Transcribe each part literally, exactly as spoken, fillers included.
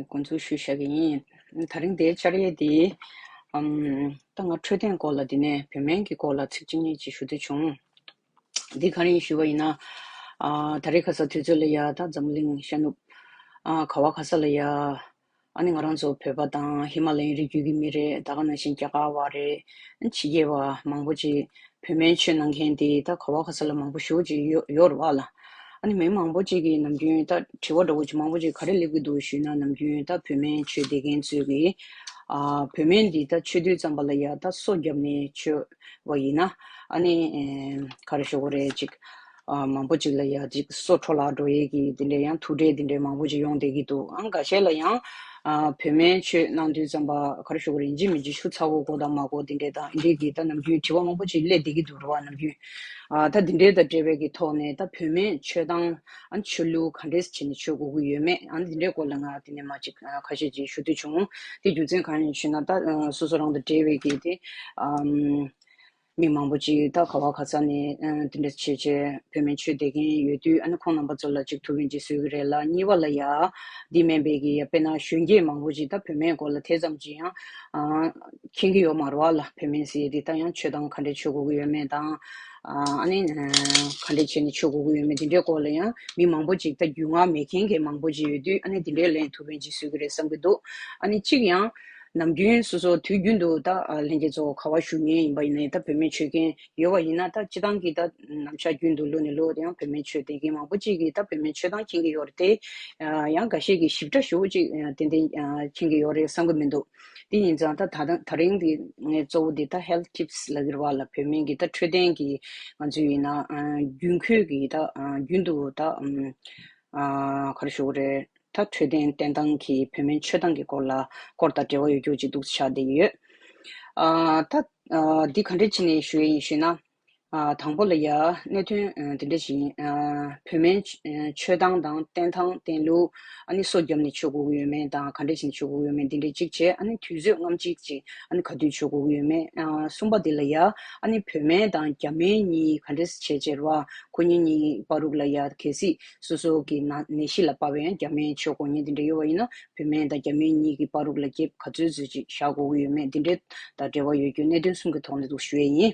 འགོ་འཛུགས་ཞུས་བཞག་གི་ཡིན། དེ་རིང་འདིའི་བཅར་ཡས་འདི་ཨམ་ད་ང་འཕྲོད་བསྟེན་སྐོར་ལ་འདི་ནས་བོད་སྨན་གྱི་སྐོར་ལ་ཚིག་གཅིག་གཉིས་ཅིག་ཞུ་འདོད་བྱུང་། འདི་ག་རེ་ཡིན་ཞུས་པ་ཡིན་ན། ཨ་ད་རེས་ཁ་སང་དུས་ཚོད་ལ་ཡ་ད་འཛམ་གླིང་ཤར་ནུབ་ཨ་ག་བ་ག་ས་ལ་ཡ། ཨ་ནི་ང་རང་ཚོ་བོད་པ་དང་ཧི་མ་ལ་ཡའི་རི་རྒྱུད་ཀྱི་མི་རེད། ད་ག་ནང་བཞིན་རྒྱ་གར་བ་རེད། ཕྱི་རྒྱལ་བ་མང་པོ་ཅིག་བོད་སྨན་མཆོད་གནང་མཁན་དེ་ད་ག་བ་ག་ས་ལ་མང་པོ་ཞེ་པོ་ཅིག་ཡོད་ཡོད་རེད་བ་ལ། ཨ་ནི་མི་མང་པོ་ཅིག་གིས་ནམ་རྒྱུན་ད་དྲི་བ་འདྲ་བོ་ཅིག་མང་པོ་ཅིག་ག་རེ་སླེབས་ཀྱི་འདུག་ཞུས་ན། ནམ་རྒྱུན་ད་བོད་སྨན་མཆོད་བསྡད་མཁན་ཚོས་ཀྱིས་ཨ་བོད་སྨན་འདི་ད་མཆོད་དུས་ཙམ་པ་ལ་ཡ་ད་སོ་བརྒྱབ་ནས་མཆོད་པ་ཡིན་ན། ཨ་ནི་ཨེ་ག་རེ་ཞུ་དགོས་རེད། ཅིག་ཨ་མང་པོ་ཅིག་ལ་ཡ་ཅིག་སོ་འཕྲོ་བརླག་འགྲོ་ཡས་ཀྱི་དེ་འདྲའི་ཡང་ཐུགས་ཁྲལ་དེ་འདྲའི་མང་པོ་ཅིག་ཡོང་བསྡད་ཀྱི་འདུག་ཨང་། འགའ་ཤས་ལ་ཡང་ཨ་བོད་སྨན་མཆོད་གནང་དུས་ཙམ་པ་ག་རེ་ཞུ་དགོས་རེད། ཡིན་གཅིག་མིན་གཅིག་ཆུ་ཚ་པོ་དགོས་དང་མ་དགོས་དེ་འདྲའི་དང་འདི་འདྲའི་གི་ད་ནམ་རྒྱུན་དྲི་བ་མང་པོ་ཅིག་སླེབས་བསྡད་ཀྱི་འདུག་རེད་བ། ནམ་རྒྱུན་ཨ་ད་དེ་འདྲའི་དང་འབྲེལ་བའི་གི་ཐོག་ནས་ད་བོད་སྨན་མཆོད་སྟངས་ཨ་མཆོད་ལུགས་ག་འདྲས་བྱས་ནས་མཆོད་དགོས་ཀྱི་ཡོད་མེད། ཨ་ནི་དེ་འདྲའི་སྐོར་ལ་ང་དེ་ནས་མ་ཅིག་ཨ་ཁ་ཤས་ཅིག་ཞུ་འདོད་བྱུང་། དེ་རྒྱུ་མཚན་གང་ཡིན་ཞུས་ན། ད་ཨ་སོ་སོ་རང་དང་འབྲེལ་བའི་གི་དེ་ཨམ། མི་མང་པོ་ཅིག་ད་ག་བ་ག་ས་ནས་ཨ་དེ་འདྲ་བྱས་བྱས་བོད་སྨན་མཆོད་བསྡད་མཁན་ཡོད་དུས། ཨ་ནི་ཁོང་རྣམ་པ་ཚོ་ལ་ཅིག་ཐུགས་ཕན་ཅིག་གསོས་ཀྱི་རེད་ལ། གཉིས་པ་ལ་ཡ་འདི་མིན་པའི་གི་ཡ་དཔེར་ན་གཞོན་སྐྱེས་མང་པོ་ཅིག་ད་བོད་སྨན་སྐོར་ལ་དེ་ཙམ་ཅིག་ཡང་ཨ་མཁྱེན་གྱི་ཡོད་མ་རེད་བ་ལ། བོད་སྨན་ཟེར་ཡས་འདི་ད་ཡང་མཆོད་སྟངས་ག་འདྲས་མཆོད་དགོས་ཀྱི་ཡོད་མེད་དང་། ཨ་ནི་ཨ་ག་འདྲས་བྱས་ནས་མཆོད་དགོས་ཀྱི་ཡོད་མེད་འདི་འདྲའི་སྐོར་ལ་ཡང་མི་མང་པོ་ཅིག་ད་རྒྱུས་མངའ་མེད་མཁན་གྱི་མང་པོ་ཅིག་ཡོད་དུས། ཨ་ནི་འདི་འདྲའི་ལན་ཐུགས་ཕན་ཅིག་གསོས་ཀྱི་རེད་བསམ་གྱི་འདུག་ཨ་ནི་གཅིག་ཡང་ནམ་རྒྱུན་སོ་སོ་དུས་རྒྱུན་དུ་ད་ལྷན་རྒྱས་ཚོ་ག་བ་བཞུགས་མཁན་ཡིན་པ་ཡིན་ནའི་ད་བོད་སྨན་མཆོད་མཁན་ཡོད་པ་ཡིན་ན། ད་སྤྱི་བཏང་གི་ད་ནམ་ཞག་རྒྱུན་དུ་ལོ་ནས་ལོ་ཡང་བོད་སྨན་མཆོད་བསྡད་མཁན་མང་པོ་ཅིག་གིས་ད་བོད་སྨན་མཆོད་སྟངས་མཁྱེན་གྱི་ཡོད་རེད་དེ། ཡང་འགའ་ཤས་ཀྱིས་ཞིབ་ཕྲ་ཞེ་པོ་ཅིག་ཏན་ཏན་མཁྱེན་གྱི་ཡོད་རེད་བསམ་གྱི་མི་འདུག་དེ་ཡིན་ཙང་ད་ད་ད་རིང་འདི་ངས་གཙོ་བོ་འདི་ད་health tips་ལབ་ཀྱི་རེད་བ་ལ། བོད་སྨན་གྱི་ད་འཕྲོད་བསྟེན་གྱི་ང་ཚོ་ཡིན་ན་རྒྱུན་མཁོའི་གི་ད་རྒྱུན་དུ་ད་ག་རེ་ཞུ་དགོས་རེད། ད་འཕྲོད་བསྟེན་བསྟེན་སྟངས་ཀྱི་བོད་སྨན་མཆོད་སྟངས་ཀྱི་སྐོར་ལ་སྐོར་དང་འབྲེལ་བ་ཡོད་རྒྱུ་ཅིག་འདུག་ཆགས་བསྡད་ཡོད། ཨ་ད་ཨ་འདི་ག་འདྲས་བྱས་ནས་ཞུ་ཡས་ཡིན་ཞུས་ན། ཨ་དང་པོ་ལ་ཡ་གནད་དོན་ཨ་འདི་འདྲ་ཞིག་ཡིན། ཨ་བོད་སྨན་མཆོད་སྟངས་དང་བསྟེན་སྟངས་བསྟེན་ལུགས། ཨ་ནི་སོ་བརྒྱབ་ནས་མཆོད་དགོས་ཀྱི་ཡོད་མེད་དང་། ག་འདྲས་བྱས་ནས་མཆོད་དགོས་ཀྱི་ཡོད་མེད་འདི་འདྲས་གཅིག་བྱས། ཨ་ནི་དུས་ཚོད་སྔ་ཕྱི་ཅིག་ཨ་ནི་ག་དུས་མཆོད་དགོས་ཀྱི་ཡོད་མེད། ཨ་གསུམ་པ་འདི་ལ་ཡ་ཨ་ནི་བོད་སྨན་དང་རྒྱ་སྨན་གཉིས་ག་འདྲས་བྱས་བྱས་རེད་བ། ཁོ་གཉིས་གཉིས་བར་དུ་ལ་ཡ་གལ་སྲིད་སོ་སོ་གི་ན་ནད་གཞི་ལ་དཔག་པའི་ཡང་རྒྱ་སྨན་མཆོད་དགོས་ངེས་འདི་འདྲ་ཡོད་པ་ཡིན་ན། བོད་སྨན་དང་རྒྱ་སྨན་གཉིས་ཀྱི་བར་དུ་ལ་gap་ག་ཚོད་ཚོད་ཅིག་བཞག་དགོས་ཀྱི་ཡོད་མེད་འདི་འདྲའི་དང་འབྲེལ་བ་ཡོད་རྒྱུ་གནད་དོན་གསུམ་གྱི་ཐོག་ནས་འདུག་ཞུ་ཡས་ཡིན།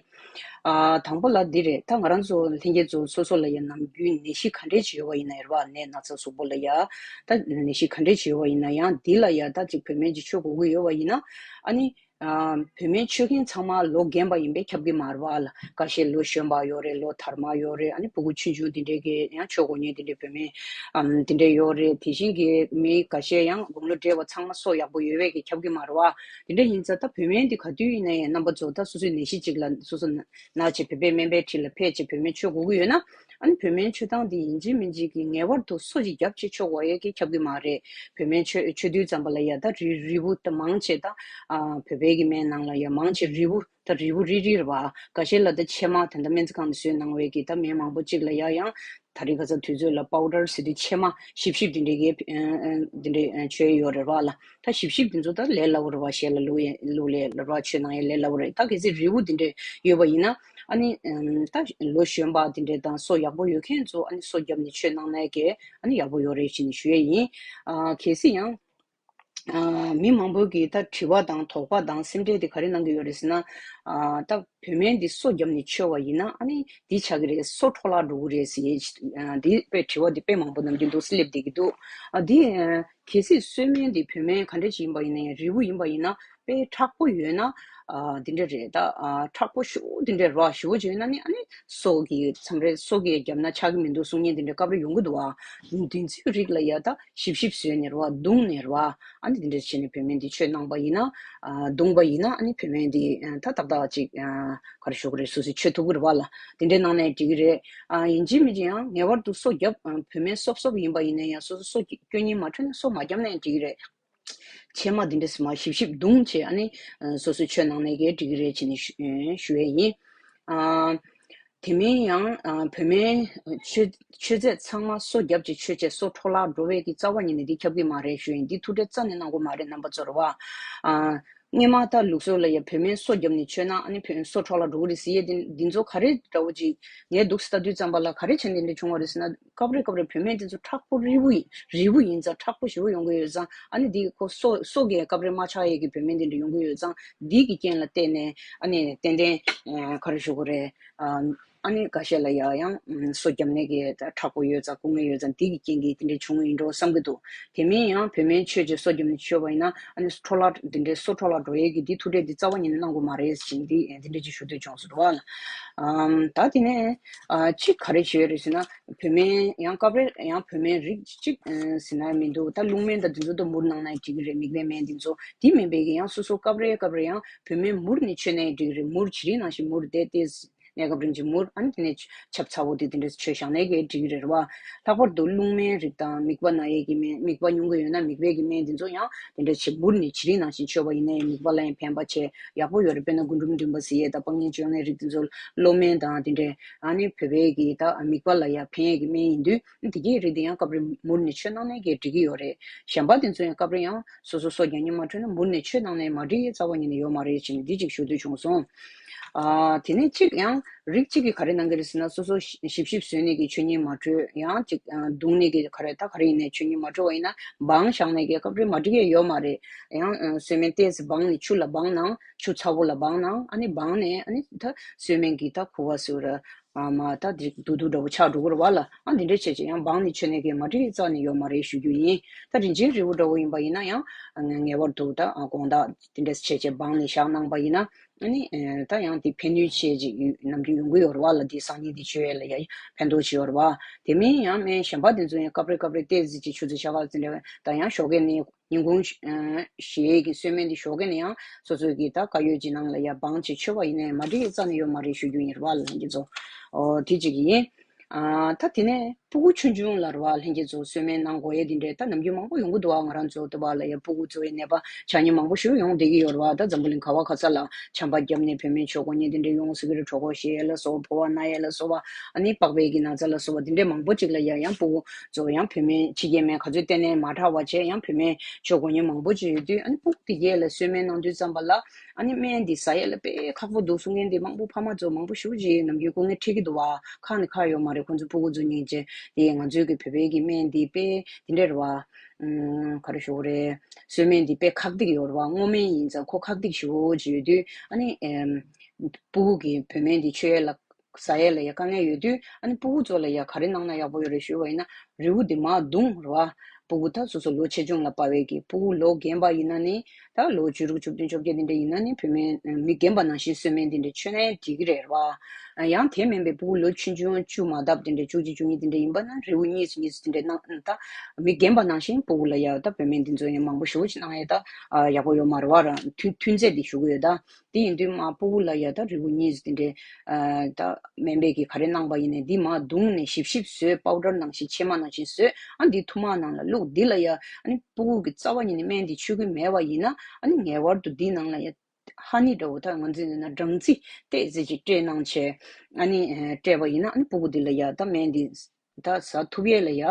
ཨ་དང་པོ་ལ་འདི་རེད། ད་ང་རང་ཚོ་ལྷན་རྒྱས་ཚོ་སོ་སོ་ལ་ཡང་ནམ་རྒྱུན་ནད་གཞི་ག་འདྲས་ཅིག་ཡོད་པ་ཡིན་ན་རེད་བ། ནད་ན་ཚ་གཟུགས་པོ་ལ་ཡ་ད་ནད་གཞི་ག་འདྲས་ཅིག་ཡོད་པ་ཡིན་ན་ཡང་འདི་ལ་ཡ་ད་ཅིག་བོད་སྨན་ཅིག་མཆོད་དགོས་ཀྱི་ཡོད་པ་ཡིན་ན། ཨ་ནི་ཨ་བོད་སྨན་མཆོད་མཁན་ཚང་མ་ལོ་རྒན་པ་ཡིན་པས་ཁྱབ་ཀྱི་མ་རེད་བ་ལ། འགའ་ཤས་ལོ་གཞོན་པ་ཡོད་རེད། ལོ་དར་མ་ཡོད་རེད། ཨ་ནི་ཕྲུ་གུ་ཆུང་ཆུང་དེ་འདྲས་ཀྱིས་ཡང་མཆོད་དགོས་མཁན་དེ་འདྲས་བོད་སྨན་ཨམ་དེ་འདྲས་ཡོད་རེད། དེ་བཞིན་གྱི་མི་འགའ་ཤས་ཡང་དགུང་ལོ་བགྲེས་པ་ཚང་མ་སོ་ཡག་པོ་ཡོད་པས་ཀྱི་ཁྱབ་ཀྱི་མ་རེད་བ། དེ་འདྲ་ཡིན་ཙང་ད་བོད་སྨན་འདི་ག་དུས་ཡིན་ན་ཡང་རྣམ་པ་ཚོ་ད་སོ་སོའི་ནད་གཞི་གཅིག་ལ་སོ་སོ་ན་ན་བྱས་བོད་པའི་སྨན་པའི་འཁྲིས་ལ་ཕེབས་བྱས་བོད་སྨན་མཆོད་དགོས་ཀྱི་ཡོད་ན། ཨ་ནི་བོད་སྨན་མཆོད་སྟངས་འདི་ཡིན་གཅིག་མིན་གཅིག་གི་ངེས་པར་དུ་སོ་གཅིག་བརྒྱབ་བྱས་མཆོད་དགོས་ཡས་ཀྱི་ཁྱབ་ཀྱི་མ་རེད། བོད་སྨན་མཆོད་མཆོད་དུས་ཙམ་པ་ལ་ཡ་ད་རིལ་རིལ་བུ་ད་མང་ཆེ་ད་ཨ་བོད་པའི་གི་སྨན་ནང་ལ་ཡ་མང་ཆེ་རིལ་བུ་ད་རིལ་བུ་རིལ་རིལ་རེད་བ། འགའ་ཤས་ལ་ད་ཕྱེ་མ་ད་ལྟ་སྨན་རྩིས་ཁང་ནས་བཟོས་གནང་བའི་གི་ད་སྨན་མང་པོ་གཅིག་ལ་ཡ་ཡང་ད་རིང་ཁ་སང་དུས་ཚོད་ལ་པའུ་ཌར་ཟེར་དུས་ཕྱེ་མ་ཞིབ་ཞིབ་དེ་འདྲའི་གི་ཨ་ཨ་དེ་འདྲའི་ཨ་མཆོད་ཡས་ཡོད་རེད་བ་ལ། ད་ཞིབ་ཞིབ་དེ་ཚོ་ད་ལས་སླ་བོ་རེད་བ། ཞལ་ལ་བླུག་ཡས་བླུག་ལས་རེད་བ། མཆོད་གནང་ཡས་ལས་སླ་བོ་རེད། ད་གལ་སྲིད་རིལ་བུ་དེ་འདྲ་ཡོད་པ་ཡིན་ན། ཨ་ནི་ཨམ་ད་ལོ་གཞོན་པ་དེ་འདྲ་དང་སོ་ཡག་པོ་ཡོད་མཁན་ཚོ་ཨ་ནི་སོ་བརྒྱབ་ནས་མཆོད་གནང་ན་གི་ཨ་ནི་ཡག་པོ་ཡོད་རེད་ཅེས་ནས་ཞུ་ཡས་ཡིན། ཨ་གལ་སྲིད་ཡང་ཨ་མི་མང་པོ་གིས་ད་དྲི་བ་དང་དོགས་པ་དང་སེམས་ཁྲལ་དེ་ག་རེ་གནང་གི་ཡོད་རེད་ཟེར་ན། ཨ་ད་བོད་སྨན་འདི་སོ་བརྒྱབ་ནས་མཆོད་པ་ཡིན་ན་ཨ་ནི་འདི་ཆགས་ཀྱི་རེད། སོ་འཕྲོ་བརླག་འགྲོ་གི་རེད་ཟེར་ཡས་ཨ་འདི་དཔེ་དྲི་བ་འདི་དཔེ་མང་པོ་ནམ་རྒྱུན་འདུག་སེ་སླེབས་བསྡད་ཀྱི་འདུག་ཨ་འདི་ཨ་གལ་སྲིད་སོ་སྨན་འདི་བོད་སྨན་ག་འདྲ་ཞིག་ཡིན་པ་ཡིན་ན་ཡང་རིལ་བུ་ཡིན་པ་ཡིན་ན་དཔེ་མཁྲེགས་པོ་ཡོད་ན། ཨ་འདི་འདྲ་རེད། ད་ཨ་མཁྲེགས་པོ་ཞེ་པོ་འདི་འདྲ་རེད་བ། ཞེ་པོ་ཅིག་ཡོད་ན་ནི་ཨ་ནི་སོ་གི་མཚམས་རེ་སོ་གི་བརྒྱབ་ན་ཆགས་ཀྱི་མི་འདུག་གསུང་མཁན་འདི་འདྲ་སྐབས་རེ་ཡོང་གི་འདུག་བ། འདི་ཚོའི་རིགས་ལ་ཡ་ད་ཞིབ་ཞིབ་བཟོས་ནས་རེད་བ། བརྡུངས་ནས་རེད་བ། ཨ་ནི་འདི་འདྲ་བྱས་ནས་བོད་སྨན་འདི་མཆོད་གནང་པ་ཡིན་ན། ཨ་བརྡུངས་པ་ཡིན་ན་ཨ་ནི་བོད་སྨན་འདི་ཨ་ད་ཏག་ཏག་ཅིག་ཨ་ག་རེ་ཞུ་དགོས་རེད། སོ་སོས་མཆོད་ཐུབ་ཀྱི་རེད་བ་ལ། དེ་འདྲའི་གནང་ན་ཡང་འགྲིག་གི་རེད། ཨ་ཡིན་གཅིག་མིན་གཅིག་ཡང་ངེས་པར་དུ་སོ་བརྒྱབ། ཨ་བོད་སྨན་སོབ་སོབ་ཡིན་པ་ཡིན་ན་ཡང་སོ་སོ་སོ་སྐྱོན་སྙིང་མ་འཕྲོད་ན་སོ་མ་བརྒྱབ་ན་ཡང་འགྲིག་གི་རེད། ཕྱེ་མ་འདི་འདྲ་སེ་མ་ཞིབ་ཞིབ་བརྡུངས་བྱས་ཨ་ནི་ཨ་སོ་སོས་མཆོད་གནང་ནས་གལ་འགྲིག་གི་རེད་ཅེས་ནས་ཞུ་ཨ་ཞུ་ཡས་ཡིན། ཨ་དེ་མིན་ཡང་ཨ་བོད་སྨན་མཆོད་མཆོད་རྫས་ཚང་མ་སོ་བརྒྱབ་ཅིག་མཆོད་བྱས་སོ་འཕྲོ་བརླག་འགྲོ་བའི་གི་རྩ་བ་ཉིད་ནས་འདི་ཁྱབ་ཀྱི་མ་རེད་ཞུ་ཡིན། འདི་ཐུགས་ཁྲལ་རྩ་ནས་གནང་དགོས་མ་རེད། རྣམ་པ་ཚོར་བ་ཨ་ སྔོན་མ་ད་ལུགས་སྲོལ་ལ་ཡ་བུད་མེད་སོ་བརྒྱབ་ནས་མཆོད་ན་ཨ་ནི་བུད་སོ་འཕྲོ་བརླག་འགྲོ་གི་རེད་ཟེར་ཡས་དེ་འདི་ཚོ་ག་རེ་འདྲ་བོ་ཅིག་ངས་འདུག་སེ་ལྟ་དུས་ཙམ་པ་ལ་ག་རེ་བྱས་ནས་འདི་འདྲ་བྱུང་བ་རེད་ཟེར་ན། སྐབས་རེ་སྐབས་རེ་བུད་མེད་དེ་ཚོ་མཁྲེགས་པོ་རིལ་བོ་ཡིན། རིལ་བོ་ཡིན་ཙང་མཁྲེགས་པོ་ཞེ་པོ་ཡོང་གི་ཡོད་ཙང་། ཨ་ནི་འདི་ཁོ་སོ་སོ་གས་སྐབས་རེ་མ་ཆགས་ཡས་ཀྱི་བུད་མེད་དེ་འདྲ་ཡོང་གི་ཡོད་ཙང་། འདི་གི་རྐྱེན་ལ་བརྟེན་ནས་ཨ་ནི་ཏན་ཏན་ཨ་ག་རེ་ཞུ་དགོས་རེད། ཨ་ཨ་ནི་འགའ་ཤས་ལ་ཡ་ཡང་ཨ་སོ་བརྒྱབ་ནས་ཀྱི་མཁྲེགས་པོ་ཡོད་ཙང་སྐུ་ངལ་ཡོད་ཙང་འདི་གི་རྐྱེན་གྱིས་དེ་འདྲ་བྱུང་ཡིན་འགྲོ་བསམ་གྱི་འདུག་དེ་མིན་ཡང་བུད་མེད་མཆོད་ཅེས་སོ་བརྒྱབ་ནས་མཆོད་པ་ཡིན་ན་ཨ་ནི་འཕྲོ་བརླག་དེ་འདྲའི་སོ་འཕྲོ་བརླག་འགྲོ་ཡས་ཀྱི་འདི་ཐུགས་ཁྲལ་འདི་རྩ་བ་ཉིད་ནས་གནང་དགོས་མ་རེད་ཅེས་འདི་འདི་འདྲ་ཅིག་ཞུ་འདོད་བྱུང་སོང་རེད་བ། ཨམ་ད་དེ་ནས་ཨ་གཅིག་ག་རེ་བྱས་ཡོད་རེད་ཟེར་ན། བུད་མེད་ཡང་སྐབས་རེ་ཡང་བུད་མེད་རིགས་གཅིག་ཨ་ཟེར་ན་མི་འདུག་ད་རླུང་སྨན་དང་དེ་ཚོ་དང་མུར་གནང་ན་འགྲིག་གི་རེད། མིག་དཔེ་སྨན་དེ་ཚོ། དེ་མིན་པའི་གི་ཡང་སོ་སོ་སྐབས་རེ་སྐབས་རེ་ཡང་བུད་མེད་མུར་ནས་མཆོད་ནའི་འགྲིག་གི་རེད། མུར་བྱི་རིལ་ནང་བཞིན་མུར་བསྡད་དེ། གནས་སྐབས་རིམ་གྱི་མུར། ཨ་ནི་དེ་ནས་ཆབ་ཚ་བོ་དེ་དེ་འདྲ་མཆོད་བཞག་ནའི་གི་འགྲིག་གི་རེད་བ། ལྷག་པར་དུ་རླུང་སྨན་རིགས་དང་མིད་པ་ན་ཡས་ཀྱི་སྨན། མིད་པ་ཉུང་གི་ཡོད་ན་མིད་པའི་གི་སྨན་དེ་ཚོ་ཡང་དེ་འདྲ་ཞིག་མུར་ནས་བྱི་རིལ་ནང་བཞིན་མཆོད་པ་ཡིན་ནའི་མིད་པ་ལ་ཡང་ཕན་པ་ཆེ་ཡག་པོ་ཡོད་རེད། དཔེར་ན་རྒུན་འབྲུམ་འདྲེན་པ་ཟེར་ཡས་དང་སྤང་གཉེན་བཅོ་ལྔའི་རིགས་དེ་ཚོ་གློ་སྨན་དང་དེ་འདྲའི། ཨ་ནི་བོད་པའི་གི་ད་མིད་པ་ལ་ཡང་ཕན་ཡས་ཀྱི་སྨན་ཡིན་དུས། དེ་གའི་རིགས་དེ་ཡང་སྐབས་རེ་མུར་ནས་མཆོད་གནང་ནའི་གི་འགྲིག་གི་ཡོད་རེད། གཞན་པ་དེ་ཚོ་ཡང་སྐབས་རེ་ཡང་སོ་སོ་སོ་རྒྱག་ཉིན་མ་འཕྲོད་ན་མུར་ནས་མཆོད་གནང་ནའི་མ་འགྲིག་ཡས་རྩ་བ་ཉིད་ནས་ཡོད་མ་རེད་ཅེས་ནས་འདི་གཅིག་ཞུ་འདོད་བྱུང་སོང་། ཨ་དེ་ནས་གཅིག་ཡང་རིགས་གཅིག་གིས་ག་རེ་གནང་གི་རེད་ཟེར་ན། སོ་སོ་ཞིབ་ཞིབ་བཟོས་ནས་གི་མཆོད་ཉིན་མ་འཕྲོད། ཡང་གཅིག་ཨ་བརྡུངས་ནས་གི་ག་རེ་ད་ག་རེ་ཡིན་ནའི་མཆོད་ཉིན་མ་འཕྲོད་པ་ཡིན་ན་སྦང་བཞག་ནའི་གི་སྐབས་རེ་མ་འགྲིག་ཡས་ཡོད་མ་རེད། ཡང་ཨ་སོལ་སྨན་ཏོག་ཙམ་སྦངས་ནས་ཆུ་ལ་སྦངས་ནའང་ཆུ་ཚ་བོ་ལ་སྦངས་ནའང་ཨ་ནི་སྦངས་ནས་ཨ་ནི་ད་སོལ་སྨན་གྱི་ད་ཁུ་བ་སུ་ར། ཨ་མ་ད་འདི་རྡུག་རྡུག་འདྲ་བོ་ཆགས་འགྲོ་གི་རེད་བ་ལ། ཨ་འདི་འདྲ་བྱས་བྱས་ཡང་སྦངས་ནས་མཆོད་ནའི་གི་མ་འགྲིག་ཡས་རྩ་ནས་ཡོད་མ་རེད་ཞུ་རྒྱུ་ཡིན། ད་རིན་ཆེན་རིལ་བུ་འདྲ་བོ་ཡིན་པ་ཡིན་ན་ཡང་ངེས་པར་དུ་ད་དགོང་དག་དེ་འདྲ་བྱས་བྱས་སྦངས་ནས་བཞག་གནང་པ་ཡིན་ན། ཨ་ནི་ད་ཡང་དེ་ཕན་ནུས་ཆེ་ཅིག་ནམ་རྒྱུན་ཡོང་གི་ཡོད་རེད་བ་ལ། འདི་སང་ཉིན་འདི་མཆོད་ཡས་ལ་ཡ་ཕན་ཐོགས་ཆེ་ཡོད་རེད་བ། དེ་མིན་ཡང་སྨན་གཞན་པ་དེ་ཚོ་ཡང་སྐབས་རེ་སྐབས་རེ་ཏོག་ཙམ་ཅིག་ཆུ་ཚོད་ཕྱེད་ཀ་ཙམ་འདྲ་བ་ད་ཡང་ཞོགས་ཀས་ནས། ཉིན་གུང་ཨ་ཞེས་ཀྱི་གསོལ་སྨན་འདི་ཞོགས་ཀས་ནས་ཡང་སོ་སོའི་གི་ད་དཀར་ཡོལ་གྱི་ནང་ལ་ཡ་སྦངས་བྱས་མཆོད་པ་ཡིན་ནའི་མ་འགྲིག་ཡས་རྩ་ནས་ཡོད་མ་རེད་ཞུ་རྒྱུ་ཡིན་རེད་བ་ལྷན་རྒྱས་ཚོ། ཨོ་དེ་གཅིག་ཡིན། ཨ་ད་དེ་ནས་སྤུ་གུ་ཆུང་ཆུང་ལ་རེད་བ་ལྷན་རྒྱས་ཚོ་གསོལ་སྨན་གནང་དགོས་ཡས་དེ་འདྲས་ད་ནམ་རྒྱུན་མང་པོ་ཡོང་གི་འདུག་བ། ང་རང་ཚོ་ལྟ་བ་ལ་ཡ་སྤུ་གུ་ཚོ་ཡི་ནད་པ་ཆགས་ཉེན་མང་པོ་ཞིག་ཡོང་བསྡད་ཀྱི་ཡོད་རེད་བ། ད་འཛམ་བུ་གླིང་ག་བ་ག་ས་ལ་བྱམས་པ་བརྒྱབ་ནས་བུད་མེད་མཆོད་དགོས་ཉེན་དེ་འདྲས་ཡོང་སྲིད་ཀྱི་རེད། གྲོད་ཁོག་བཤལ་ཡས་ལ་སོགས་པ། ཕོ་བ་ན་ཡས་ལ་སོགས་པ། ཨ་ནི་པགས་པའི་གི་ན་ཚ་ལ་སོགས་པ་དེ་འདྲས་མང་པོ་ཅིག་ལ་ཡ་ཡང་སྤུ་གུ་ཚོ་ཡང་བུད་མེད་ཕྱི་རྒྱལ་སྨན་ག་ཚོད་བསྟེན་ནའི་མ་དྲག་པ་བྱས་ཡང་བུད་མེད་མཆོད་དགོས་ཉེན་མང་པོ་ཅིག་ཡོད་དུས། ཨ་ནི་སྤུ་གུ་དེ་གས་ལ་གསོལ་སྨན་གནང་དུས་ཙམ་པ་ལ་ཨ་ནི་སྨན་འདི་ཟ་ཡས་ལ་དཔེ་ཁག་པོ་འདུག་གསུང་མཁན་དེ་མང་པོ་ཕ་མ་ཚོ་མང་པོ་ཞེ་པོ་ཅིག་ནམ་རྒྱུན་སྐུ་ངལ་འཕྲད་ཀྱི་འདུག་བ། ཁག་ནི་ཁག་ཡོད་མ་རེད། ཁོང་ཚོ་སྤུ་གུ་ཚོ་སྙིང་རྗེ་དེ་ང་ཚོའི་གི་བོད་པའི་གི་སྨན་འདི་དཔེ་དེ་འདྲས་རེད་བ། ཨུམ། ག་རེ་ཞུ་དགོས་རེད། གསོལ་སྨན་འདི་དཔེ་ཁག་ཐེག་ཡོད་རེད་བ། སྔོ་སྨན་ཡིན་ཙང་ཁོ་ཁག་ཐེག་ཞེ་པོ་ཅིག་ཡོད་དུས། ཨ་ནི་ཨེམ། སྤུ་གུ་གི་བུད་མེད་འདི་མཆོད་ཡས་ལ་ཟ་ཡས་ལ་ཡ་དཀའ་ངལ་ཡོད་དུས། ཨ་ནི་སྤུ་གུ་ཚོ་ལ་ཡ་ག་རེ་གནང་ན་ཡག་པོ་ཡོད་རེད་ཞུས་པ་ཡིན་ན། རིལ་བུ་འདི་མར་བརྡུངས་རེད་བ། སྤུ་གུ་ད་སོ་སོ་ལོ་ཆེ་ཆུང་ལ་དཔག་པའི་གི་སྤུ་གུ་ལོ་རྒན་པ་ཡིན་ན་ནི། ད་ལོ་བཅུ་དྲུག་བཅུ་བདུན་བཅོ་བརྒྱད་འདི་འདྲ་ཡིན་ན་ནི་བུད་མེད་མི་རྒན་པ་ནང་བཞིན་གསོལ་སྨན་འདི་འདྲ་མཆོད་ནའི་འགྲིག་གི་རེད་བ། ཡང་དེ་མིན་པའི་སྤུ་གུ་ལོ་ཆུང་ཆུང་བཅུ་མ་བཏབ་འདི་འདྲ་བཅུ་གཅིག་བཅུ་གཉིས་འདི་འདྲ་ཡིན་པ་ན་རིལ་བུ་གཉིས་གཉིས་འདི་འདྲ་གནང་། ད་མི་རྒན་པ་ནང་བཞིན་སྤུ་གུ་ལ་ཡ་ད་བུད་མེད་འདི་ཚོ་ཡང་མང་པོ་ཞེ་པོ་ཅིག་གནང་ཡས་ད་ཡག་པོ་ཡོད་མ་རེད་བ། རང་མཐུན་མཐུན་རྫས་འདི་ཞུ་གི་ཡོད་ད། དེ་ཡིན་དུས་མ་སྤུ་གུ་ལ་ཡ་ད་རིལ་བུ་གཉིས་འདི་འདྲའི་ཨ་ད་སྨན་པས་ཀྱིས་ག་རེ་གནང་པ་ཡིན་ནའི་འདི་མར་བརྡུངས་ནས་ཞིབ་ཞིབ་བཟོས། པའུ་ཌར་ནང་བཞིན་ཕྱེ་མ་ནང་བཞིན་བཟོས། ཨ་འདི་ཐུར་མ་ནང་ལ་བླུགས། འདི་ལ་ཡ་ཨ་ནི་སྤུ་གུ་གི་རྩ་བ་ཉིད་ནས་སྨན་འདི་མཆོད་ཀྱི་མེད་པ་ཡིན་ན། ཨ་ནི་ངེས་པར་དུ་འདི་ནང་ལ་ཡ་ཧ་ནི་འདྲ་བོ་ད་ང་ཚོས་ན་སྦྲང་རྩི་ཏོག་ཙམ་ཅིག་སྤྲད་གནང་བྱས། ཨ་ནི་ཨ་སྤྲད་པ་ཡིན་ན་ཨ་ནི་སྤུ་གུ་འདི་ལ་ཡ་ད་སྨན་འདི་ད་ཟ་ཐུབ་ཡས་ལ་ཡ་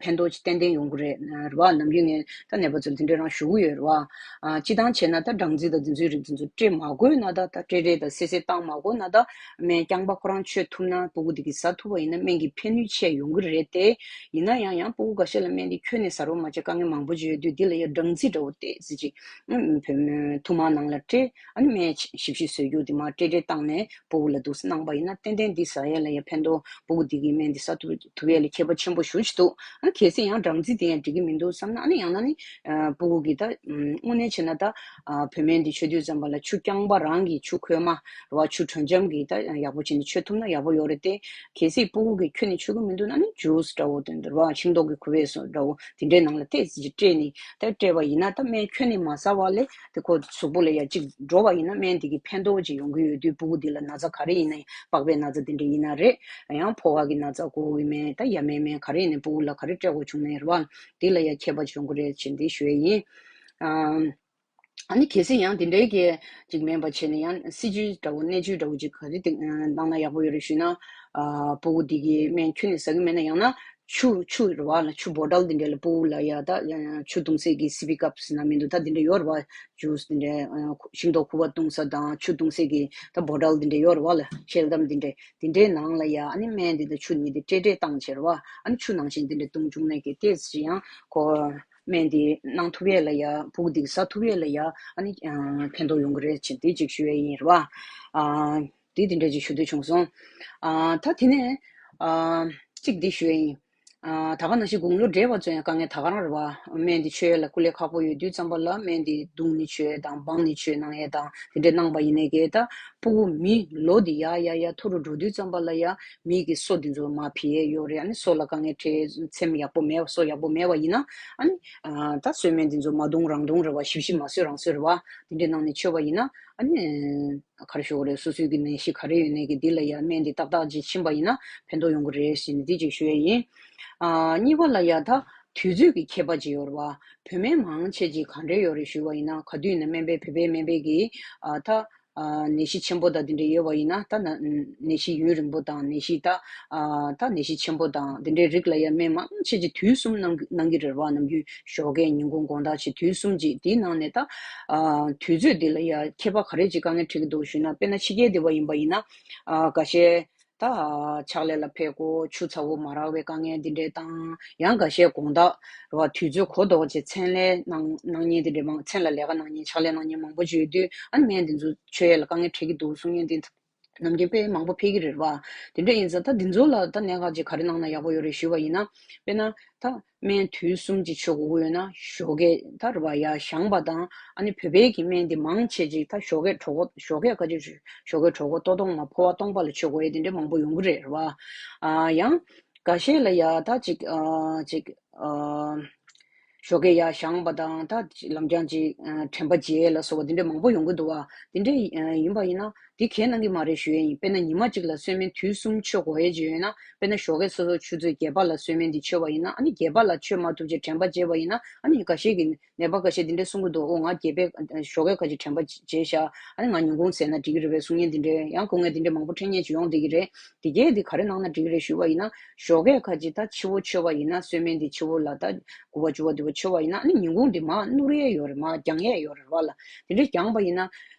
ཕན་ཐོགས་ཅིག་ཏན་ཏན་ཡོང་གི་རེད་རེད་བ། ནམ་རྒྱུན་ངས་ད་ནད་པ་ཚོར་འདི་འདྲ་རང་ཞུ་གི་ཡོད་རེད་བ། ཨ་སྤྱི་བཏང་བྱས་ན་ད་སྦྲང་རྩི་དང་འདི་ཚོའི་རིགས་འདི་ཚོ་སྤྲད་མ་དགོས་ན། ད་ད་སྤྲད་སྤྲད་ད་སེ་སེ་བཏང་མ་དགོས་ན། ད་སྨན་རྐྱང་པ་ཁོ་རང་མཆོད་ཐུབ་ན་སྤུ་གུ་འདི་གིས་ཟ་ཐུབ་པ་ཡིན་ན་སྨན་གྱི་ཕན་ནུས་ཆེ་ཡོང་གི་རེད་དེ། ཡིན་ན་ཡང་ཡང་སྤུ་གུ་འགའ་ཤས་ལ་སྨན་འདི་ཁྱོན་ནས་ཟ་རོགས་མ་བྱས་དཀའ་ངལ་མང་པོ་ཅིག་ཡོད་དུས། འདི་ལ་ཡ་སྦྲང་རྩི་འདྲ་བོ་ཏོག་ཙམ་ཅིག་ཨ་ཐུར་མ་ནང་ལ་སྤྲད། ཨ་ནི་སྨན་ཞིབ་ཞིབ་བཟོ་རྒྱུ་འདི་མར་སྤྲད་སྤྲད་བཏང་ནས་སྤུ་གུ་ལ་འདུག་སེ་གནང་པ་ཡིན་ན་ཏན་ཏན་འདི་ཟ་ཡས་ལ་ཡ་ཕན་ཐོགས། སྤུ་གུ་འདི་གིས་སྨན་འདི་ཟ་ཐུབ་ཐུབ་ཡས་ལ་ཁྱད་པར་ཆེན་པོ་ཞེ་པོ་ཅིག་འདུག་ཨ་ནི་གལ་སྲིད་ཡང་སྦྲང་རྩི་དེ་ཡང་འགྲིག་གི་མི་འདུག་བསམ་ན། ཨ་ནི་ཡང་ན་ནི་ཨ་སྤུ་གུ་གིས་ད་ཨམ་དངོས་གནས་བྱས་ན་ད་ཨ་བུད་མེད་འདི་མཆོད་དུས་ཙམ་པ་ལ་ཆུ་རྐྱང་པ་རང་གི་ཆུ་ཁོལ་མ་རེད་བ། ཆུ་དྲོད་འཇམ་གྱིས་ད་ཡག་པོ་བྱས་ནས་མཆོད་ཐུབ་ན་ཡག་པོ་ཡོད་རེད་དེ། གལ་སྲིད་སྤུ་གུ་གིས་ཁྱོན་ནས་མཆོད་ཀྱི་མི་འདུག་ན་ནི་ཇུས་འདྲ་བོ་དེ་འདྲ་བ། ཤིང་ཏོག་གི་ཁུ་བས་སོ་འདྲ་བོ་དེ་འདྲའི་ནང་ལ་ཏོག་ཙམ་ཅིག་སྤྲད་ནས་ད་སྤྲད་པ་ཡིན་ན། ད་སྨན་ཁྱོན་ནས་མ་ཟ་བ་ལས་དེ་ཁོ་གཟུགས་པོ་ལ་ཡ་གཅིག་འགྲོ་བ་ཡིན་ན་སྨན་དེ་གི་ཕན་ཐོགས་ཅིག་ཡོང་གི་ཡོད་དུས། སྤུ་གུ་འདི་ལ་ན་ཚ་ག་རེ་ཡིན་ན། པགས་པའི་ན་ཚ་དེ་འདྲ་ཡིན་ན་རེད། ཡང་ཕོ་བ་གི་ན་ཚ། མགོ་བོའི་སྨན། ད་ཡ་མའི་སྨན་ག་རེ་ཡིན་ནའི་སྤུ་གུ་ལ་ག་རེ་སྤྲད་དགོས་བྱུང་ནའི་རེད་བ། དེ་ལ་ཡ་ཁྱད་པར་ཅིག་ཡོང་གི་རེད་ཅེས་འདི་ཞུ་ཡས་ཡིན། ཨ། ཨ་ནི་གལ་སྲིད་ཡང་དེ་འདྲའི་གི་ཅིག་མིན་པ་བྱས་ནས་ཡང་སྲིད་ཇུས་འདྲ་བོ་གནད་ཇུས་འདྲ་བོ་ཅིག་ག་རེ་དེ་གནང་ན་ཡག་པོ་ཡོད་རེད་ཞུས་ན། ཨ་སྤུ་གུ་འདི་གི་སྨན་ཁྱོན་ནས་ཟ་གི་མེད་ན། ཡང་ན་ ཆུ་ཆུ་རེད་བ་ལ། ཆུ་བོ་ཊལ་འདི་འདྲ་ལ་ཕྲུ་གུ་ལ་ཡ་ད་ཡ་ཆུ་འཐུང་སའི་གི་སི་པི་ཀབ་ཟེར་ན་མི་འདུག་ད་འདི་འདྲ་ཡོད་རེད་བ། ཇུས་འདི་འདྲ་ཤིང་ཏོག་ཁུ་བ་བཏུང་ས་དང་ཆུ་འཐུང་སའི་གི་ད་བོ་ཊལ་འདི་འདྲ་ཡོད་རེད་བ་ལ། ཤེལ་དམ་འདི་འདྲ་འདི་འདྲའི་ནང་ལ་ཡ་ཨ་ནི་སྨན་འདི་དང་ཆུ་གཉིས་འདི་སྤྲེལ་སྤྲེལ་བཏང་བྱས་རེད་བ། ཨ་ནི་ཆུ་ནང་བཞིན་འདི་འདྲ་བཏུང་བྱུང་ནས་གི་ཏོག་ཙམ་ཡང་ཁོ་སྨན་འདི་གནང་ཐུབ་ཡས་ལ་ཡ། ཕྲུ་གུ་འདི་ཟ་ཐུབ་ཡས་ལ་ཡ་ཨ་ནི་ཕན་ཐོགས་ཡོང་གི་རེད་ཅེས་འདི་ཅིག་ཞུ་ཡས་ཡིན་རེད་བ། ཨ། དེ་དེ་འདྲ་ཅིག་ཞུ་འདོད་བྱུང་སོང་། ཨ། ད་དེ་ནས་ཨ། གཅིག་འདི་ཞུ་ཡ་ཡིན། ཨ། ད་ག་ནང་བཞིན་དགུང་ལོ་བགྲེས་པ་ཚོ་ཡང་དཀའ་ངལ་ད་ག་རང་རེད་བ། སྨན་འདི་མཆོད་ཡ་ལ་སྐུ་ལས་ཁག་པོ་ཡོད་དུས་ཙམ་པ་ལ་སྨན་འདི་བརྡུངས་ནས་མཆོད་ཡ་དང་སྦངས་ནས་མཆོད་གནང་ཡ་དང་དེ་འདྲ་གནང་པ་ཡིན་ནའི་གི་ད་ཕྲུ་གུ་མི་ལོ་འདི་ཡར་ཡར་ཡར་མཐོ་རུ་འགྲོ་དུས་ཙམ་པ་ལ་ཡ་མི་གི་སོ་འདི་ཚོ་མར་ཕྱིན་ཡས་ཡོད་རེད། ཨ་ནི་སོ་ལ་དཀའ་ངལ་འཕྲད། ཚེམས་ཡག་པོ་མེད་པ། སོ་ཡག་པོ་མེད་པ་ཡིན་ན་ཨ་ནི་ཨ། ད་གསོལ་སྨན་འདི་ཚོ་མ་བརྡུངས་རང་བརྡུངས་རེད་བ། ཞིབ་ཞིབ་མ་བཟོས་རང་བཟོས་རེད་བ། དེ་འདྲ་གནང་ནས་མཆོད་པ་ཡིན་ན་ཨ་ནི། ག་རེ་ཞུ་དགོས་རེད། སོ་སོའི་གི་ནད་གཞི་ག་རེ་ཡོད་ནའི་གི་འདི་ལ་ཡ་སྨན་འདི་ཏག་ཏག་ཅིག་ཕྱིན་པ་ཡིན་ན་ཕན་ཐོགས་ཡོང་གི་རེད་ཟེར་ནས་འདི་ཅིག་ཞུ་ཡས་ཡིན། ཨ། གཉིས་པ་ལ་ཡ་ད་དུས་ཚོད་ཀྱི་ཁྱད་པར་ཅིག་ཡོད་རེད་བ། བོད་སྨན་མང་ཆེ་ཅིག་ག་འདྲས་ཡོད་རེད་ཞུས་པ་ཡིན་ན། ག་དུས་ཡིན་ན་སྨན་པའི་བོད་པའི་སྨན་པའི་གི་ཨ། ད་ཨ། ནད་གཞི་ཆེན་པོ་དང་དེ་འདྲས་ཡོད་པ་ཡིན་ན། ད་ན་ནད་གཞི་ཡུན་རིང་པོ་དང་ནད་གཞི་ད་ཨ། ད་ནད་གཞི་ཆེན་པོ་དང་དེ་འདྲའི་རིགས་ལ་ཡ་སྨན་མང་ཆེ་ཅིག་དུས་གསུམ་གནང་གནང་གི་རེད་བ། ནམ་རྒྱུན་ཞོགས་ཀས་ཉིན་གུང་དགོང་དག་བྱས་དུས་གསུམ་ཅིག་དེའི་ནང་ནས་ད་ཨ། དུས་ཚོད་འདི་ལ་ཡ་ཁྱད་པར་ག་རེ་ཅིག་དཀའ་ངལ་འཕྲད་ཀྱི་འདུག་ཞུས་ན། དཔེར་ན་ཕྱི་རྒྱལ་འདི་བ་ཡིན་པ་ཡིན་ན་ཨ། འགའ་ཤས་ད་ཨ། ཕྱག་ལས་ལ་ཕེབས་དགོས། ཆུ་ཚ་བོ་མ་རག་པའི་དཀའ་ངལ་འདི་འདྲས་དང་། ཡང་འགའ་ཤས་དགོང་དག་རེད་བ། དུས་ཚོད་གོ་ལྡོག་བྱས་མཚན་ལས་གནང་གནང་མཁན་འདི་འདྲས་མང་། མཚན་ལ་ལས་ཀ་གནང་མཁན་ཕྱག་ལས་གནང་མཁན་མང་པོ་ཅིག་ཡོད་དུས་ཨ་ནི་སྨན་འདི་ཚོ་མཆོད་ཡས་ལ་དཀའ་ངལ་འཕྲད་ཀྱི་འདུག་གསུང་མཁན་འདི་ནམ་རྒྱུན་དཔེ་མང་པོ་ཕེབས་ཀྱི་རེད་བ། དེ་འདྲ་ཡིན་ཙང་ད་འདི་ཚོ་ལ་ད་གནད་འགག་ཅིག་ག་རེ་གནང་ན་ཡག་པོ་ཡོད་རེད་ཞུས་པ་ཡིན་ན། དཔེར་ན་ད་སྨན་དུས་གསུམ་ཅིག་མཆོད་དགོས་ཀྱི་ཡོད་ན་ཞོགས་ཀས་ད་རེད་བ། ཡར་བཞེངས་པ་དང་ཨ་ནི་བོད་པའི་གི་སྨན་འདི་མང་ཆེ་ཅིག་ད་ཞོགས་ཀས་གྲོད་ཁོག་ཞོགས་ཀས་ག་ཅིག་ཞོགས་ཀས་གྲོད་ཁོག་ལྟོགས་ལྟོགས་མ་ཕོ་བ་སྟོང་པ་ལ་མཆོད་དགོས་ཡས་དེ་འདྲ་མང་པོ་ཡོང་གི་རེད་རེད་བ། ཨ། ཡང་འགའ་ཤས་ལ་ཡ་ད་ཅིག་ཨ། ཅིག་ཨ། ཞོགས་ཀས་ཡར་བཞེངས་པ་དང་ད་ལམ་སང་ཅིག་ཨ། དྲན་པ་བརྗེད་ལ་སོགས་པ་དེ་འདྲ་མང་པོ་ཡོང་གི་འདུག་བ། དེ་འདྲ་ཡིན་པ་ཡིན་ན་དེ་གས་གནང་གི་མ་རེད་ཞུ་ཡས་ཡིན། དཔེར་ན་ཉི་མ་གཅིག་ལ་གསོལ་སྨན་དུས་གསུམ་མཆོད་དགོས་ཡས་ཅིག་ཡོད་ན། དཔེར་ན་ཞོགས་ཀས་སོ་སོ་ཆུ་ཚོད་བརྒྱད་པ་ལ་གསོལ་སྨན་འདི་མཆོད་པ་ཡིན་ན། ཨ་ནི་བརྒྱད་པ་ལ་མཆོད་མ་ཐུབ་ཅེས་དྲན་པ་བརྗེད་པ་ཡིན་ན། ཨ་ནི་འགའ་ཤས་ཀྱིས་ནད་པ་འགའ་ཤས་འདི་འདྲ་གསུང་གི་འདུག་ཨོ་ང་བརྒྱད་པའི་ཞོགས་ཀས་ཁ་ཅིག་དྲན་པ་བརྗེད་ཤག་ཨ་ནི་ང་ཉིན་གུང་ཟས་ན་འགྲིག་གི་རེད་པས་གསུང་མཁན་འདི་འདྲའི་ཡང་སྐུ་ངལ་འདི་འདྲ་མང་པོ་འཕྲད་མཁན་ཅིག་ཡོང་བསྡད་ཀྱི་རེད། དེ་གས་འདི་ག་རེ་གནང་ན་འགྲིག་གི་རེད་ཞུས་པ་ཡིན་ན། ཞོགས་ཀས་ཁ་ཅིག་ད་ཕྱི་པོ་མཆོད་པ་ཡིན་ན། གསོལ་སྨན་འདི་ཕྱི་པོ་ལ་ད་དགུ་པ་བཅུ་པ་འདི་པོ་མཆོད་པ་ཡིན་ན། ཨ་ནི་ཉིན་གུང་འདི་མར་བསྣུར་ཡས་ཡོད་རེད། མར་བརྒྱང་ཡས་ཡོད་རེད་བ་ལ། དེ་འདྲ་བརྒྱངས་པ་ཡིན་ན།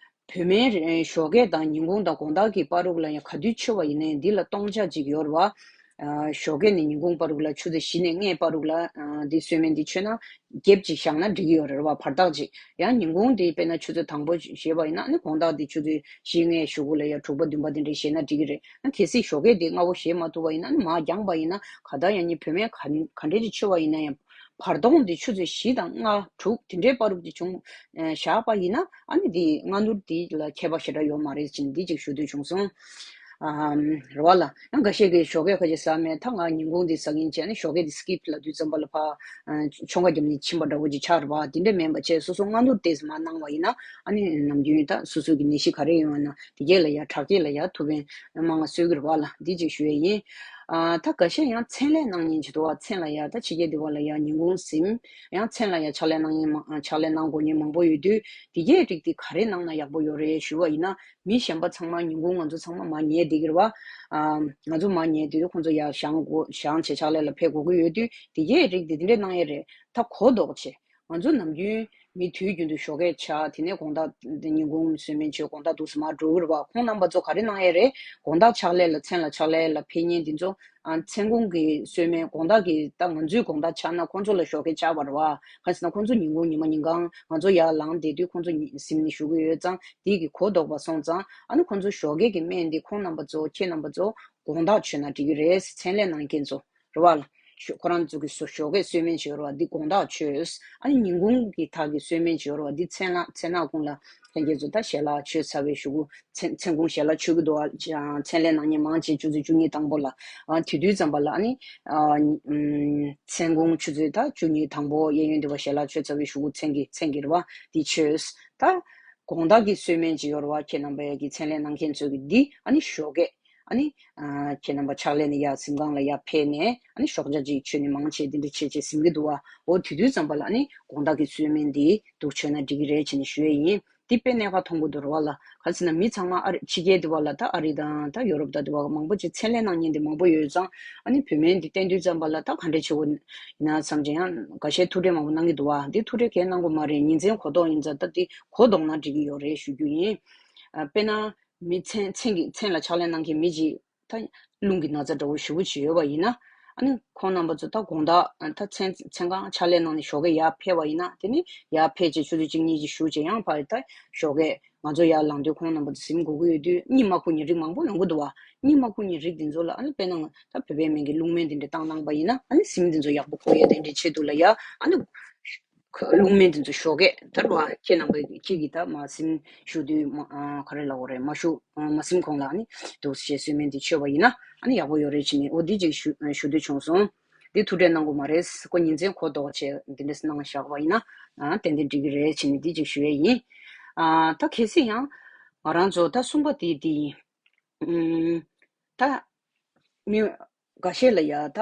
བོད་སྨན་རེད། ཞོགས་ཀས་དང་ཉིན་གུང་དང་དགོང་དག་གི་བར་དུ་ལ་ཡང་ག་དུས་མཆོད་པ་ཡིན་ནའི་འདི་ལ་སྟོང་ཆ་གཅིག་ཡོད་རེད་བ། ཨ། ཞོགས་ཀས་ནས་ཉིན་གུང་བར་དུ་ལ་ཆུ་ཚོད་བཞི་ནས་ལྔའི་བར་དུ་ལ་ཨ། འདི་གསོལ་སྨན་འདི་མཆོད་ན་བརྒྱབ་ཅིག་བཞག་ན་འགྲིག་གི་ཡོད་རེད་བ། བར་ཐག་ཅིག་ཡང་ཉིན་གུང་འདི་དཔེར་ན་ཆུ་ཚོད་དང་པོ་བཞེས་པ་ཡིན་ན། ཨ་ནི་དགོང་དག་འདི་ཆུ་ཚོད་བཞི་ལྔའི་གཞུག་གུ་ལ་ཡང་དྲུག་པ་བདུན་པ་འདི་འདྲ་བཞེས་ན་འགྲིག་གི་རེད། ཨ། གལ་སྲིད་ཞོགས་ཀས་འདི་སྔ་པོ་བཞེས་མ་ཐུབ་པ་ཡིན་ན། ཨ་ནི་མར་བརྒྱངས་པ་ཡིན་ན་ག་ད་ཡང་ནི་བོད་སྨན་ག་ག་འདྲས་ཅིག་མཆོད་པ་ཡིན་ན་ཡང་། བར་སྟོང་འདི་ཆུ་ཚོད་བཞི་དང་ལྔ་དྲུག་དེ་འདྲའི་བར་དུ་ཅིག་བྱུང་བཞག་པ་ཡིན་ན། ཨ་ནི་འདི་སྔ་སྣུར་འདི་ལ་ཁྱད་པར་ཞེ་དྲག་ཡོད་མ་རེད་ཅེས་འདི་ཅིག་ཞུ་འདོད་བྱུང་སོང་། ཨམ། རེད་བ་ལ། ཡང་འགའ་ཤས་ཀྱིས་ཞོགས་ཀས་ཁ་ཅིག་ཟ་མེད། ད་ང་ཉིན་གུང་འདི་ཟ་གིན་བྱས་ནས་ཞོགས་ཀས་འདི་སི་ཀིབ་ལབ་དུས་ཙམ་པ་ལ་ཕར་ཨ། ཆོ་ག་རྒྱབ་ནས་ཕྱིན་པ་འདྲ་བོ་ཅིག་ཆགས་རེད་བ། དེ་འདྲ་མིན་པ་བྱས་སོ་སོ་སྔ་སྣུར་དེ་མར་གནང་བ་ཡིན་ན། ཨ་ནི་ནམ་རྒྱུན་ད་སོ་སོ་གི་ནད་གཞི་ག་རེ་ཡོད་ན་དེ་གས་ལ་ཡ་དྲག་སྐྱེད་ལ་ཡ་ཐུགས་ཕན་མང་ང་གསོས་ཀྱི་རེད་བ་ལ། འདི་ཅིག་ཞུ་ཡས་ཡིན། ཨ། ད་འགའ་ཤས་ཡང་མཚན་ལས་གནང་མཁན་ཅིག་འདུག་བ། མཚན་ལ་ཡ་ད་ཕྱི་རྒྱལ་འདི་བ་ལ་ཡ་ཉིན་གུང་གཟིམ། ཡང་མཚན་ལ་ཡ་ཕྱག་ལས་གནང་མཁན་མང་ཕྱག་ལས་གནང་དགོས་མཁན་མང་པོ་ཡོད་དུས། དེ་གས་རིགས་འདི་ག་རེ་གནང་ན་ཡག་པོ་ཡོད་རེད་ཞུ་བ་ཡིན་ན། མི་གཞན་པ་ཚང་མ་ཉིན་གུང་ང་ཚོ་ཚང་མ་མར་ཉལ་བསྡད་ཀྱི་རེད་བ། ཨ། ང་ཚོ་མར་ཉལ་དུས་ཁོང་ཚོ་ཡར་བཞེངས་དགོས། བཞེངས་བྱས་ཕྱག་ལས་ལ་ཕེབས་དགོས་ཀྱི་ཡོད་དུས། དེ་གས་རིགས་འདི་འདི་འདྲས་གནང་ཡས་རེད། ད་གོ་ལྡོག་བྱས། ང་ཚོ་ནམ་རྒྱུན་མི་དུས་རྒྱུན་དུ་ཞོགས་ཀས་ཆགས། དེ་ནས་དགོང་དག་ཉིན་གུང་གསོལ་སྨན་མཆོད། དགོང་དག་འདུག་སེ་མར་འགྲོ་གི་རེད་བ། ཁོང་རྣམ་པ་ཚོ་ག་རེ་གནང་ཡས་རེད། དགོང་དག་ཕྱག་ལས་ལ་མཚན་ལ་ཕྱག་ལས་ལ་ཕེབས་མཁན་འདི་ཚོ། ཨ། མཚན་གུང་གི་གསོལ་སྨན་དགོང་དག་གི་ད་ང་ཚོའི་དགོང་དག་ཆགས་ན་ཁོང་ཚོ་ལ་ཞོགས་ཀས་ཆགས་པ་རེད་བ། གང་ཟེར་ན་ཁོང་ཚོ་ཉིན་གུང་ཉི་མ་ཉིན་གང་ང་ཚོ་ཡར་ལངས་བསྡད་དུས་ཁོང་ཚོ་གཟིམ་ནས་བཞུགས་ཀྱི་ཡོད་ཙང་། དེ་གི་གོ་ལྡོག་པ་སོང་ཙང་། ཨ་ནི་ཁོང་ཚོ་ཞོགས་ཀས་ཀྱི་སྨན་འདི་ཁོང་རྣམ་པ་ཚོ་ཁྱེད་རྣམ་པ་ཚོ་དགོང་དག་མཆོད་ན་འགྲིག་གི་རེད། མཚན་ལས་གནང་མཁན་ཚོ། རེད་བ་ལ། ཞོ་ཁོ་རང་ཚོ་གི་སོ་ཞོགས་ཀས་གསོལ་སྨན་བྱེད་རེད་བ། འདི་དགོང་དག་མཆོད། ཨ་ནི་ཉིན་གུང་གི་ཐག་གི་གསོལ་སྨན་བྱེད་རེད་བ། འདི་མཚན་ལ་མཚན་ནག་གུང་ལ་ལྷན་རྒྱས་ཚོ་ད་ཞལ་ལག་མཆོད་ཚར་བའི་གཞུག་གུ། མཚན་མཚན་གུང་ཞལ་ལག་མཆོད་ཀྱི་འདུག་བ། མཚན་ལས་གནང་མཁན་མང་ཆེ་ཆུ་ཚོད་བཅུ་གཉིས་དང་པོ་ལ། ཨ། དེ་དུས་ཙམ་པ་ལ་ཨ་ནི། ཨ། མཚན་གུང་ཆུ་ཚོད་ད་བཅུ་གཉིས་དང་པོ་གཡས་གཡོན་འདི་བ་ཞལ་ལག་མཆོད་ཚར་བའི་གཞུག་གུ་མཚན་གྱི་མཚན་གྱི་རེད་བ། འདི་མཆོད། ད་དགོང་དག་གི་གསོལ་སྨན་ཅིག་ཡོད་རེད་བ། ཁྱེད་རྣམ་པ་ཡ་གི་མཚན་ལས་གནང་མཁན་ཚོ་གི་འདི་ཨ་ནི་ཞོགས་ཀས། ཨ་ནི། ཨ། ཁྱེད་རྣམ་པ་ཕྱག་ལས་ནས་ཡར་གཟིམ་ཁང་ལ་ཡར་ཕེབས་ནས། ཨ་ནི་ཞོགས་ཇ་ཅིག་མཆོད་ནས་མང་ཆེ་འདི་འདྲ་བྱས་བྱས་གཟིམ་གྱི་འདུག་བ། འོ་དེ་དུས་ཙམ་པ་ལ་ཨ་ནི་དགོང་དག་གི་གསོལ་སྨན་འདི་འདུག་མཆོད་ན་འགྲིག་གི་རེད་བྱས་ནས་ཞུ་ཡས་ཡིན། འདི་དཔེ་གནད་འགག་མཐོང་གི་འདུག་ར་བ་ལ། ག་ཟེར་ན་མི་ཚང་མ་ཨ་རི་ཕྱི་རྒྱལ་འདི་བ་ལ་ད་ཨ་རི་དང་ད་ཡོ་རོབ་ད་འདི་བ་མང་པོ་ཅིག་ཚད་ལེན་གནང་མཁན་འདི་མང་པོ་ཡོད་ཙང་། ཨ་ནི་བོད་སྨན་འདི་བསྟེན་དུས་ཙམ་པ་ལ་ད་ག་འདྲ་བྱེད་དགོས་ཡིན་ན་བསམ་བྱས་ཡང་འགའ་ཤས་ཐུགས་ཁྲལ་མང་པོ་གནང་གི་འདུག་བ། འདི་ཐུགས་ཁྲལ་གང་གནང་དགོས་མ་རེད། ཉིན་མཚན་གོ་ལྡོག་ཡིན་ཙང་ད་འདི་གོ་ལྡོག་ན་འགྲིག་གི་ཡོད་རེད་ཞུ་རྒྱུ་ཡིན། ཨ་དཔེར་ན། མི་མཚན་མཚན་གྱི་མཚན་ལ་ཕྱག་ལས་གནང་མཁན་མི་ཅིག་ད་རླུང་གི་ན་ཚ་འདྲ་བོ་ཞེ་པོ་ཅིག་ཡོད་པ་ཡིན་ན། ཨ་ནི་ཁོང་རྣམ་པ་ཚོ་ད་དགོང་དག་ད་མཚན་མཚན་གང་ཕྱག་ལས་གནང་ནས་ཞོགས་ཀས་ཡར་ཕེབས་པ་ཡིན་ན། དེ་ནི་ཡར་ཕེབས་རྗེས་ཆུ་ཚོད་གཅིག་གཉིས་ཅིག་བཞུགས་རྗེས་ཡང་ཕར་ད་ཞོགས་ཀས་ང་ཚོ་ཡར་ལངས་དུས་ཁོང་རྣམ་པ་ཚོ་གཟིམ་དགོས་ཀྱི་ཡོད་དུས། གཉིད་མ་ཁུག་མཁན་རིགས་མང་པོ་ཡོང་གི་འདུག་བ། གཉིད་མ་ཁུག་མཁན་རིགས་འདི་ཚོ་ལ་ཨ་ནི་དཔེར་ན་ད་བོད་པའི་སྨན་གྱི་རླུང་སྨན་དེ་འདྲ་བཏང་གནང་པ་ཡིན་ན། ཨ་ནི་གཟིམ་འདི་ཚོ་ཡག་པོ་འཁོར་ཡ་དེ་འདྲའི་ཆེད་དུ་ལ་ཡ། ཨ་ནི། ཁ་རླུང་སྨན་དེ་ཚོ་ཞོགས་ཀས་ད་རུ་བ་ཁྱེད་རྣམ་པ་ཁྱེད་ཀྱིས་ད་མ་གཟིམ་བཞུགས་དུས་མ་ཨ་ག་རེ་ལབ་དགོས་རེད། མ་བཞུགས་ཨ་མ་གཟིམ་གོང་ལ་ཨ་ནི་འདུག་སེ་གསོལ་སྨན་དེ་མཆོད་པ་ཡིན་ན་ཨ་ནི་ཡག་པོ་ཡོད་རེད་བྱས་ནས། འོ་འདི་ཅིག་ཞུ་ཞུ་འདོད་བྱུང་སོང་། འདི་ཐུགས་ཁྲལ་གནང་དགོས་མ་རེད། ཁོ་ཉིན་མཚན་གོ་ལྡོག་བྱས་འདི་འདྲས་གནང་བཞག་པ་ཡིན་ན་ཨ་ཏན་ཏན་འགྲིག་གི་རེད་བྱས་ནས་འདི་ཅིག་ཞུ་ཡས་ཡིན། ཨ་ད་གལ་སྲིད་ཡང་ང་རང་ཚོ་ད་གསུམ་པ་དེ་འདི་ཡིན། ཨུམ། ད་མི་འགའ་ཤས་ལ་ཡ་ད་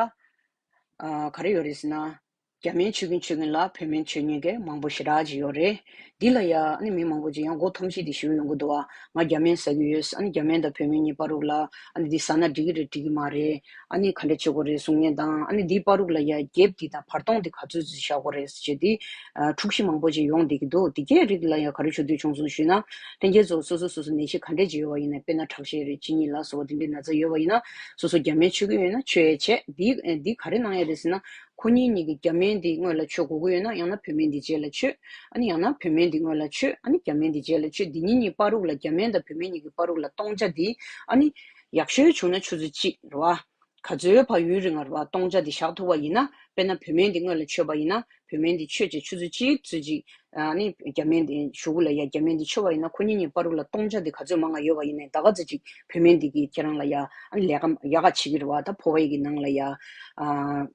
ཨ་ག་རེ་ཡོད་རེད་ཟེར་ན། རྒྱ་སྨན་མཆོད་ཀྱིན་མཆོད་ཀྱིན་ལ་བོད་སྨན་མཆོད་མཁན་གྱི་མང་པོ་ཞེ་དྲག་ཅིག་ཡོད་རེད། འདི་ལ་ཡ་ཨ་ནི་མི་མང་པོ་ཅིག་ཡང་མགོ་འཐོམ་གཞི་དེ་ཞུ་ཡོང་གི་འདུག་བ། ང་རྒྱ་སྨན་ཟ་གི་ཡོད། ཨ་ནི་རྒྱ་སྨན་དང་བོད་སྨན་གཉིས་བར་དུ་ལ་ཨ་ནི་འདི་ཟ་ན་འགྲིག་གི་རེད་འགྲིག་གི་མ་རེད། ཨ་ནི་ག་འདྲ་བྱེད་དགོས་རེད་གསུང་མཁན་དང་། ཨ་ནི་འདིའི་བར་དུ་ལ་ཡ་gap་འདི་དང་བར་སྟོང་འདི་ག་ཚོད་ཙམ་བཞག་དགོས་རེད་ཟེར་བྱས་འདི་ཨ་འཁྲུག་གཞི་མང་པོ་ཅིག་ཡོང་བསྡད་ཀྱི་འདུག། འདི་གའི་རིགས་ལ་ཡ་ག་རེ་ཞུ་འདོད་བྱུང་སོང་ཞུས་ན། ལྷན་རྒྱས་ཚོ་སོ་སོ་སོ་སོ་ནད་གཞི་ག་འདྲ་ཅིག་ཡོད་པ་ཡིན་ན། དཔེར་ན་ཁྲག་ཤེད་རེད། གཅིན་སྙི་ལ་སོགས་འདི་འདྲའི་ན་ཚ་ཡོད་པ་ཡིན་ན་སོ་སོ་རྒྱ་སྨན་མཆོད་ཀྱི་ཡོད་ན་མཆོད་ཡས་བྱས། འདི་འདི་ག་རེ་གནང་ཡས་རེད་ཟེར་ན། ཁོ་གཉིས་གཉིས་ཀྱི་རྒྱ་སྨན་འདི་སྔོན་ལ་མཆོད་དགོས་ཀྱི་ཡོད་ན། ཡང་ན་བོད་སྨན་འདི་རྗེས་ལ་མཆོད། ཨ་ནི་ཡང་ན་བོད་སྨན་འདི་སྔོན་ལ་མཆོད། ཨ་ནི་རྒྱ་སྨན་འདི་རྗེས་ལ་མཆོད། འདི་གཉིས་གཉིས་བར་དུ་ལ་རྒྱ་སྨན་དང་བོད་སྨན་གཉིས་ཀྱི་བར་དུ་ལ་སྟོང་ཆ་འདི་ཨ་ནི་ཡག་ཤོས་བྱུང་ན་ཆུ་ཚོད་གཅིག་རེད་བ། ག་ཚོད་ཕར་ཡུན་རིང་ང་རེད་བ། སྟོང་ཆ་འདི་བཞག་ཐུབ་པ་ཡིན་ན། དཔེར་ན་བོད་སྨན་འདི་སྔོན་ལ་མཆོད་པ་ཡིན་ན། བོད་སྨན་འདི་མཆོད་བྱས་ཆུ་ཚོད་གཅིག་ཙམ་ཅིག་ཨ་ནི་རྒྱ་སྨན་འདི་གཞུག་གུ་ལ་ཡ་རྒྱ་སྨན་འདི་མཆོད་པ་ཡིན་ན། ཁོ་གཉིས་གཉིས་བར་དུ་ལ་སྟོང་ཆ་འདི་ག་ཚོད་མང་ང་ཡོད་པ་ཡིན་ནའི་ད་ག་ཙམ་ཅིག་བོད་སྨན་འདི་གིས་ཁྱེད་རང་ལ་ཡ་ཨ་ནི་ལས་ཀ་ཡག་ག་བྱེད་ཀྱི་རེད་བ། ད་ཕོ་བ་ཡི་གི་ནང་ལ་ཡ་ཨ།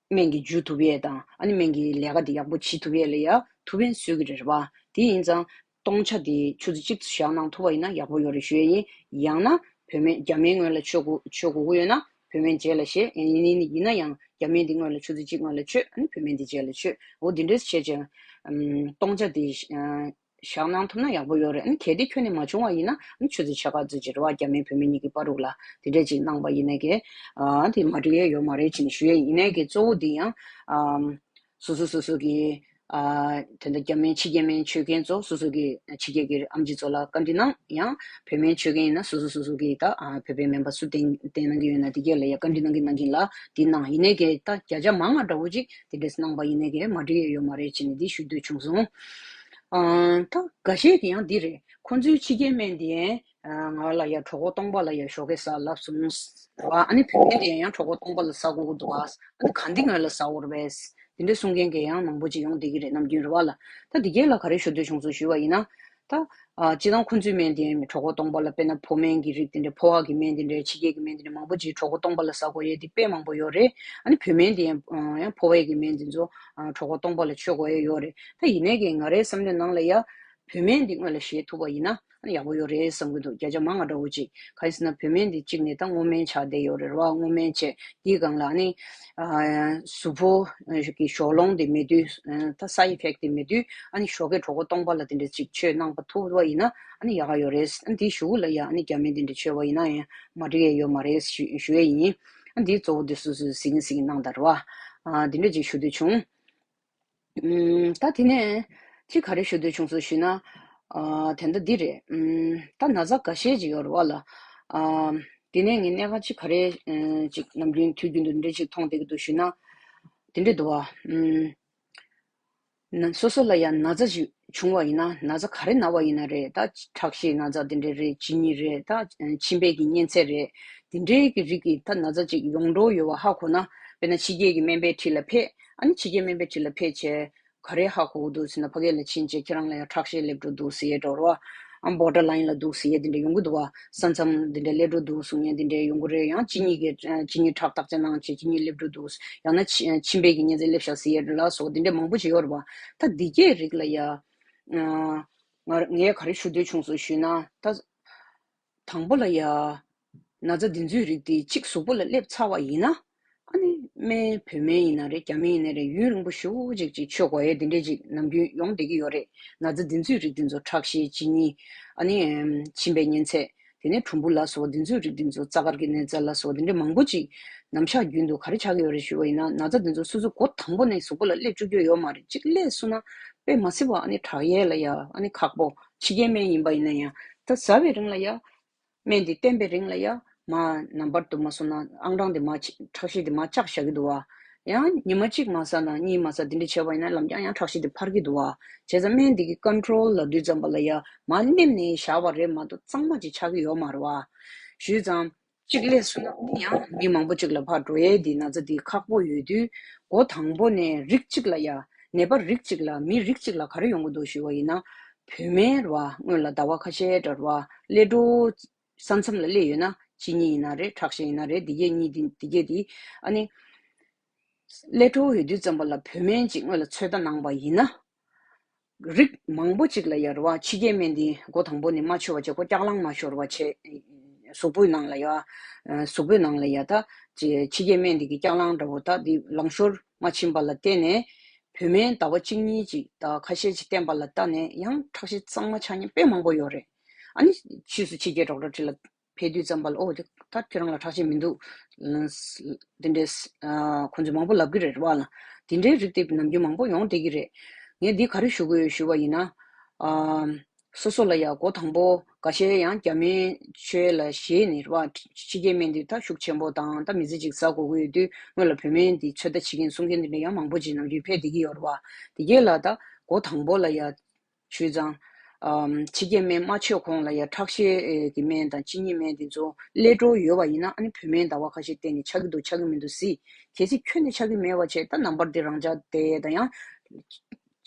སྨན་གྱི་འཇུ་ཐུབ་ཡས་དང་། ཨ་ནི་སྨན་གྱི་ལས་ཀ་འདི་ཡག་པོ་བྱེད་ཐུབ་ཡས་ལ་ཡ་ཐུགས་ཕན་གསོས་ཀྱི་རེད་བ། དེ་ཡིན་ཙང་སྟོང་ཆ་འདི་ཆུ་ཚོད་གཅིག་ཙམ་བཞག་གནང་ཐུབ་པ་ཡིན་ན་ཡག་པོ་ཡོད་རེད་ཞུ་ཡས་ཡིན། ཡང་ན་བོད་སྨན་རྒྱ་སྨན་སྔོན་ལ་མཆོད་དགོས་མཆོད་དགོས་ཀྱི་ཡོད་ན་བོད་སྨན་རྗེས་ལ་བྱེད། ཡིན་ཡིན་ཡིན་ན་ཡང་རྒྱ་སྨན་འདི་སྔོན་ལ་ཆུ་ཚོད་གཅིག་སྔོན་ལ་མཆོད། ཨ་ནི་བོད་སྨན་འདི་རྗེས་ལ་མཆོད། འོ་འདི་འདྲས་བྱས་ཀྱང་ཨམ་སྟོང་ཆ་འདི་ཨ། བཞག་གནང་ཐུབ་ན་ཡག་པོ་ཡོད་རེད། ཨ་ནི་གལ་ཏེ་ཁྱོན་ནས་མ་བྱུང་བ་ཡིན་ན་ཨ་ནི་ཆུ་ཚོད་ཕྱེད་ཀ་ཙམ་ཅིག་རེད་བ། རྒྱ་སྨན་བོད་སྨན་གཉིས་ཀྱི་བར་དུ་ལ་དེ་འདྲས་ཅིག་གནང་པ་ཡིན་ནའི་གི་ཨ་དེ་མ་འགྲིག་ཡས་ཡོད་མ་རེད་ཅེས་ནས་ཞུ་ཡས་ཡིན་ནའི་གི། གཙོ་བོ་འདི་ཡང་ཨ་སོ་སོ་སོ་སོ་གི་ཨ་དེ་འདྲ་རྒྱ་སྨན་ཕྱི་རྒྱལ་སྨན་མཆོད་མཁན་ཚོ་སོ་སོ་གི་ཕྱི་རྒྱལ་གྱི་ཨེམ་ཆི་ཚོ་ལ་བཀའ་འདྲི་གནང་། ཡང་བོད་སྨན་མཆོད་མཁན་ཡིན་ན་སོ་སོ་སོ་སོ་གི་ད་ཨ་བོད་པའི་སྨན་པ་སུ་བསྟེན་བསྟེན་གནང་གི་ཡོད་ན་དེ་གས་ལ་ཡ་བཀའ་འདྲི་གནང་གི་གནང་གིན་ལ་འདི་གནང་ཡིན་ནའི་གི་ད་བརྒྱ་ཆ་མང་ང་འདྲ་བོ་ཅིག་དེ་འདྲས་གནང་པ་ཡིན་ནའི་གི་མ་འགྲིག་ཡས་ཡོད་མ་རེད་ཅེས་ནས་འདི་ཞུ་འདོད་བྱུང་སོང་། ཨ་ད་འགའ་ཤས་ཀྱི་ཡང་འདི་རེད། ཁོང་ཚོའི་ཕྱི་རྒྱལ་སྨན་འདི་ཡན་ང་ལ་ཡ་གྲོད་ཁོག་སྟོང་པ་ལ་ཡ་ཞོགས་ཀས་ཟ་ལབ་སོང་། ཨ་ནི་བོད་སྨན་འདི་ཡན་ཡང་གྲོད་ཁོག་སྟོང་པ་ལ་ཟ་དགོས་ཀྱི་འདུག་ཨ་ནི་ག་འདི་ངོས་ལ་ཟ་དགོས་རེད་པས། འདི་འདྲ་གསུང་མཁན་གྱི་ཡང་མང་པོ་ཅིག་ཡོང་བསྡད་ཀྱི་རེད་ནམ་རྒྱུན་རེད་བ་ལ། ད་འདི་གས་ལ་ག་རེ་ཞུ་འདོད་བྱུང་སོང་ཞུས་པ་ཡིན་ན། ད་ཨ་སྤྱིར་བཏང་ཁོང་ཚོའི་སྨན་དེ་གྲོད་ཁོག་སྟོང་པ་ལ། དཔེར་ན་ཕོ་སྨན་གྱི་རིགས་དེ་འདྲའི་ཕོ་བ་གི་སྨན་དེ་འདྲའི་ཕྱི་རྒྱལ་གྱི་སྨན་དེ་འདྲའི་མང་པོ་ཅིག་གྲོད་ཁོག་སྟོང་པ་ལ་ཟ་དགོས་ཡས་དེ་དཔེ་མང་པོ་ཡོད་རེད། ཨ་ནི་བོད་སྨན་དེ་ཡང་ཡང་ཕོ་བ་གི་སྨན་དེ་ཚོ་ཨ་གྲོད་ཁོག་སྟོང་པ་ལ་མཆོད་དགོས་ཡས་ཡོད་རེད། ད་ཡིན་ནའི་གི་ང་རའི་བསམ་བློའི་ནང་ལ་ཡ་བོད་སྨན་དེ་སྔོན་ལ་བཞེས་ཐུབ་པ་ཡིན་ན་ཨ་ནི་ཡག་པོ་ཡོད་རེད་བསམ་གྱི་འདུག། བརྒྱ་ཆ་མང་ང་འདྲ་བོ་ཅིག། གང་ཡིན་ཟེར་ན་བོད་སྨན་དེ་གཅིག་ནས་ད་སྔོ་སྨན་ཆགས་བསྡད་ཡོད་རེད་བ། སྔོ་སྨན་བྱས་དེའི་སྒང་ལ་ཨ་ནི་ཨ་གཟུགས་པོ་གི་ཞོགས་སློང་དེ་མེད་དུས། ད་side effect་དེ་མེད་དུས་ཨ་ནི་ཞོགས་ཀས་གྲོད་ཁོག་སྟོང་པ་ལ་དེ་འདྲ་ཅིག་མཆོད་གནང་པ་ཐུབ་པ་ཡིན་ན་ཨ་ནི་ཡག་ག་ཡོད་རེད། ཨ་ནི་དེའི་གཞུག་ལ་ཡ་ཨ་ནི་རྒྱ་སྨན་དེ་འདྲ་མཆོད་པ་ཡིན་ན་ཡང་མ་འགྲིག་ཡས་ཡོད་མ་རེད་ཞུ་ཞུ་ཡས་ཡིན། ཨ་ནི་དེའི་གཙོ་བོ་དེ་སོ་སོས་གཟིགས་གཟིགས་གནང་དང་རེད་བ། ཨ་དེ་འདྲ་ཅིག་ཞུ་འདོད་བྱུང་། ཨུམ། ད་དེ་ནས་ཅིག་ག་རེ་ཞུ་འདོད་བྱུང་སོང་ཞུས་ན། ཨ་དེ་འདྲ་འདི་རེད། ཨུམ། ད་ན་ཚ་འགའ་ཤས་ཅིག་ཡོད་རེད་བ་ལ། ཨ་དེ་ནས་ངས་གནད་འགག་ཅིག་ག་རེ་ཨ་ཅིག་ནམ་རྒྱུན་དུས་རྒྱུན་དུ་འདི་འདྲ་ཅིག་མཐོང་བསྡད་ཀྱི་འདུག་ཞུས་ན། དེ་འདྲ་འདུག་བ། ཨུམ། ན་སོ་སོ་ལ་ཡང་ན་ཚ་ཅིག་བྱུང་བ་ཡིན་ན། ན་ཚ་ག་རེ་ན་བ་ཡིན་ན་རེད། ད་ཁྲག་ཤེད་ན་ཚ་དེ་འདྲ་རེད། གཅིན་སྙི་རེད། ད་མཆིན་པའི་གི་གཉན་ཚད་རེད། དེ་འདྲའི་གི་རིགས་ཀྱི་ད་ན་ཚ་ཅིག་ཡོང་འགྲོ་ཡོད་བ་ཧ་གོ་ན། དཔེར་ན་ཕྱི་རྒྱལ་གྱི་སྨན་པའི་འཁྲིས་ལ་ཕེབས། ཨ་ནི་ཕྱི་རྒྱལ་སྨན་པའི་འཁྲིས་ལ་ཕེབས་བྱས། ག་རེ་ཧ་གོ་གི་འདུག་ཟེར་ན། ཕ་གི་ལ་ཕྱིན་བྱས་ཁྱེད་རང་ལ་ཡང་ཁྲག་ཤེད་སླེབས་འགྲོ་འདུག་ཟེར་ཡས་འགྲོ་ར། ཨ་borderline་ལ་འདུག་ཟེར་ཡས་དེ་འདྲ་ཡོང་གི་འདུག་བ། ས་མཚམས་དེ་འདྲ་སླེབས་འགྲོ་འདུག་གསུང་ཡས་དེ་འདྲ་ཡོང་གི་རེད། ཡང་གཅིན་སྙི་གི་གཅིན་སྙི་ཁྲག་བརྟག་དཔྱད་གནང་བྱས་གཅིན་སྙི་སླེབས་འགྲོ་འདུག། ཡང་ན་མཆིན་པའི་གི་གཉན་ཚད་སླེབས་ཤག་ཟེར་ཡས་ལ་སོགས་དེ་འདྲ་མང་པོ་ཞིག་ཡོད་རེད་བ། ད་འདི་གས་རིགས་ལ་ཡ། ང་ངས་ག་རེ་ཞུ་འདོད་བྱུང་སོང་ཞུས་ན། ད་དང་པོ་ལ་ཡ། ན་ཚ་འདི་ཚོའི་རིགས་དེ་གཅིག་གཟུགས་པོ་ལ་སླེབས་ཚར་བ་ཡིན་ན། ཨ་ནི་ སྨན་བོད་སྨན་ཡིན་ན་རེད། རྒྱ་སྨན་ཡིན་ན་རེད། ཡུན་རིང་པོ་ཞེ་པོ་ཅིག་ཅིག་མཆོད་དགོས་ཡས་དེ་འདྲས་ཅིག་ནམ་རྒྱུན་ཡོང་བསྡད་ཀྱི་ཡོད་རེད། ན་ཚ་འདི་ཚོའི་རིགས་དེ་ཚོ་ཁྲག་ཤེད། གཅིན་སྙི། ཨ་ནི་མཆིན་པའི་གཉན་ཚད། དེ་ནས་གྲུམ་བུ་ལ་སོགས་འདི་ཚོའི་རིགས་འདི་ཚོ། རྩ་དཀར་གྱི་ནད་རྫས་ལ་སོགས་འདི་འདྲ་མང་པོ་ཅིག་ནམ་ཞག་རྒྱུན་དུ་ག་རེ་ཆགས་ཀྱི་ཡོད་རེད་ཞུ་བ་ཡིན་ན། ན་ཚ་འདི་ཚོ་སོ་སོ་འགོ་དང་པོ་ནས་གཟུགས་པོ་ལ་སླེབས་བཅུག་རྒྱུ་ཡོད་མ་རེད། གཅིག་སླེབས་སོང་ན་དཔེ་མ་སྲིད་པ་ཨ་ནི་དྲག་ཡས་ལ་ཡ་ཨ་ནི་ཁག་པོ། ཕྱི་རྒྱལ་སྨན་ཡིན་པ་ཡིན་ན་ཡང་ད་ཟ་བའི་རིང་ལ་ཡ། སྨན་འདི་བསྟེན་པའི་རིང་ལ་ཡ་མར་ནམ་བར་དུ་མ་སོང་ན་ཨང་གྲངས་འདི་མར་ཆ་ཁྲག་ཤེད་འདི་མར་བཅག་བཞག་གི་འདུག་བ། ཡང་ཉི་མ་གཅིག་མ་ཟ་ན་གཉིས་མ་ཟ་འདི་འདྲ་བྱས་པ་ཡིན་ན་ལམ་རྒྱང་ཡང་ཁྲག་ཤེད་འདི་འཕར་གྱི་འདུག་བ། བྱས་ཙང་སྨན་འདི་གི་ཀོན་ཊོལ་ལབ་དུས་ཙམ་པ་ལ་ཡ་མར་སླེབས་ནས་བཞག་པ་རེད་མ་གཏོགས་གཙང་མ་ཅིག་ཆགས་ཀྱི་ཡོད་མ་རེད་བ། ཞུས་ཙང་། གཅིག་སླེབས་སོང་ན་ཨ་ནི་ཡང་མི་མང་པོ་ཅིག་ལ་ཕར་འགྲོ་ཡས་འདི་ན་ཚ་འདི་ཁག་པོ་ཡོད་དུས། འགོ་དང་པོ་ནས་རིགས་གཅིག་ལ་ཡ། ནད་པ་རིགས་གཅིག་ལ། མི་རིགས་གཅིག་ལ་ག་རེ་ཡོང་གི་འདུག་ཞུས་པ་ཡིན་ན། བོད་སྨན་རེད་བ། སྔོན་ལ་ཟླ་བ་ཁ་ཤས་འདྲ་རེད་བ། སླེ་ཀྲོ་ས་མཚམས་ལ་སླེབས་ཡོད་ན། གཅིན་སྙི་ཡིན་ན་རེད། ཁྲག་ཤེད་ཡིན་ན་རེད། འདི་གས་གཉིས་འདི་འདི་གས་འདི་ཨ་ནི། སླེ་ཀྲོ་ཡོད་དུས་ཙམ་པ་ལ་བོད་སྨན་ཅིག་སྔོན་ལ་ཚོད་ལྟ་གནང་པ་ཡིན་ན། རིགས་མང་པོ་ཅིག་ལ་ཡ་རེད་བ། ཕྱི་རྒྱལ་སྨན་འདི་འགོ་དང་པོ་ནས་མ་མཆོད་པ་བྱས། ཁོ་སྐྱག་ལང་མ་ཤོར་བ་བྱས། གཟུགས་པོའི་ནང་ལ་ཡ། གཟུགས་པོའི་ནང་ལ་ཡ་ད་ཕྱི་རྒྱལ་སྨན་འདི་གི་སྐྱག་ལང་འདྲ་བོ་ད་འདི་ལང་ཤོར་མ་ཕྱིན་པ་ལ་བརྟེན་ནས། བོད་སྨན་ཟླ་བ་གཅིག་གཉིས་ཅིག་ད་ཁ་ཤས་ཅིག་བསྟེན་པ་ལ་བལྟས་ནས་ཡང་ཁྲག་ཤེད་གཙང་མ་ཆགས་མཁན་དཔེ་མང་པོ་ཡོད་རེད། ཨ་ནི་ཕྱིས་སུ་ཕྱི་རྒྱལ་ཌོག་ཊར་ཁྲི་ལ་ཕེབས་དུས་ཙམ་པ་ལ། ཨོ་དེ་ད་ཁྱེད་རང་ལ་ཁྲག་ཤེད་མི་འདུག་དེ་འདྲས་ཁོང་ཚོས་མང་པོ་ལབ་ཀྱི་རེད་བ་ལ། དེ་འདྲའི་རིགས་དེ་ནམ་རྒྱུན་མང་པོ་ཡོང་བསྡད་ཀྱི་རེད། ངས་འདི་ག་རེ་ཞུ་དགོས་ཞུ་བ་ཡིན་ན། སོ་སོ་ལ་ཡ་འགོ་དང་པོ་འགའ་ཤས་ཡང་རྒྱ་སྨན་མཆོད་ལ་ཞེད་ནས་རེད་བ། ཕྱི་རྒྱལ་སྨན་འདི་ད་ཤུགས་ཆེན་པོ་དང་ད་མི་ཚེ་གཅིག་ཟ་དགོས་ཀྱི་ཡོད་དུས་སྔོན་ལ་བོད་སྨན་འདི་ཚོད་ལྟ་བྱེད་མཁན་གསུང་མཁན་དེ་འདྲ་ཡང་མང་པོ་ཅིག་ནམ་རྒྱུན་ཕེབས་བསྡད་ཀྱི་ཡོད་རེད་བ། དེ་གས་ལ་ད་འགོ་དང་པོ་ལ་ཡ། ཞུས་ཙང་། ཨམ། ཕྱི་རྒྱལ་སྨན་མ་མཆོད་གོང་ལ་ཡ་ཁྲག་ཤེད་ཀྱི་སྨན་དང་གཅིན་སྙི་སྨན་དེ་ཚོ་སླེ་ཀྲོ་ཡོད་པ་ཡིན་ན། ཨ་ནི་བོད་སྨན་ཟླ་བ་ཁ་ཤས་བསྟེན་ནས་ཆགས་ཀྱི་འདུག་ཆགས་ཀྱི་མི་འདུག་གཟིགས། གལ་སྲིད་ཁྱོན་ནས་ཆགས་ཀྱི་མེད་པ་བྱས། ད་ནམ་བར་དེ་རང་འཇགས་བསྡད་ཡས་དང་། ཡང་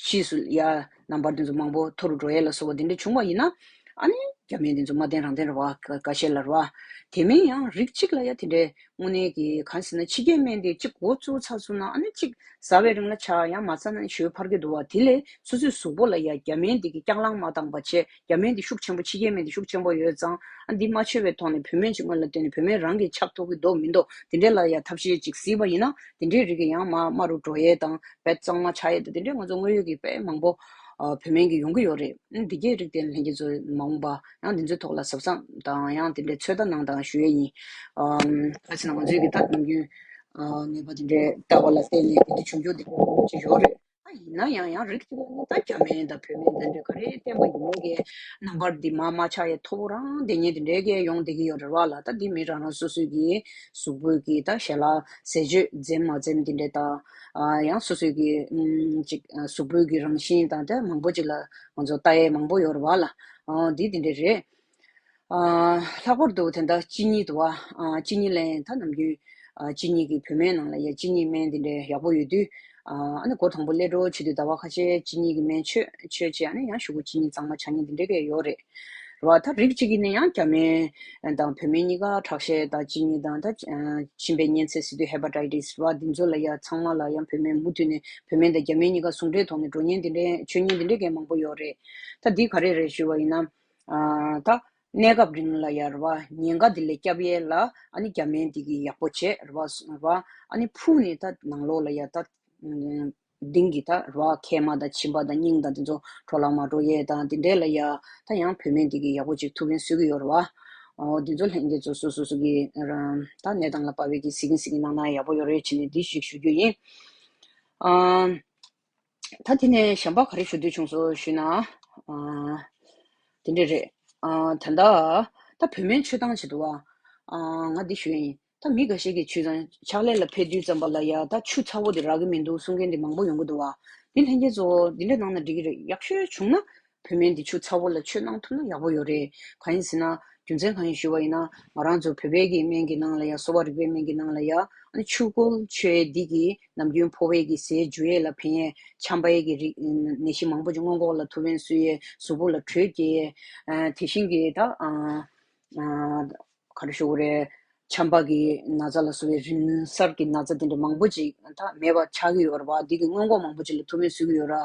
ཕྱིས་སུ་ཡ་ནམ་བར་དེ་ཚོ་མང་པོ་མཐོ་རུ་འགྲོ་ཡས་ལ་སོགས་པ་དེ་འདྲ་བྱུང་བ་ཡིན་ན། ཨ་ནི་རྒྱ་སྨན་དེ་ཚོ་མ་བསྟེན་རང་བསྟེན་རེད་བ། འགའ་ཤས་ལ་རེད་བ། དེ་མིན་ཡང་རིགས་གཅིག་ལ་ཡ་དེ་འདྲའི་དངོས་གནས་ཀྱི་གང་ཟེར་ན། ཕྱི་རྒྱལ་སྨན་དེ་གཅིག་འགོ་བཙུགས་ཚར་སོང་ན། ཨ་ནི་གཅིག་ཟ་བའི་རིང་ལ་ཆགས། ཡང་མ་ཟ་ན་ཞེ་པོ་འཕར་གྱི་འདུག་བ། དེ་ལས་སོ་སོའི་གཟུགས་པོ་ལ་ཡ་རྒྱ་སྨན་དེ་གི་སྐྱག་ལང་མ་བཏང་པ་བྱས། རྒྱ་སྨན་དེ་ཤུགས་ཆེན་པོ། ཕྱི་རྒྱལ་སྨན་དེ་ཤུགས་ཆེན་པོ་ཡོད་ཙང་། ཨ། འདི་མ་མཆོད་པའི་ཐོག་ནས་བོད་སྨན་ཅིག་སྔོན་ལ་བསྟེན་ནས་བོད་སྨན་རང་གིས་ཆགས་ཐུབ་ཀྱི་འདུག་མི་འདུག་དེ་འདྲ་ལ་ཡ་ཐབས་ཤེས་ཅིག་གཟིགས་པ་ཡིན་ན། དེ་འདྲའི་རིགས་ཀྱི་ཡང་མ་དམའ་རུ་འགྲོ་ཡས་དང་། དཔེ་གཙང་མ་ཆགས་ཡས་དང་། དེ་འདྲའི་ང་ཚོ་དངོས་ཡོད་ཀྱི་དཔེ་མང་པོ། ཨ། བོད་སྨན་གྱི་ཡོང་གི་ཡོད་རེད། ཨ། འདི་གའི་རིགས་དེ་ལྷན་རྒྱས་ཚོ་མ་འོངས་པ་ཡང་འདི་ཚོའི་ཐོག་ལ་གཟབ་གཟབ་དང་། ཡང་དེ་འདྲའི་ཚོད་ལྟ་གནང་དང་ཞུ་ཡས་ཡིན། ཨམ། ག་ཟེར་ན། ང་ཚོའི་གི་ད་ནམ་རྒྱུན། ཨ། ནད་པ་དེ་འདྲའི་ལྟ་བ་ལ་བརྟེན་ནས་དེ་འདྲ་བྱུང་རྒྱུ་དེ་འདྲ་མང་པོ་ཅིག་ཡོད་རེད། ཨ། ཡིན་ན་ཡང་ཡང་རིགས་གཅིག་ལ་ནི་ད་རྒྱ་སྨན་དང་བོད་སྨན་དེ་འདྲ་ག་རེ་བསྟེན་པ་ཡིན་ནའི་གི་རྣམ་པར་འདི་མར་མ་ཆགས་ཡས་མཐོ་པོ་རང་བསྡད་མཁན་དེ་འདྲའི་གི་ཡོང་བསྡད་ཀྱི་ཡོད་རེད་བ་ལ། ད་འདི་མི་རང་རང་སོ་སོའི་གི་གཟུགས་པོའི་གི་ད་ཞལ་ལག་ཟས་སྤྱོད་འཛེམ་མ་འཛེམ་དེ་འདྲ་དང་། ཨ། ཡང་སོ་སོའི་གི་ཨམ། ཅིག་གཟུགས་པོའི་གི་རང་བཞིན་དང་དེ་མང་པོ་ཅིག་ལ་ང་ཚོ་ལྟ་ཡས་མང་པོ་ཡོད་རེད་བ་ལ། ཨ། འདི་དེ་འདྲ་རེད། ཨ། ལྷག་པར་དུ་དེ་འདྲ་གཅིན་སྙི་འདུག་བ། ཨ། གཅིན་སྙི་ལ་ཡང་ད་ནམ་རྒྱུན། ཨ། གཅིན་སྙི་གི་བོད་སྨན་ནང་ལ་ཡ་གཅིན་སྙི་སྨན་དེ་འདྲ་ཡག་པོ་ཡོད་དུས། ཨ། ཨ་ནི་འགོ་དང་པོ་སླེ་ཀྲོ་བྱེད་དུས་ཟླ་བ་ཁ་ཤས་གཅིན་སྙི་གི་སྨན་མཆོད་མཆོད་བྱས། ཨ་ནི་ཡང་གཞུག་གུ་གཅིན་སྙི་གཙང་མ་ཆགས་མཁན་དེ་འདྲ་གས་ཡོད་རེད། རེད་བ། ད་རིགས་གཅིག་གིས་ནི་ཡང་རྒྱ་སྨན་དང་བོད་སྨན་གཉིས་ཀ་ཁྲག་ཤེད་དང་གཅིན་སྙི་དང་། ད་མཆིན་པའི་གཉན་ཚད་ཟེར་དུས་ཧེ་པ་ཊའི་ཊི་སི་རེད་བ། འདི་ཚོ་ལ་ཡ་ཚང་མ་ལ་ཡང་བོད་སྨན་མུ་མཐུད་ནས། བོད་སྨན་དང་རྒྱ་སྨན་གཉིས་ཀ་ཟུང་འབྲེལ་ཐོག་ནས་འགྲོ་མཁན་དེ་འདྲའི་མཆོད་མཁན་དེ་འདྲའི་གས་མང་པོ་ཡོད་རེད། ད་འདི་ག་རེ་རེད་ཞུ་བ་ཡིན་ན། ཨ། ད་གནས་སྐབས་རིང་ལ་ཡ་རེད་བ། ཉེན་ཁ་དེ་ལས་སྐྱོབ་ཡས་ལ་ཨ་ནི་རྒྱ་སྨན་དེ་གིས་ཡག་པོ་བྱས་རེད་བ། རེད་བ། ཨ་ནི་ཕུགས་ནས་ད་ནང་ལོགས་ལ་ཡ་ད་གདིང་གི་ད་རེད་བ། མཁལ་མ་དང་མཆིན་པ་དང་སྙིང་དང་དེ་ཚོ་འཕྲོ་བརླག་མ་འགྲོ་ཡས་དང་དེ་འདྲས་ལ་ཡ། ད་ཡང་བོད་སྨན་དེ་གིས་ཡག་པོ་ཅིག་ཐུགས་ཕན་གསོས་ཀྱི་ཡོད་རེད་བ། ཨོ། དེ་ཚོ་ལྷན་རྒྱས་ཚོ་སོ་སོ་སོ་གི་རང་ད་གནས་སྟངས་ལ་དཔག་པའི་གི་གཟིགས་གཟིགས་གནང་ན་ཡག་པོ་ཡོད་རེད་བྱས་ནས་འདི་ཞིག་ཞུ་རྒྱུ་ཡིན། ཨ། ད་དེ་ནས་གཞན་པ་ག་རེ་ཞུ་འདོད་བྱུང་སོང་ཞུས་ན། ཨ། དེ་འདྲ་རེད། ཨ། ད་ལྟ་ད་བོད་སྨན་མཆོད་སྟངས་བྱེད་དུ་བ། ཨ། ང་འདི་ཞུ་ཡ་ཡིན། ད་མི་འགའ་ཤས་ཀྱིས་ཆུ་ཚང་ཕྱག་ལས་ལ་ཕེབས་དུས་ཙམ་པ་ལ་ཡ་ད་ཆུ་ཚ་བོ་འདི་རག་གི་མི་འདུག་གསུང་མཁན་འདི་མང་པོ་ཡོང་གི་འདུག་བ། འདི་ལྷན་རྒྱས་ཚོ་འདི་འདྲ་གནང་ན་འགྲིག་གི་རེད། ཡག་ཤོས་བྱུང་ན་བོད་སྨན་འདི་ཆུ་ཚ་བོ་ལ་མཆོད་གནང་ཐུབ་ན་ཡག་པོ་ཡོད་རེད། གང་ཡིན་ཟེར་ན། རྒྱུ་མཚན་གང་ཡིན་ཞུ་བ་ཡིན་ན། ང་རང་ཚོ་བོད་པའི་གི་སྨན་གྱི་ནང་ལ་ཡ། གསོ་བ་རིག་པའི་སྨན་གྱི་ནང་ལ་ཡ། ཨ་ནི་ཆུ་ཁོལ་མཆོད་ཡས་འདི་གིས་ནམ་རྒྱུན་ཕོ་བའི་གི་ཟས་འཇུ་ཡས་ལ་ཕན་ཡས། ཆམ་པའི་གི་རིགས་ནད་གཞི་མང་པོ་ཅིག་སྔོན་འགོག་ལ་ཐུགས་ཕན་གསོས་ཡས། གཟུགས་པོ་ལ་དྲོད་སྐྱེད་ཡས། ཨ། དེ་བཞིན་གྱི་ད། ཨ། ཨ། ག་རེ་ཞུ་དགོས་རེད། ཆམ་པ་གི་ན་ཚ་ལ་སོགས་པའི་རིང་སར་གྱི་ན་ཚ་དེ་འདྲ་མང་པོ་ཅིག་ད་མེད་པ་ཆགས་ཀྱི་ཡོད་རེད་བ། འདི་གི་སྔོན་འགོག་མང་པོ་ཅིག་ལ་ཐུགས་ཕན་གསོས་ཀྱི་ཡོད་ར།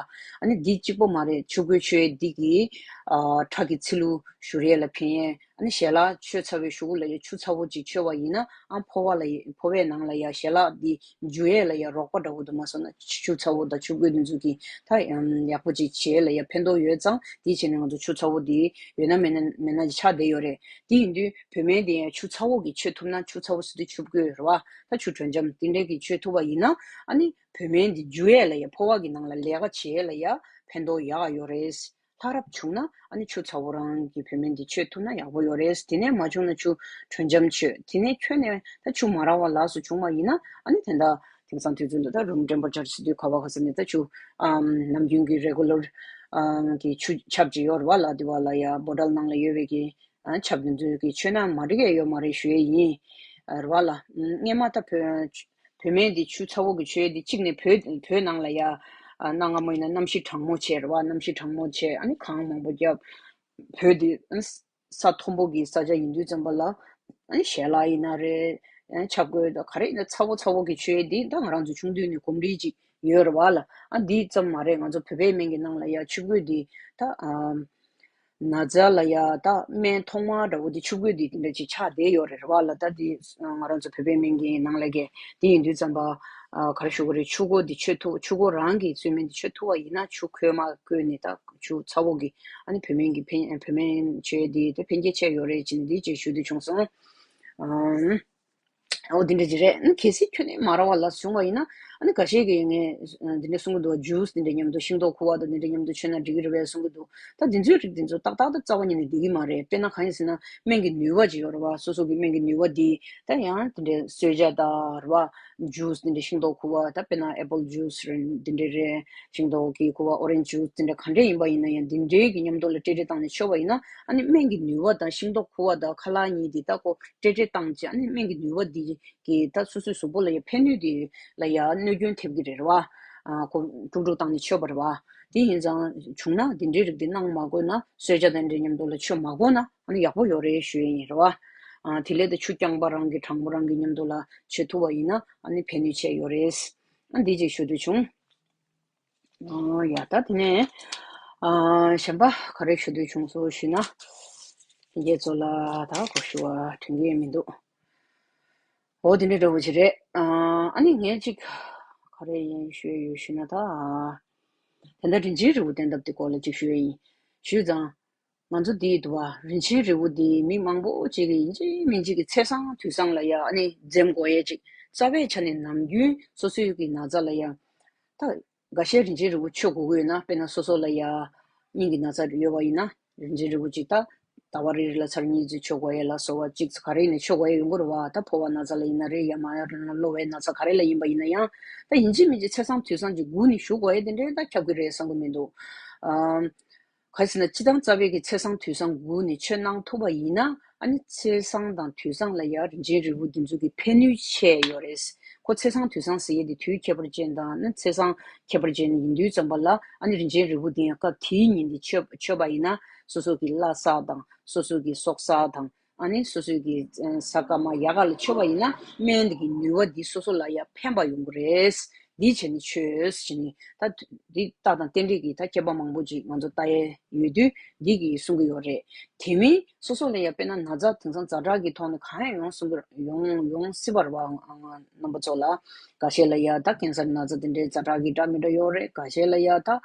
ཨ་ནི་འདི་གཅིག་པོ་མ་རེད། ཆུ་ཁོལ་མཆོད་ཡས་འདི་གིས། ཨ། ཁྲག་གི་ཚིལ་ལུ་བཞུར་ཡས་ལ་ཕན་ཡས། ཨ་ནི་ཞལ་ལག་མཆོད་ཚར་བའི་གཞུག་གུ་ལ་ཡ་ཆུ་ཚ་བོ་ཅིག་མཆོད་པ་ཡིན་ན། ཨ་ཕོར་པ་ལ་ཡ་ཕོར་པའི་ནང་ལ་ཡ་ཞལ་ལག་འདི་འཇུ་ཡས་ལ་ཡ་རོགས་པ་འདྲ་བོ་འདུག་མ་སོང་ན་ཆུ་ཚ་བོ་དང་ཆུ་བསྐོལ་འདི་ཚོ་གིས་ད་ཡག་པོ་ཅིག་བྱེད་ལ་ཡ་ཕན་ཐོགས་ཡོད་ཙང་། དེ་བྱས་ནས་ང་ཚོ་ཆུ་ཚ་བོ་འདི་ཡོད་ན་མེད་ན་མེད་ན་ཅིག་ཆགས་བསྡད་ཡོད་རེད། དེ་ཡིན་དུས་བོད་སྨན་འདི་ཡང་ཆུ་ཚ་བོ་གིས་མཆོད་ཐུབ་ན། ཆུ་ཚ་བོ་ཟེར་དུས་ཆུ་བསྐོལ་རེད་བ། ད་ཆུ་དྲོད་འཇམ་དེ་འདྲས་ཀྱིས་མཆོད་ཐུབ་པ་ཡིན་ན། ཨ་ནི་བོད་སྨན་འདི་འཇུ་ཡས་ལ་ཡ་ཕོར་པ་གི་ནང་ལ་ལས་ཀ་བྱེད་ལ་ཡ་ཕན་ཐོགས་ཡག་ཡོད་རེད། ལྷག་རབ་བྱུང་ན་ཨ་ནི་ཆུ་ཚ་བོ་རང་གི་བོད་སྨན་འདི་མཆོད་ཐུབ་ན་ཡག་པོ་ཡོད་རེད། དེ་ནས་མ་བྱུང་ན་ཆུ་དྲོད་འཇམ་མཆོད། དེ་ནས་ཁྱོན་ནས་ད་ཆུ་མ་རག་པ་ལགས་སུ་བྱུང་བ་ཡིན་ན། ཨ་ནི་དེ་འདྲ་དེང་སང་དུས་ཚོད་འདི་ད་རུམ་ཊེམ་པ་རེ་ཅར་ཟེར་དུས་ག་བ་ག་ས་ནས་ད་ཆུ་ཨམ་ནམ་རྒྱུན་གྱི་རེ་གུ་ལར་ཨམ་གྱི་ཆུ་ཆབ་ཅིག་ཡོད་རེད་བ་ལ། དེ་བ་ལ་ཡ་བོ་ཊལ་ནང་ལ་ཡོད་པའི་གི་ཨ་ཆབ་དེ་ཚོ་གི་མཆོད་ན་མ་འགྲིག་ཡ་ཡོད་མ་རེད་ཞུ་ཡས་ཡིན། ཨ་རེད་བ་ལ། ཨམ་སྔས་མ་ད་བོད་བོད་སྨན་འདི་ཆུ་ཚ་བོ་གི་མཆོད་ཡས་འདི་གཅིག་ནས་བོད་བོད་ནང་ལ་ཡ་ཨ་གནའ་སྔ་མོ་ཡིན་ན་གནམ་གཤིས་གྲང་མོ་བྱས་རེད་བ། གནམ་གཤིས་གྲང་མོ་བྱས། ཨ་ནི་གངས་མང་པོ་བརྒྱབ། བོད་འདི་ཨ་ནི་ས་ས་མཐོན་པོ་གི་ས་ཆ་ཡིན་དུས་ཙམ་པ་ལ། ཨ་ནི་ཞལ་ལག་ཡིན་ན་རེད། ཨ་ནི་ཆབ་བསྐོལ་དང་ག་རེ་ཡིན་ན་ཚ་བོ་ཚ་བོ་གི་མཆོད་ཡས་འདི་ད་ང་རང་ཚོ་ཆུང་དུས་ནས་གོམས་འདྲིས་ཅིག་ཡོད་རེད་བ་ལ། ཨ་འདི་ཙམ་མ་རེད། ང་ཚོ་བོད་པའི་སྨན་གྱི་ནང་ལ་ཡ་ཆུ་བསྐོལ་འདི་ད་ཨ་ན་ཚ་ལ་ཡ་ད་སྨན་ཐོག་མ་འདྲ་བོ་འདི་ཆུ་བསྐོལ་འདི་འདི་འདྲ་ཅིག་ཆགས་བསྡད་ཡོད་རེད་བ་ལ། ད་འདི་ང་རང་ཚོ་བོད་པའི་སྨན་གྱི་ནང་ལ་གི་འདི་ཡིན་དུས་ཙམ་པ། ཨ་ག་རེ་ཞུ་དགོས་རེད། ཆུ་བསྐོལ་འདི་མཆོད་ཐུབ། ཆུ་བསྐོལ་རང་གི་བཙོས་སྨན་འདི་མཆོད་ཐུབ་པ་ཡིན་ན། ཆུ་ཁོལ་མ་བསྐོལ་ནས་ད་ཆུ་ཚ་བོ་གི་ཨ་ནི་བོད་སྨན་གྱི་ཕན་བོད་སྨན་མཆོད་ཡས་འདི་ད་ཕན་སྐྱེད་ཆེ་ཡོད་རེད་ཅེས་ནས་འདི་ཅིག་ཞུ་འདོད་བྱུང་སོང་། ཨམ། འོ་འདི་འདྲ་ཅིག་རེད། ཨ་གལ་སྲིད་ཁྱོན་ནས་མ་རག་པ་ལགས་སུ་བྱུང་བ་ཡིན་ན། ཨ་ནི་འགའ་ཤས་ཀྱིས་ངས་འདི་འདྲ་གསུང་གི་འདུག་ཇུས་འདི་འདྲ་མཉམ་དུ་ཤིང་ཏོག་ཁུ་བ་དང་འདི་འདྲ་མཉམ་དུ་མཆོད་ན་འགྲིག་གི་རེད་པས་གསུང་གི་འདུག་ད་འདི་ཚོའི་རིགས་འདི་ཚོ་ཏག་ཏག་ཏུ་རྩ་བ་ཉིད་ནས་འགྲིག་གི་མ་རེད། དཔེར་ན་གང་ཡིན་ཟེར་ན། སྨན་གྱི་ནུས་པ་ཅིག་ཡོད་རེད་བ། སོ་སོ་གི་སྨན་གྱི་ནུས་པ་འདི་ད་ཡང་འདི་འདྲའི་གསོལ་ཇ་དང་རེད་བ། ཇུས་འདི་འདྲ་ཤིང་ཏོག་ཁུ་བ། ད་དཔེར་ན་ཨེ་པལ་ཇུས་རེད། འདི་འདྲ་རེད། ཤིང་ཏོག་གི་ཁུ་བ། ཨོ་རེན་ཇུས་འདི་འདྲ་ག་འདྲ་ཡིན་པ་ཡིན་ན་ཡང་འདི་འདྲའི་གི་མཉམ་དུ་ལ་བཀྲེས་བཀྲེས་བཏང་ནས་མཆོད་པ་ཡིན་ན། ཨ་ནི་སྨན་གྱི་ནུས་པ་དང་ཤིང་ཏོག་ཁུ་བ་དང་ཁ་ལག་གཉིས་འདི་ད་ཁོ་བཀྲེས་བཀྲེས་བཏང་བྱས། ཨ་ནི་སྨན་གྱི་ནུས་པ་འདི་གི་ད་སོ་སོའི་གཟུགས་པོ་ལ་ཡང་ཕན་ནུས་འདི་ལ་ཡང་གནོད་སྐྱོན་ཐེབས་ཀྱི་རེད་བ། ཨ་ཁོ་དཀྲུག་དཀྲུག་བཏང་ནས་མཆོད་པ་རེད་བ། དེ་ཡིན་ཙང་བྱུང་ན་འདི་འདྲའི་རིགས་འདི་གནང་མ་དགོས་ན། གསོལ་ཇ་དང་འདྲའི་མཉམ་དུ་ལ་མཆོད་མ་དགོས་ན་ཨ་ནི་ཡག་པོ་ཡོད་རེད་ཞུ་ཡས་ཡིན་རེད་བ། ཨ་དེ་ལས་ད་ཆུ་རྐྱང་པ་རང་གི་གྲང་མོ་རང་གི་མཉམ་དུ་ལ་མཆོད་ཐུབ་པ་ཡིན་ན་ཨ་ནི་ཕན་ནུས་ཆེ་ཡོད་རེད། ཨ་འདི་ཅིག་ཞུ་འདོད་བྱུང་། ཨ་ཡ་ད་དེ་ནས་ཨ་གཞན་པ་ག་རེ་ཞུ་འདོད་བྱུང་སོང་ཞུས་ན། ལྷན་རྒྱས་ཚོ་ལ་ད་གོ་ཞུ་བ་དྲན་གྱི་མི་འདུག་འོ་དེ་འདྲ་འདྲ་བོ་ཅིག་རེད། ཨ་ཨ་ནི་ངས་ཅིག་ག་རེ་ཡིན་ཞུས་ཡོད་ཞུས་ན། ད་ད་ལྟ་རིན་ཆེན་རིལ་བུ་བསྟེན་ཐབས་དེ་སྐོར་ལ་ཅིག་ཞུ་ཡ་ཡིན། ཞུས་ཙང་། ང་ཚོ་འདི་འདུག་བ། རིན་ཆེན་རིལ་བུ་འདི་མི་མང་པོ་ཅིག་གིས་ཡིན་གཅིག་མིན་གཅིག་གི་ཚེས་བཟང་དུས་བཟང་ལ་ཡ་ཨ་ནི་འཛེམ་དགོས་ཡས་ཅིག་རྩ་བའི་ཆ་ནས་ནམ་རྒྱུན་སོ་སོའི་གི་ན་ཚ་ལ་ཡ། ད་འགའ་ཤས་རིན་ཆེན་རིལ་བུ་མཆོད་དགོས་ཀྱི་ཡོད་ན། དཔེར་ན་སོ་སོ་ལ་ཡ་སྙིང་གི་ན་ཚ་ཡོད་པ་ཡིན་ན། རིན་ཆེན་རིལ་བུ་ཅིག་ད་ཟླ་བ་རེ་རེ་ལ་ཚར་གཉིས་ཙམ་མཆོད་དགོས་ཡས་ལ་སོགས་པ་ཅིག་ག་རེ་ཡིན་ན་མཆོད་དགོས་ཡས་ཡོང་གི་རེད་བ། ད་ཕོ་བ་ན་ཚ་ལ་ཡིན་ན་རེད། ཡ་མ་ཡ་རེ་ན་གློ་བའི་ན་ཚ་ག་རེ་ལ་ཡིན་པ་ཡིན་ན་ཡང་། ད་ཡིན་གཅིག་མིན་གཅིག་ཚེས་བཟང་དུས་བཟང་ཅིག་སྒུག་ནས་བཞུགས་དགོས་ཡས་དེ་འདྲའི་ད་ཁྱབ་ཀྱི་རེད་བསམ་གྱི་མི་འདུག་ཨམ། ག་རེ་ཟེར་ན། སྤྱིར་བཏང་རྩ་བའི་གི་ཚེས་བཟང་དུས་བཟང་སྒུག་ནས་མཆོད་གནང་ཐུབ་པ་ཡིན་ན། ཨ་ནི་ཚེས་བཟང་དང་དུས་བཟང་ལ་ཡ་རིན་ཆེན་རིལ་བུ་འདི་ཚོ་གི་ཕན་ནུས་ཆེ་ཡོད་རེད། ཁོ་ཚེས་བཟང་དུས་བཟང་ཟེར་ཡས་དེ་དུས་ཁྱད་པར་ཅན་དང་ནི་ཚེས་བཟང་ཁྱད་པར་ཅན་ཡིན་དུས་ཙམ་པ་ལ། ཨ་ནི་རིན་ཆེན་རིལ་བུ་འདི་ཡང་སྐབས་དེའི་ཉིན་དེ་མཆོད་མཆོད་པ་ཡིན་ན། སོ་སོ་གི་བླ་གསར་དང་སོ་སོ་གི་སྲོག་གསར་དང་། ཨ་ནི་སོ་སོའི་གི་ས་ཀ་མ་ཡ་ག་ལ་མཆོད་པ་ཡིན་ན། སྨན་འདི་གི་ནུས་པ་འདི་སོ་སོ་ལ་ཡ་ཕན་པ་ཡོང་གི་རེད། འདི་བྱས་ནས་མཆོད་བྱས་ནས། ད་འདི་རྟགས་དང་རྟེན་འབྲེལ་གྱི་ད་སྐྱེས་པ་མང་པོ་ཅིག་ང་ཚོ་ལྟ་ཡས་ཡོད་དུས་འདི་གི་གསུང་གི་ཡོད་རེད། དེ་མིན་སོ་སོ་ལ་ཡ་དཔེར་ན་ན་ཚ་དེང་སང་ཛ་དྲག་གི་ཐོག་ནས་གང་ཡང་ཡོང་གསུང་གི་ཡོང་ཡོང་སྲིད་པ་རེད་བ། རྣམ་པ་ཚོ་ལ་འགའ་ཤས་ལ་ཡ་ད་ཀེན་སར་ན་ཚ་དེ་འདྲའི་ཛ་དྲག་གི་འདྲ་མི་འདྲ་ཡོད་རེད། འགའ་ཤས་ལ་ཡ་ད།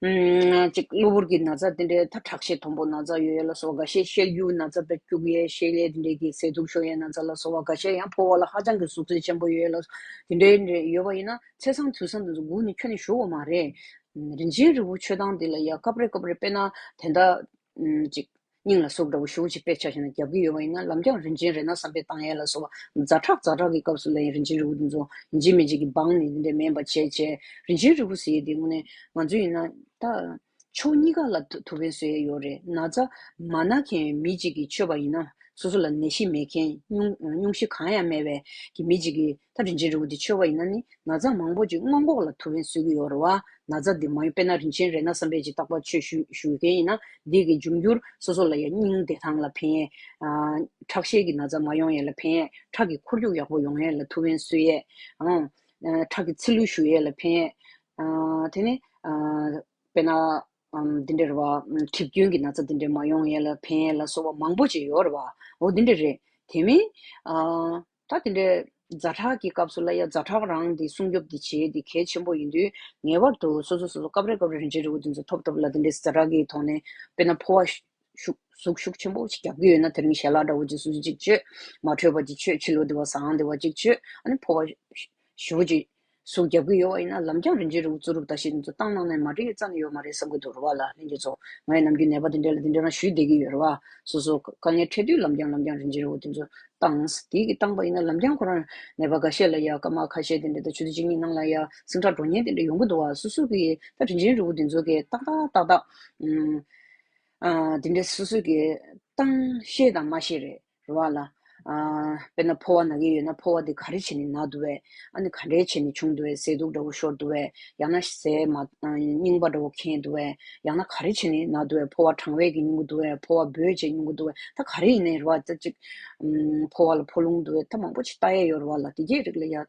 ཨམ། ཅིག་གློ་བུར་གྱི་ན་ཚ་དེ་འདྲའི་ད་ཁྲག་ཤེད་མཐོན་པོ་ན་ཚ་ཡོད་ཡས་ལ་སོགས་པ། འགའ་ཤས་ཤེལ་སྒྱུར་ན་ཚ་དཔེ་སྐྱུག་ཡས། ཤེལ་ལས་དེ་འདྲའི་གི་ཟས་དུག་ཤོར་ཡས་ན་ཚ་ལ་སོགས་པ། འགའ་ཤས་ཡང་ཕོ་བ་ལ་ཧ་ཅང་གི་ཟུག་གཟེར་ཆེན་པོ་ཡོད་ཡས་ལ་དེ་འདྲའི་ཡོད་པ་ཡིན་ན། ཚེས་བཟང་དུས་བཟང་དེ་ཚོ་སྒུག་ནས་ཁྱོན་ནས་བཞུགས་དགོས་མ་རེད། རིན་ཆེན་རིལ་བུ་མཆོད་སྟངས་དེ་ལ་ཡ་སྐབས་རེ་སྐབས་རེ་དཔེར་ན་དེ་འདྲ་ཅིག་སྙིང་ལ་ཟུག་འདྲ་བོ་ཞེ་པོ་ཅིག་དཔེ་ཆ་བཞག་ན་རྒྱག་གི་ཡོད་པ་ཡིན་ན། ལམ་རྒྱང་རིན་ཆེན་རེ་ན་བསམ་པའི་བཏང་ཡས་ལ་སོགས་པ། ཛ་དྲག་ཛ་དྲག་གི་སྐབས་སུ་ལ་ཡང་རིན་ཆེན་རིལ་བུ་དེ་ཚོ་ཡིན་གཅིག་མིན་གཅིག་གི་སྦངས་ནས་འདི་འདྲ་མེད་པ་བྱས་བྱས། རིན་ཆེན་རིལ་བུ་ཟེར་ཡས་དེ་དངོས་གནས་ང་ཚོ་ཡིན་ན་ད་ཕྱོགས་གཉིས་ཀ་ལ་ཐུ་ཐུགས་ཕན་གསོས་ཡས་ཡོད་རེད། ན་ཚ་མ་ན་མཁན་མི་གཅིག་གིས་མཆོད་པ་ཡིན་ན། སོ་སོ་ལ་ནད་གཞི་མེད་མཁན། སྙུང་སྙུང་གཞི་གང་ཡང་མེད་པའི་གི་མི་གཅིག་གིས་ད་རིན་ཆེན་རིལ་བུ་འདི་མཆོད་པ་ཡིན་ན་ནི། ན་ཚ་མང་པོ་ཅིག་སྔོན་འགོག་ལ་ཐུགས་ཕན་གསོས་ཀྱི་ཡོད་རེད་བ། ན་ཚ་འདི་མ་ཡོང་། དཔེར་ན་རིན་ཆེན་རེ་ན་བསམ་པའི་ཅིག་བརྟག་པ་ཆོས་ཞུ་ཞུ་མཁན་ཡིན་ན། འདི་གི་འབྱུང་འགྱུར་སོ་སོ་ལ་ཡང་སྙིང་བདེ་ཐང་ལ་ཕན་ཡས། ཨ་ཁྲག་ཤེད་ཀྱི་ན་ཚ་མ་ཡོང་ཡས་ལ་ཕན་ཡས། ཁྲག་གི་འཁོར་རྒྱུག་ཡག་པོ་ཡོང་ཡས་ལ་ཐུགས་ཕན་གསོས་ཡས། ཨང་། ཨ་ཁྲག་གི་ཚིལ་ལུ་བཞུ་ཡས་ལ་ཕན་ཡས། ཨ་དེ་ནས་ཨ་དཔེར་ན། ཨམ་འདི་འདྲ་རེད་བ། ཨམ་གྲིབ་སྐྱོན་གྱི་ན་ཚ་འདི་འདྲ་མ་ཡོང་ཡས་ལ་ཕན་ཡས་ལ་སོགས་པ་མང་པོ་ཅིག་ཡོད་རེད་བ། འོ་འདི་འདྲ་རེད། དེ་མིན་ཨ་ད་འདི་འདྲ་ཛ་དྲག་གི་སྐབས་སུ་ལ་ཡ་ཛ་དྲག་རང་འདི་སྲུང་སྐྱོབ་འདི་བྱེད་འདི་གལ་ཆེན་པོ་ཡིན་དུས། ངེས་པར་དུ་སོ་སོ་སོ་སོ་སྐབས་རེ་སྐབས་རེ་རིན་ཆེན་རིལ་བུ་འདི་ཚོ་ཐོབ་ཐོབ་ལ་འདི་འདྲའི་ཛ་དྲག་གི་ཐོག་ནས་དཔེར་ན་ཕོ་བ་ཤུགས་ཤུགས་ཤུགས་ཆེན་པོ་ཞིག་རྒྱག་གི་ཡོད་ན། དེ་རིང་ཞལ་ལག་འདྲ་བོ་ཅིག་སོ་སོ་ཅིག་མཆོད། མ་འཕྲོད་པ་ཅིག་མཆོད། ཕྱི་ལོགས་འདི་བ་ཟངས་འདི་བ་ཅིག་མཆོད། ཨ་ནི་ཕོ་བ་ཞུ་ཅིག་ཟུག་རྒྱབ་ཀྱི་ཡོད་པ་ཡིན་ན། ལམ་རྒྱང་རིན་ཆེན་རིལ་བུ་བཙོ་རུབ་ད་ཤེས་འདི་ཚོ་བཏང་གནང་ནས་མ་འགྲིག་རྩ་ནས་ཡོད་མ་རེད་བསམ་གྱི་འདུག་རེད་བ་ལ། ལྷན་རྒྱས་ཚོ། ངས་ནམ་རྒྱུན་ནད་པ་འདི་འདྲ་ལ་འདི་འདྲ་རང་ཞུས་བསྡད་ཀྱི་ཡོད་རེད་བ། སོ་སོ་དཀའ་ངལ་འཕྲད་དུས་ལམ་རྒྱང་ལམ་རྒྱང་རིན་ཆེན་རིལ་བུ་འདི་ཚོ་བཏང་། དེ་གི་བཏང་པ་ཡིན་ན་ལམ་རྒྱང་ཁོ་རང་ནད་པ་འགའ་ཤས་ལ་ཡ་སྐར་མ་ཁ་ཤས་དེ་འདྲ་དང་ཆུ་ཚོད་གཅིག་གཉིས་ནང་ལ་ཡ་ཟིང་ཁྲ་འགྲོ་ཉེན་དེ་འདྲ་ཡོང་གི་འདུག་བ། སོ་སོ་གི་ད་རིན་ཆེན་རིལ་བུ་འདི་ཚོ་གི་ཏག་ཏག་ཏག་ཏག་ཨུམ། ཨ་དེ་འདྲ་སོ་སོ་གི་བཏང་ཤེས་དང་མ་ཤེས་རེད། རེད་བ་ལ། ཨ་དཔེར་ན་ཕོ་བ་ན་གི་ཡོད་ན་ཕོ་བ་དེ་ག་རེ་བྱས་ནས་ན་འདུག་བས། ཨ་ནི་ག་འདྲས་བྱས་ནས་བྱུང་འདུག་བས། ཟས་དུག་འདྲ་བོ་ཤོར་འདུག་བས། ཡང་ན་ཟས་མ་རྙིང་པ་འདྲ་བོ་ཁེངས་འདུག་བས། ཡང་ན་ག་རེ་བྱས་ནས་ན་འདུག་བས། ཕོ་བ་གྲང་བས་ཀྱིས་མྱོང་གི་འདུག་བས། ཕོ་བ་འབོས་བྱས་མྱོང་གི་འདུག་བས། ད་ག་རེ་ཡིན་ནའི་རེད་བ། ད་ཅིག་ཨམ་ཕོ་བ་ལ་ཕོ་རླུང་འདུག་བས། ད་མང་པོ་ཅིག་ལྟ་ཡས་ཡོད་རེད་བ་ལ། དེ་གའི་རིགས་ལ་ཡ།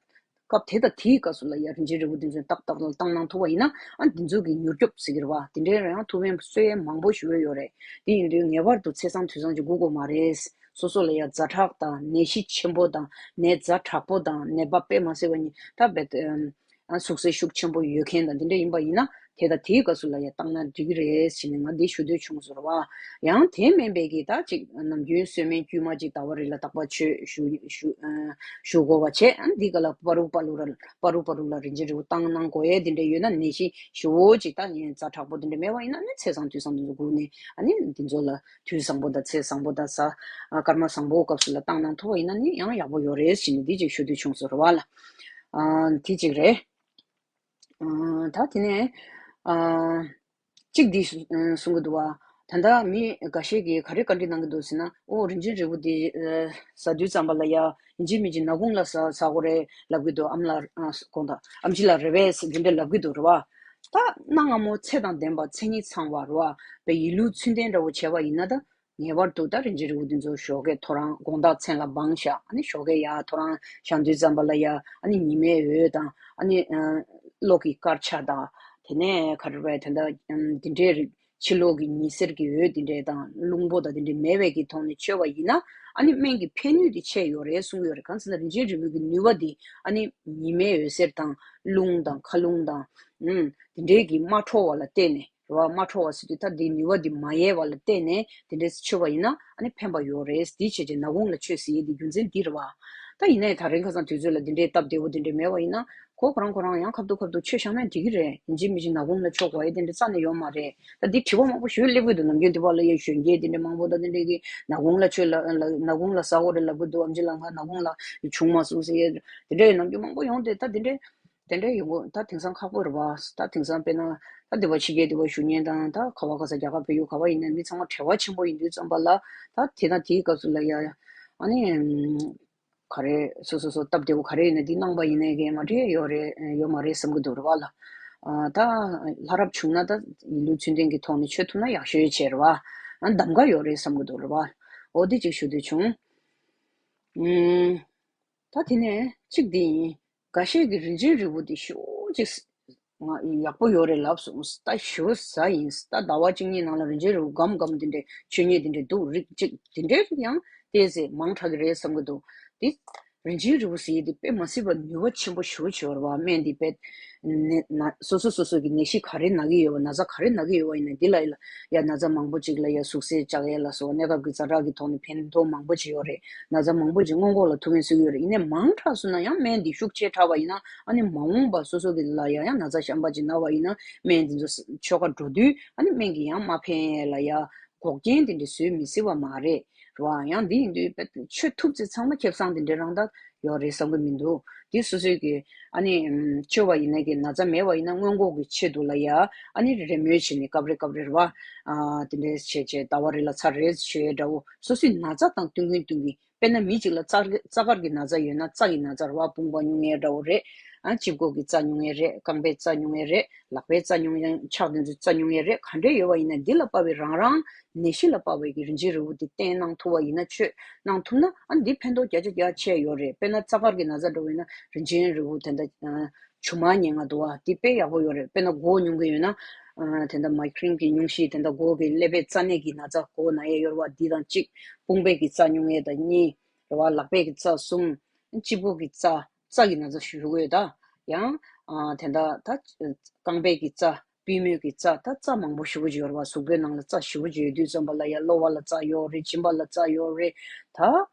སྐབས་དེ་དང་དེའི་སྐབས་སུ་ལ་ཡ་རིན་ཆེན་རིལ་བུ་འདི་ཚོ་ཏག་ཏག་ལ་བཏང་གནང་ཐུབ་པ་ཡིན་ན། ཨ་འདི་ཚོ་གི་མྱུར་སྐྱོབ་ཟེར་གྱི་རེད་བ། དེ་འདྲའི་རང་ཡང་ཐུགས་ཕན་གསོས་ཡས་མང་པོ་ཞིག་ཡོད་ཡོད་རེད། དེ་ཡིན་དུས་ངེས་པར་དུ་ཚེས་བཟང་དུས་བཟང་ཅིག་སྒུག་དགོས་མ་རེད། སོ་སོ་ལ་ཡ་ཛ་དྲག་དང་ནད་གཞི་ཆེན་པོ་དང་ནད་ཛ་དྲག་པོ་དང་ནད་པ་དཔེ་མ་སྲིད་པ་ཉིད་ད་བེད་ཨ་ཟུག་གཟེར་ཤུགས་ཆེན་པོ་ཡོད་མཁན་དང་དེ་འདྲ་ཡིན་པ་ཡིན་ན། དེ་དང་དེའི་སྐབས་སུ་ལ་ཡ་བཏང་ན་འགྲིག་གི་རེད་ཟེར་ནས་ང་འདི་ཞུ་འདོད་བྱུང་སོང་ར་བ། ཡང་དེ་མིན་པའི་གི་ད་ཅིག་ནམ་རྒྱུན་གསོལ་སྨན་དཀྱུས་མ་ཅིག་ཟླ་བ་རེ་ལ་རྟག་པར་མཆོད་ཞུ་ཞུ་ཨ་ཞུ་དགོས་པ་བྱས། ཨ་འདི་ག་ལ་པ་རུ་པ་ལུ་ར་པ་རུ་པ་རུ་ལ་རིན་ཆེན་རིལ་བུ་བཏང་གནང་དགོས་ཡས་དེ་འདྲ་ཡོད་ན། ནད་གཞི་ཞེ་པོ་ཅིག་ད་ཡིན་ཛ་དྲག་པོ་དེ་འདྲ་མེད་པ་ཡིན་ན་ནི་ཚེས་བཟང་དུས་བཟང་དེ་ཚོ་སྒུག་ནས། ཨ་ནི་འདི་ཚོ་ལ་དུས་བཟང་པོ་དང་ཚེས་བཟང་པོ་དང་གཟའ་ཨ་སྐར་མ་བཟང་པོ་སྐབས་སུ་ལ་བཏང་གནང་ཐུབ་པ་ཡིན་ན་ནི་ཡང་ཡག་པོ་ཡོད་རེད་ཟེར་ནས་འདི་ཅིག་ཞུ་འདོད་བྱུང་སོང་ར་བ་ལ། ཨ་དེ་ཅིག་རེད། ཨ་ད་དེ་ནས་ཨ་གཅིག་འདི་གསུང་གི་འདུག་བ། ད་ལྟ་མི་འགའ་ཤས་ཀྱིས་ག་རེ་བཀའ་འདྲི་གནང་གི་འདུག་ཟེར་ན། ཨོ་རིན་ཆེན་རིལ་བུ་འདི་ཨ་ཟ་དུས་ཙམ་པ་ལ་ཡ་ཡིན་གཅིག་མིན་གཅིག་ནག་ཁུང་ལ་ཟ་ཟ་དགོས་རེད་ལབ་ཀྱི་འདུག་ཨ་མ་ལགས་ཨ་དགོངས་དག་ཨམ་ཆི་ལགས་རེད་པས་འདི་འདྲ་ལབ་ཀྱི་འདུག་རེད་བ། ད་གནའ་སྔ་མོ་ཚེ་དང་ལྡན་པ་མཚན་ཉིད་ཚང་བ་རེད་བ། བའི་ཡིད་བློ་ཚུལ་ལྡན་འདྲ་བོ་བྱས་པ་ཡིན་ན། ད་ངེས་པར་དུ་ད་རིན་ཆེན་རིལ་བུ་འདི་ཚོ་ཞོགས་ཀས་ཐོ་རངས་དགོང་དག་མཚན་ལ་སྦང་བཞག་ཨ་ནི་ཞོགས་ཀས་ཡར་ཐོ་རངས་བཞེངས་དུས་ཙམ་པ་ལ་ཡ་ཨ་ནི་ཉི་མའི་འོད་དང་། ཨ་ནི་ཨ་གློག་གི་དཀར་ཆ་དང་། དེ་ནས་ག་རེ་རེད། དེ་འདྲ་ཨམ་འདི་འདྲའི་རིགས་ཕྱི་ལོགས་ཀྱི་ཉི་ཟེར་གྱི་འོད་འདི་འདྲའི་དང་རླུང་པོ་དང་འདི་འདྲའི་མེད་པའི་གི་ཐོག་ནས་མཆོད་པ་ཡིན་ན། ཨ་ནི་སྨན་གྱི་ཕན་ནུས་དེ་ཆེ་ཡོད་རེད་གསུངས་ཡོད་རེད། གང་ཟེར་ན་རིན་ཆེན་རིལ་བུ་གི་ནུས་པ་འདི་ཨ་ནི་ཉི་མའི་འོད་ཟེར་དང་རླུང་དང་མཁའ་རླུང་དང་ཨམ་འདི་འདྲའི་གི་མ་འཕྲོ་བ་ལ་བརྟེན་ནས། རེད་བ། མ་འཕྲོ་བ་ཟེར་དུས་ད་འདིའི་ནུས་པ་འདི་མ་ཡལ་བ་ལ་བརྟེན་ནས་དེ་འདྲའི་མཆོད་པ་ཡིན་ན་ཨ་ནི་ཕན་པ་ཡོད་རེད། འདི་བྱས་རྗེས་ནག་ཁུང་ལ་མཆོད་ཟེར་ཡས་འདི་རྒྱུ་མཚན་འདི་རེད་བ། ད་ཡིན་ནའི་ད་རིང་ཁ་སང་དུས་ཚོད་ལ་འདི་འདྲའི་སྟབས་བདེ་བོ་འདི་འདྲའི་མེད་པ་ཡིན་ན། ཁོ་ཁོ་རང་ཁོ་རང་ཡང་ཁ་ཐུག་ཁ་ཐུག་མཆོད་བཞག་ན་འགྲིག་གི་རེད། ཡིན་གཅིག་མིན་གཅིག་ནག་ཁུང་ལ་མཆོད་དགོས་ཡས་དེ་འདྲ་རྩ་ནས་ཡོད་མ་རེད། ད་འདི་དྲི་བ་མང་པོ་ཞུས་སླེབས་ཀྱི་འདུག་ནམ་རྒྱུན་འདི་བ་ལ་ཡ་གཞོན་སྐྱེས་དེ་འདྲ་མང་པོ་ད་དེ་འདྲའི་གི་ནག་ཁུང་ལ་མཆོད་ལ་ལ་ནག་ཁུང་ལ་ཟ་དགོས་རེད་ལབ་ཀྱི་འདུག་ཨམ་ཆི་ལགས་ང་ནག་ཁུང་ལ་བྱུང་མ་སོང་ཟེར་ཡས་དེ་འདྲའི་ནམ་རྒྱུན་མང་པོ་ཡོང་དེ་ད་དེ་འདྲའི། དེ་འདྲ་ཡོང་གི་ད་དེང་སང་ཁག་པོ་རེད་བ། ད་དེང་སང་དཔེར་ན་ད་འདི་བ་ཕྱི་རྒྱལ་འདི་བ་བཞུགས་མཁན་དང་ད་ག་བ་ག་ས་རྒྱ་གར་བལ་ཡུལ་ག་བ་ཡིན་ན་མི་ཚང་མ་བྲེལ་བ་ཆེན་པོ་ཡིན་དུས་ཙམ་པ་ལ། ད་དེ་དང་དེའི་སྐབས་སུ་ལ་ཡ་ཨ་ནི་ག་རེ་སོ་སོ་སོ་སྟབས་བདེ་བོ་ག་རེ་ཡིན་ན་འདི་གནང་པ་ཡིན་ནའི་གི་མ་འགྲིག་ཡོད་རེད་ཡོད་མ་རེད་བསམ་གི་འདུག་རེད་བ་ལ། ཨ་ད་ལྷ་རབ་བྱུང་ན་ད་ཡིད་བློ་ཚུལ་ལྡན་གྱི་ཐོག་ནས་མཆོད་ཐུབ་ན་ཡག་ཤོས་བྱས་རེད་བ། ཨ་གདམ་ག་ཡོད་རེད་བསམ་གི་འདུག་རེད་བ། འོ་དེ་གཅིག་ཞུ་འདོད་བྱུང་། ཨུམ། ད་དེ་ནས་གཅིག་འདི་ཡིན། འགའ་ཤས་ཀྱིས་རིན་ཆེན་རིལ་བུ་འདི་ཞེ་པོ་ཅིག་ང་ཡག་པོ་ཡོད་རེད་ལབ་སོང་། ད་ཞེ་པོ་ཟ་ཡིན། ད་ཟླ་བ་གཅིག་གཉིས་ནང་ལ་རིན་ཆེན་རིལ་བུ་སྒམ་སྒམ་འདི་འདྲའི་མཆོད་མཁན་འདི་འདྲའི་འདུག་རིགས་གཅིག་འདི་འདྲའི་ཡང་ཏོག་ཙམ་མང་དྲགས་ཀྱི་རེད་བསམ་གྱི་འདུག་འདི་རིན་ཆེན་རིལ་བུ་ཟེར་ཡས་འདི་དཔེ་མ་སྲིད་པ་ནུས་པ་ཆེན་པོ་ཞེ་པོ་ཅིག་ཡོད་རེད་བ། སྨན་འདི་དཔེ་ནད་ན་སོ་སོ་སོ་སོ་གི་ནད་གཞི་ག་རེ་ན་གི་ཡོད་པ། ན་ཚ་ག་རེ་ན་གི་ཡོད་པ་ཡིན་ན་འདི་ལ་ཡ་ན་ཚ་མང་པོ་ཅིག་ལ་ཡ་ཟུག་གཟེར་བཅག་ཡས་ལ་སོགས་གནས་སྐབས་ཀྱི་ཛ་དྲག་གི་ཐོག་ནས་ཕན་ཐོགས་མང་པོ་ཅིག་ཡོད་རེད། ན་ཚ་མང་པོ་ཅིག་སྔོན་འགོག་ལ་ཐུགས་ཕན་གསོས་ཀྱི་ཡོད་རེད། ཡིན་ནའི་མང་དྲགས་སོང་ན་ཡང་སྨན་འདི་ཤུགས་ཆེ་དྲགས་པ་ཡིན་ན་ཨ་ནི་མ་འོངས་པ་སོ་སོ་གི་ལ་ཡ་ཡང་ན་ཚ་གཞན་པ་ཅིག་ན་བ་ཡིན་ན་སྨན་འདི་ཚོ་མཆོད་གར་འགྲོ་དུས་ཨ་ནི་སྨན་གྱིས་ཡང་མ་ཕན་ཡས་ལ་ཡ་འགོག་རྐྱེན་དེ་འདྲ་བཟོས་མི་སྲིད་པ་མ་རེད། རེད་བ། ཡང་འདི་ཡིན་དུས་དཔེ་མཆོད་ཐུབ་ཚེ་ཚང་མ་ཁེ་བཟང་དེ་འདྲ་རང་ད་ཡོད་རེད་བསམ་གི་མི་འདུག་འདི་སོ་སོའི་གི་ཨ་ནི་ཨམ་མཆོད་པ་ཡིན་ན་གི་ན་ཚ་མེད་པ་ཡིན་ན་སྔོན་འགོག་གི་ཆེད་དུ་ལ་ཡ་ཨ་ནི་རེས་མོས་བྱས་ནས་སྐབས་རེ་སྐབས་རེ་རེད་བ། ཨ་དེ་འདྲས་བྱས་བྱས་ཟླ་བ་རེ་ལ་ཚར་རེ་མཆོད་ཡས་འདྲ་བོ། སོ་སོའི་ན་ཚ་དང་བསྟུན་གིན་བསྟུན་གིན། དཔེར་ན་མི་གཅིག་ལ་རྩ་རྩ་དཀར་གྱི་ན་ཚ་ཡོད་ན་རྩ་གི་ན་ཚ་རེད་བ། དཔུང་པ་སྨྱུང་ཡས་འདྲ་བོ་རེད། ཨ་དཔྱི་མགོ་གི་རྩ་སྨྱུང་ཡས་རེད། རྐང་པའི་རྩ་སྨྱུང་ཡས་རེད། ལག་པའི་རྩ་སྨྱུང་ཡས། ཕྱག་དེ་ཚོའི་རྩ་སྨྱུང་ཡས་རེད། ག་འདྲས་ཡོད་པ་ཡིན་ན་འདི་ལ་དཔག་པའི་རང་རང་ནད་གཞི་ལ་དཔག་པའི་གི་རིན་ཆེན་རིལ་བུ་འདི་བསྟེན་གནང་ཐུབ་པ་ཡིན་ན་མཆོད་གནང་ཐུབ་ན་ཨ་འདི་ཕན་ཐོགས་བརྒྱ་ཆ་བརྒྱ་ཆེ་ཡོད་རེད། དཔེར་ན་རྩ་དཀར་གྱི་ན་ཚ་འདྲ་བོ་ཡིན་ན་རིན་ཆེན་རིལ་བུ་དེ་འདྲ་ཨ་ཆུ་མར་ཉལ་ང་འདུག་བ། འདི་དཔེ་ཡག་པོ་ཡོད་རེད། དཔེར་ན་མགོ་སྨྱུང་གི་ཡོད་ན་ ཨ་དེ་འདྲ་མའི་ཀྲེན་གྱི་སྙུང་གཞི། དེ་འདྲ་མགོ་གི་ཀླད་པའི་རྩ་ནད་ཀྱི་ན་ཚ། མགོ་ན་ཡས་ཡོད་རེད་བ། འདི་དང་གཅིག། དཔུང་པའི་གི་རྩ་སྙུང་ཡས་དང་གཉིས། རེད་བ། ལག་པའི་གི་རྩ་གསུམ། སྤྱི་བོ་གི་རྩ། རྩ་གི་ན་ཚ་ཞུ་གི་ཡོད་ད། ཡང་ཨ་དེ་འདྲ་ད་རྐང་པའི་གི་རྩ། པུས་མོའི་གི་རྩ། ད་རྩ་མང་པོ་ཞེ་པོ་ཅིག་ཡོད་རེད་བ། གཟུགས་པོའི་ནང་ལ་རྩ་ཞེ་པོ་ཅིག་ཡོད་དུས་ཙམ་པ་ལ་ཡ་གློ་བ་ལ་རྩ་ཡོད་རེད། མཇིང་པ་ལ་རྩ་ཡོད་རེད་ད།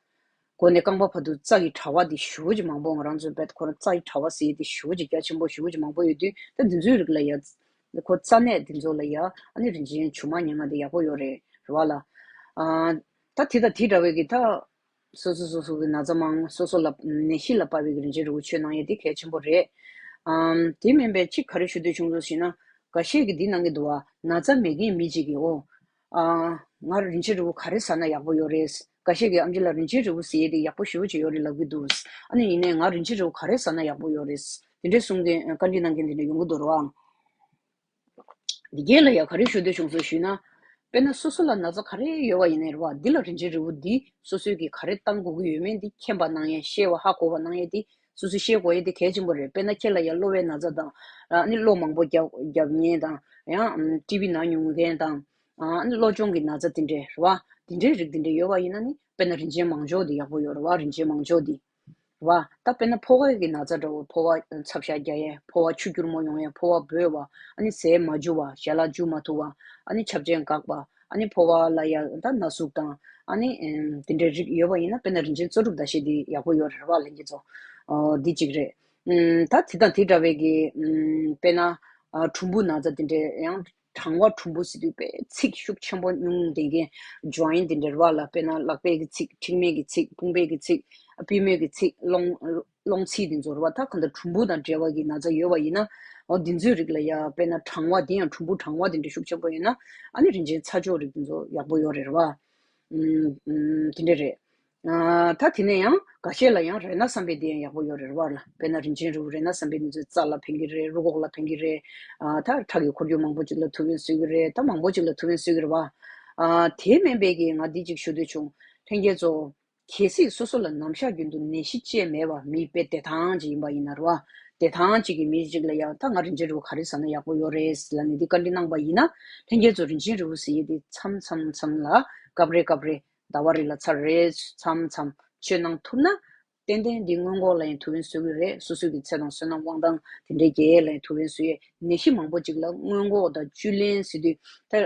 མགོ་ནས་རྐང་པ་བར་དུ་རྩ་ཡི་དྲ་བ་འདི་ཞེ་པོ་ཅིག་མང་པོ། ང་རང་ཚོའི་བོད་ཁོ་རང་རྩ་ཡི་དྲ་བ་ཟེར་ཡས་འདི་ཞེ་པོ་ཅིག་རྒྱ་ཆེན་པོ་ཞེ་པོ་ཅིག་མང་པོ་ཡོད་དུས། ད་འདི་ཚོའི་རིགས་ལ་ཡ་ཁོ་རྩ་ནད་འདི་ཚོ་ལ་ཡ་ཨ་ནི་རིན་ཆེན་ཆུང་མ་ཉལ་ང་འདི་ཡག་པོ་ཡོད་རེད། རེད་བ་ལ། ཨ་ད་དེ་དང་དེ་འདྲ་བའི་གི་ད་སོ་སོ་སོ་སོ་གི་ན་ཚ་མང་། སོ་སོ་ལ་ནད་གཞི་ལ་དཔག་པའི་གི་རིན་ཆེན་རིལ་བུ་མཆོད་གནང་ཡས་འདི་གལ་ཆེན་པོ་རེད། ཨམ་དེ་མིན་པའི་གཅིག་ག་རེ་ཞུ་འདོད་བྱུང་སོང་ཞེ་ན། འགའ་ཤས་ཀྱིས་འདི་གནང་གི་འདུག་བ། ན་ཚ་མེད་མཁན་མི་གཅིག་གིས། ཨོ། ཨ། ང་རིན་ཆེན་རིལ་བུ་ག་རེ་ཟ་ན་ཡག་པོ་ཡོད་རེད། འགའ་ཤས་ཀྱིས་ཨེམ་ཆི་ལགས་རིན་ཆེན་རིལ་བུ་ཟེར་ཡས་དེ་ཡག་པོ་ཞེ་པོ་ཅིག་ཡོད་རེད་ལབ་ཀྱི་འདུག། ཨ་ནི་ཡིན་ནའི་ང་རིན་ཆེན་རིལ་བུ་ག་རེ་ཟ་ན་ཡག་པོ་ཡོད་རེད། དེ་འདྲའི་གསུང་མཁན་བཀའ་འདྲི་གནང་མཁན་དེ་འདྲ་ཡོང་གི་འདུག་རེད་བ། འདི་གས་ལ་ཡང་ག་རེ་ཞུ་འདོད་བྱུང་སོང་ཞུས་ན། དཔེར་ན་སོ་སོ་ལ་ན་ཚ་ག་རེ་ཡོད་པ་ཡིན་ནའི་རེད་བ། འདི་ལ་རིན་ཆེན་རིལ་བུ་འདི་སོ་སོས་ཀྱིས་ག་རེ་བཏང་དགོས་ཀྱི་ཡོད་མེད་འདི་མཁྱེན་པ་གནང་ཡས། ཤེས་པ་ཧ་གོ་བ་གནང་ཡས་འདི། སོ་སོས་ཤེས་དགོས་ཡས་འདི་གལ་ཆེན་པོ་རེད། དཔེར་ན་ཁྱེད་ལ་ཡང་གློ་བའི་ན་ཚ་དང་། ཨ་ནི་གློ་མང་པོ་རྒྱབ་རྒྱབ་མཁན་དང་། ཡང་ཊི་བི་ན་མྱོང་མཁན་དང་། ཨ་ནི་གློ་གཅོང་གི་ན་ཚ་དེ་འདྲས་རེད་བ། དེ་འདྲའི་རིགས་དེ་འདྲས་ཡོད་པ་ཡིན་ན་ནི། དཔེར་ན་རིན་ཆེན་མང་སྦྱོར་འདི་ཡག་པོ་ཡོད་རེད་བ། རིན་ཆེན་མང་སྦྱོར་འདི་རེད་བ། ད་དཔེར་ན་ཕོ་བ་གི་ན་ཚ་འདྲ་བོ། ཕོ་བ་ཚབ་ཤ་རྒྱག་ཡས། ཕོ་བ་ཆུ་སྐྱུར་མོ་ཡོང་ཡས། ཕོ་བ་སྦོས་པ། ཨ་ནི་ཟས་མ་འཇུ་བ། ཞལ་ལག་འཇུ་མ་ཐུབ་པ། ཨ་ནི་ཆབ་ཆེན་འགག་པ། ཨ་ནི་ཕོ་བ་ལ་ཡ་ད་ན་ཟུག་དང་། ཨ་ནི་ཨམ་དེ་འདྲའི་རིགས་ཡོད་པ་ཡིན་ན། དཔེར་ན་རིན་ཆེན་གཙོ་གྲུབ་ཟླ་ཤེལ་འདི་ཡག་པོ་ཡོད་རེད་བ། ལྷན་རྒྱས་ཚོ། ཨོ་འདི་གཅིག་རེད། ཨམ་ད་དེ་དང་དེ་འདྲ་བའི་གི་ཨམ་དཔེར་ན་ཨ་གྲུམ་བུ་ན་ཚ་དེ་འདྲའི། ཡང་གྲང་བ་གྲུམ་བུ་ཟེར་དུས་དཔེ་ཚིགས་ཤུགས་ཆེན་པོ་སྙུང་བསྡད་མཁན་ཇོ་ཨིན་དེ་འདྲ་རེད་བ་ལ། དཔེར་ན་ལག་པའི་གི་ཚིགས། མཁྲིག་མའི་གི་ཚིགས། དཔུང་པའི་གི་ཚིགས། པུས་མོའི་གི་ཚིགས། སློང་སློང་ཚིགས་དེ་ཚོ་རེད་བ། ད་གང་ལྟར་གྲུམ་བུ་དང་འབྲེལ་བ་གི་ན་ཚ་ཡོད་པ་ཡིན་ན། འོ་འདི་ཚོའི་རིགས་ལ་ཡ་དཔེར་ན་གྲང་བ་དེ་ཡང་གྲུམ་བུ་གྲང་བ་དེ་འདྲ་ཤུགས་ཆེན་པོ་ཡོད་ན། ཨ་ནི་རིན་ཆེན་ཚ་སྦྱོར་རིགས་དེ་ཚོ་ཡག་པོ་ཡོད་རེད་བ། ཨམ་ཨམ་དེ་འདྲ་རེད། ཨ་ད་དེ་ནས་ཡང་འགའ་ཤས་ལ་ཡང་རཏྣ་བསམ་འཕེལ་དེ་ཡང་ཡག་པོ་ཡོད་རེད་བ་ལ། དཔེར་ན་རིན་ཆེན་རིལ་བུ་རཏྣ་བསམ་འཕེལ་དེ་ཚོས་རྩ་ལ་ཕན་གྱི་རེད། རུས་ཁོག་ལ་ཕན་གྱི་རེད། ཨ་ད་ཁྲག་གི་འཁོར་རྒྱུག་མང་པོ་ཅིག་ལ་ཐུགས་ཕན་གསོས་ཀྱི་རེད། ད་མང་པོ་ཅིག་ལ་ཐུགས་ཕན་གསོས་ཀྱི་རེད་བ། ཨ་དེ་མིན་པའི་གི་ང་འདི་གཅིག་ཞུ་འདོད་བྱུང་། ལྷན་རྒྱས་ཚོ། གལ་སྲིད་སོ་སོ་ལ་ནམ་ཞག་རྒྱུན་དུ་ནད་གཞི་ཅིག་མེད་པ། མི་དཔེ་བདེ་ཐང་ཅིག་ཡིན་པ་ཡིན་ན་རེད་བ། བདེ་ཐང་ཅིག་གི་མི་ཅིག་ལ་ཡང་ད་ང་རིན་ཆེན་རིལ་བུ་ག་རེ་ཟ་ན་ཡག་པོ་ཡོད་རེད་ལབ་ནས་འདི་བཀའ་འདྲི་གནང་པ་ཡིན་ན། ལྷན་རྒྱས་ཚོ་རིན་ཆེན་རིལ་བུ་ཟེར་ཡས་འདི་མཚམས་མཚམས་མཚམས་ལ། སྐབས་རེ་སྐབས་རེ། ཟླ་བ་རེ་ལ་ཚར་རེ་མཚམས་མཚམས་མཆོད་གནང་ཐུབ་ན། ཏན་ཏན་འདི་སྔོན་འགོག་ལ་ཡང་ཐུགས་ཕན་གསོས་ཀྱི་རེད། སོ་སོ་གི་ཚེ་དང་བསོད་ནམས་དབང་ཐང་དེ་འདྲའི་རྒྱས་ཡས་ལ་ཡང་ཐུགས་ཕན་གསོས་ཡས། ནད་གཞི་མང་པོ་ཅིག་ལ་སྔོན་འགོག་དང་བཅུད་ལེན་ཟེར་དུས་ད།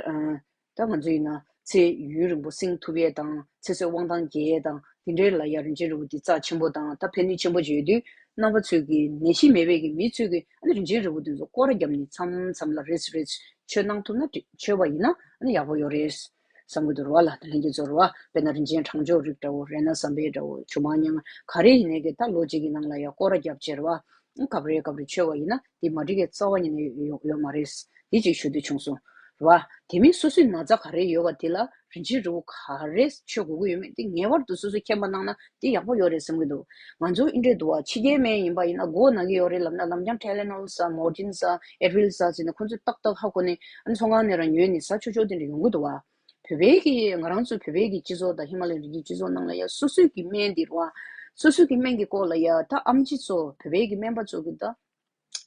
ད་ང་ཚོ་ཡིན་ན་ཚེ་ཡུན་རིང་པོ་བསྲིང་ཐུབ་ཡས་དང་། ཚེ་བསོད་དབང་ཐང་རྒྱས་ཡས་དང་། དེ་འདྲའི་ལ་ཡ་རིན་ཆེན་རིལ་བུ་འདི་རྩ་ཆེན་པོ་དང་ད་ཕན་ནུས་ཆེན་པོ་ཅིག་ཡོད་དུས། རྣམ་པ་ཚོས་ཀྱིས་ནད་གཞི་མེད་པའི་གི་མི་ཚོས་ཀྱིས་ཨ་ནི་རིན་ཆེན་རིལ་བུ་འདི་ཚོ་སྐོར་ར་བརྒྱབ་ནས་མཚམས་མཚམས་ལ་རེ་ཟུང་རེ་ཟུང་མཆོད་གནང་ཐུབ་ན། མཆོད་པ་ཡིན་ན་ཨ་ནི་ཡག་པོ་ཡོད་རེད་བསམ་གྱི་འདུག་ར་བ་ལ། ད་ལྷན་རྒྱས་ཚོ་ར་བ། དཔེར་ན་རིན་ཆེན་གྲང་སྦྱོར་རིགས་འདྲ་བོ། རཏྣ་བསམ་འཕེལ་འདྲ་བོ། ཆུ་མང་ཉང་ག་རེ་ཡིན་ནའི་གི་ད་ལོ་གཅིག་གི་ནང་ལ་ཡ་སྐོར་ར་བརྒྱབ་བྱས་ར་བ། སྐབས་རེ་སྐབས་རེ་མཆོད་པ་ཡིན་ན་འདི་མ་འགྲིག་གི་རྩ་བ་ཉིད་ནས་ཡོང་ཡོད་མ་རེད། འདི་གཅིག་ཞུ་འདོད་བྱུང་སོང་། རེད་བ། དེ་མིན་སོ་སོའི་ན་ཚ་ག་རེ་ཡོད་པ་དེ་ལ་རིན་ཆེན་རིལ་བུ་ག་རེ་མཆོད་དགོས་ཀྱི་ཡོད་མེད་དེ་ངེས་པར་དུ་སོ་སོས་མཁྱེན་པ་གནང་ན་དེ་ཡག་པོ་ཡོད་རེད་བསམ་གྱི་འདུག། ང་ཚོ་འདི་འདྲས་འདུག་བ། ཕྱི་རྒྱལ་སྨན་ཡིན་པ་ཡིན་ན་མགོ་ན་གི་ཡོད་རེད་ལབ་ན་ནམ་རྒྱང་ཊའི་ལེ་ནོལ་ཟ། མོར་ཕིན་ཟ། ཨེ་ཌི་ཝིལ་ཟ་ཟེར་ནས་ཁོང་ཚོས་ཏག་ཏག་ཧ་གོ་ནས་ཨ་ནི་ཚོང་ཁང་ནས་རང་ཉོས་ནས་ཟ་ཆོག་ཆོག་དེ་འདྲ་ཡོང་གི་འདུག་བ། བོད་པའི་གི་ང་རང་ཚོ་བོད་པའི་གི་སྤྱི་ཚོགས་དང་ཧི་མ་ལ་ཡའི་རི་རྒྱུད་སྤྱི་ཚོགས་ནང་ལ་ཡ་སོ་སོའི་གི་སྨན་འདི་རེད་བ། སོ་སོའི་གི་སྨན་གི་སྐོར་ལ་ཡ་ད་ཨེམ་ཆི་ཚོ་བོད་པའི་གི་སྨན་པ་ཚོ་གི་ད།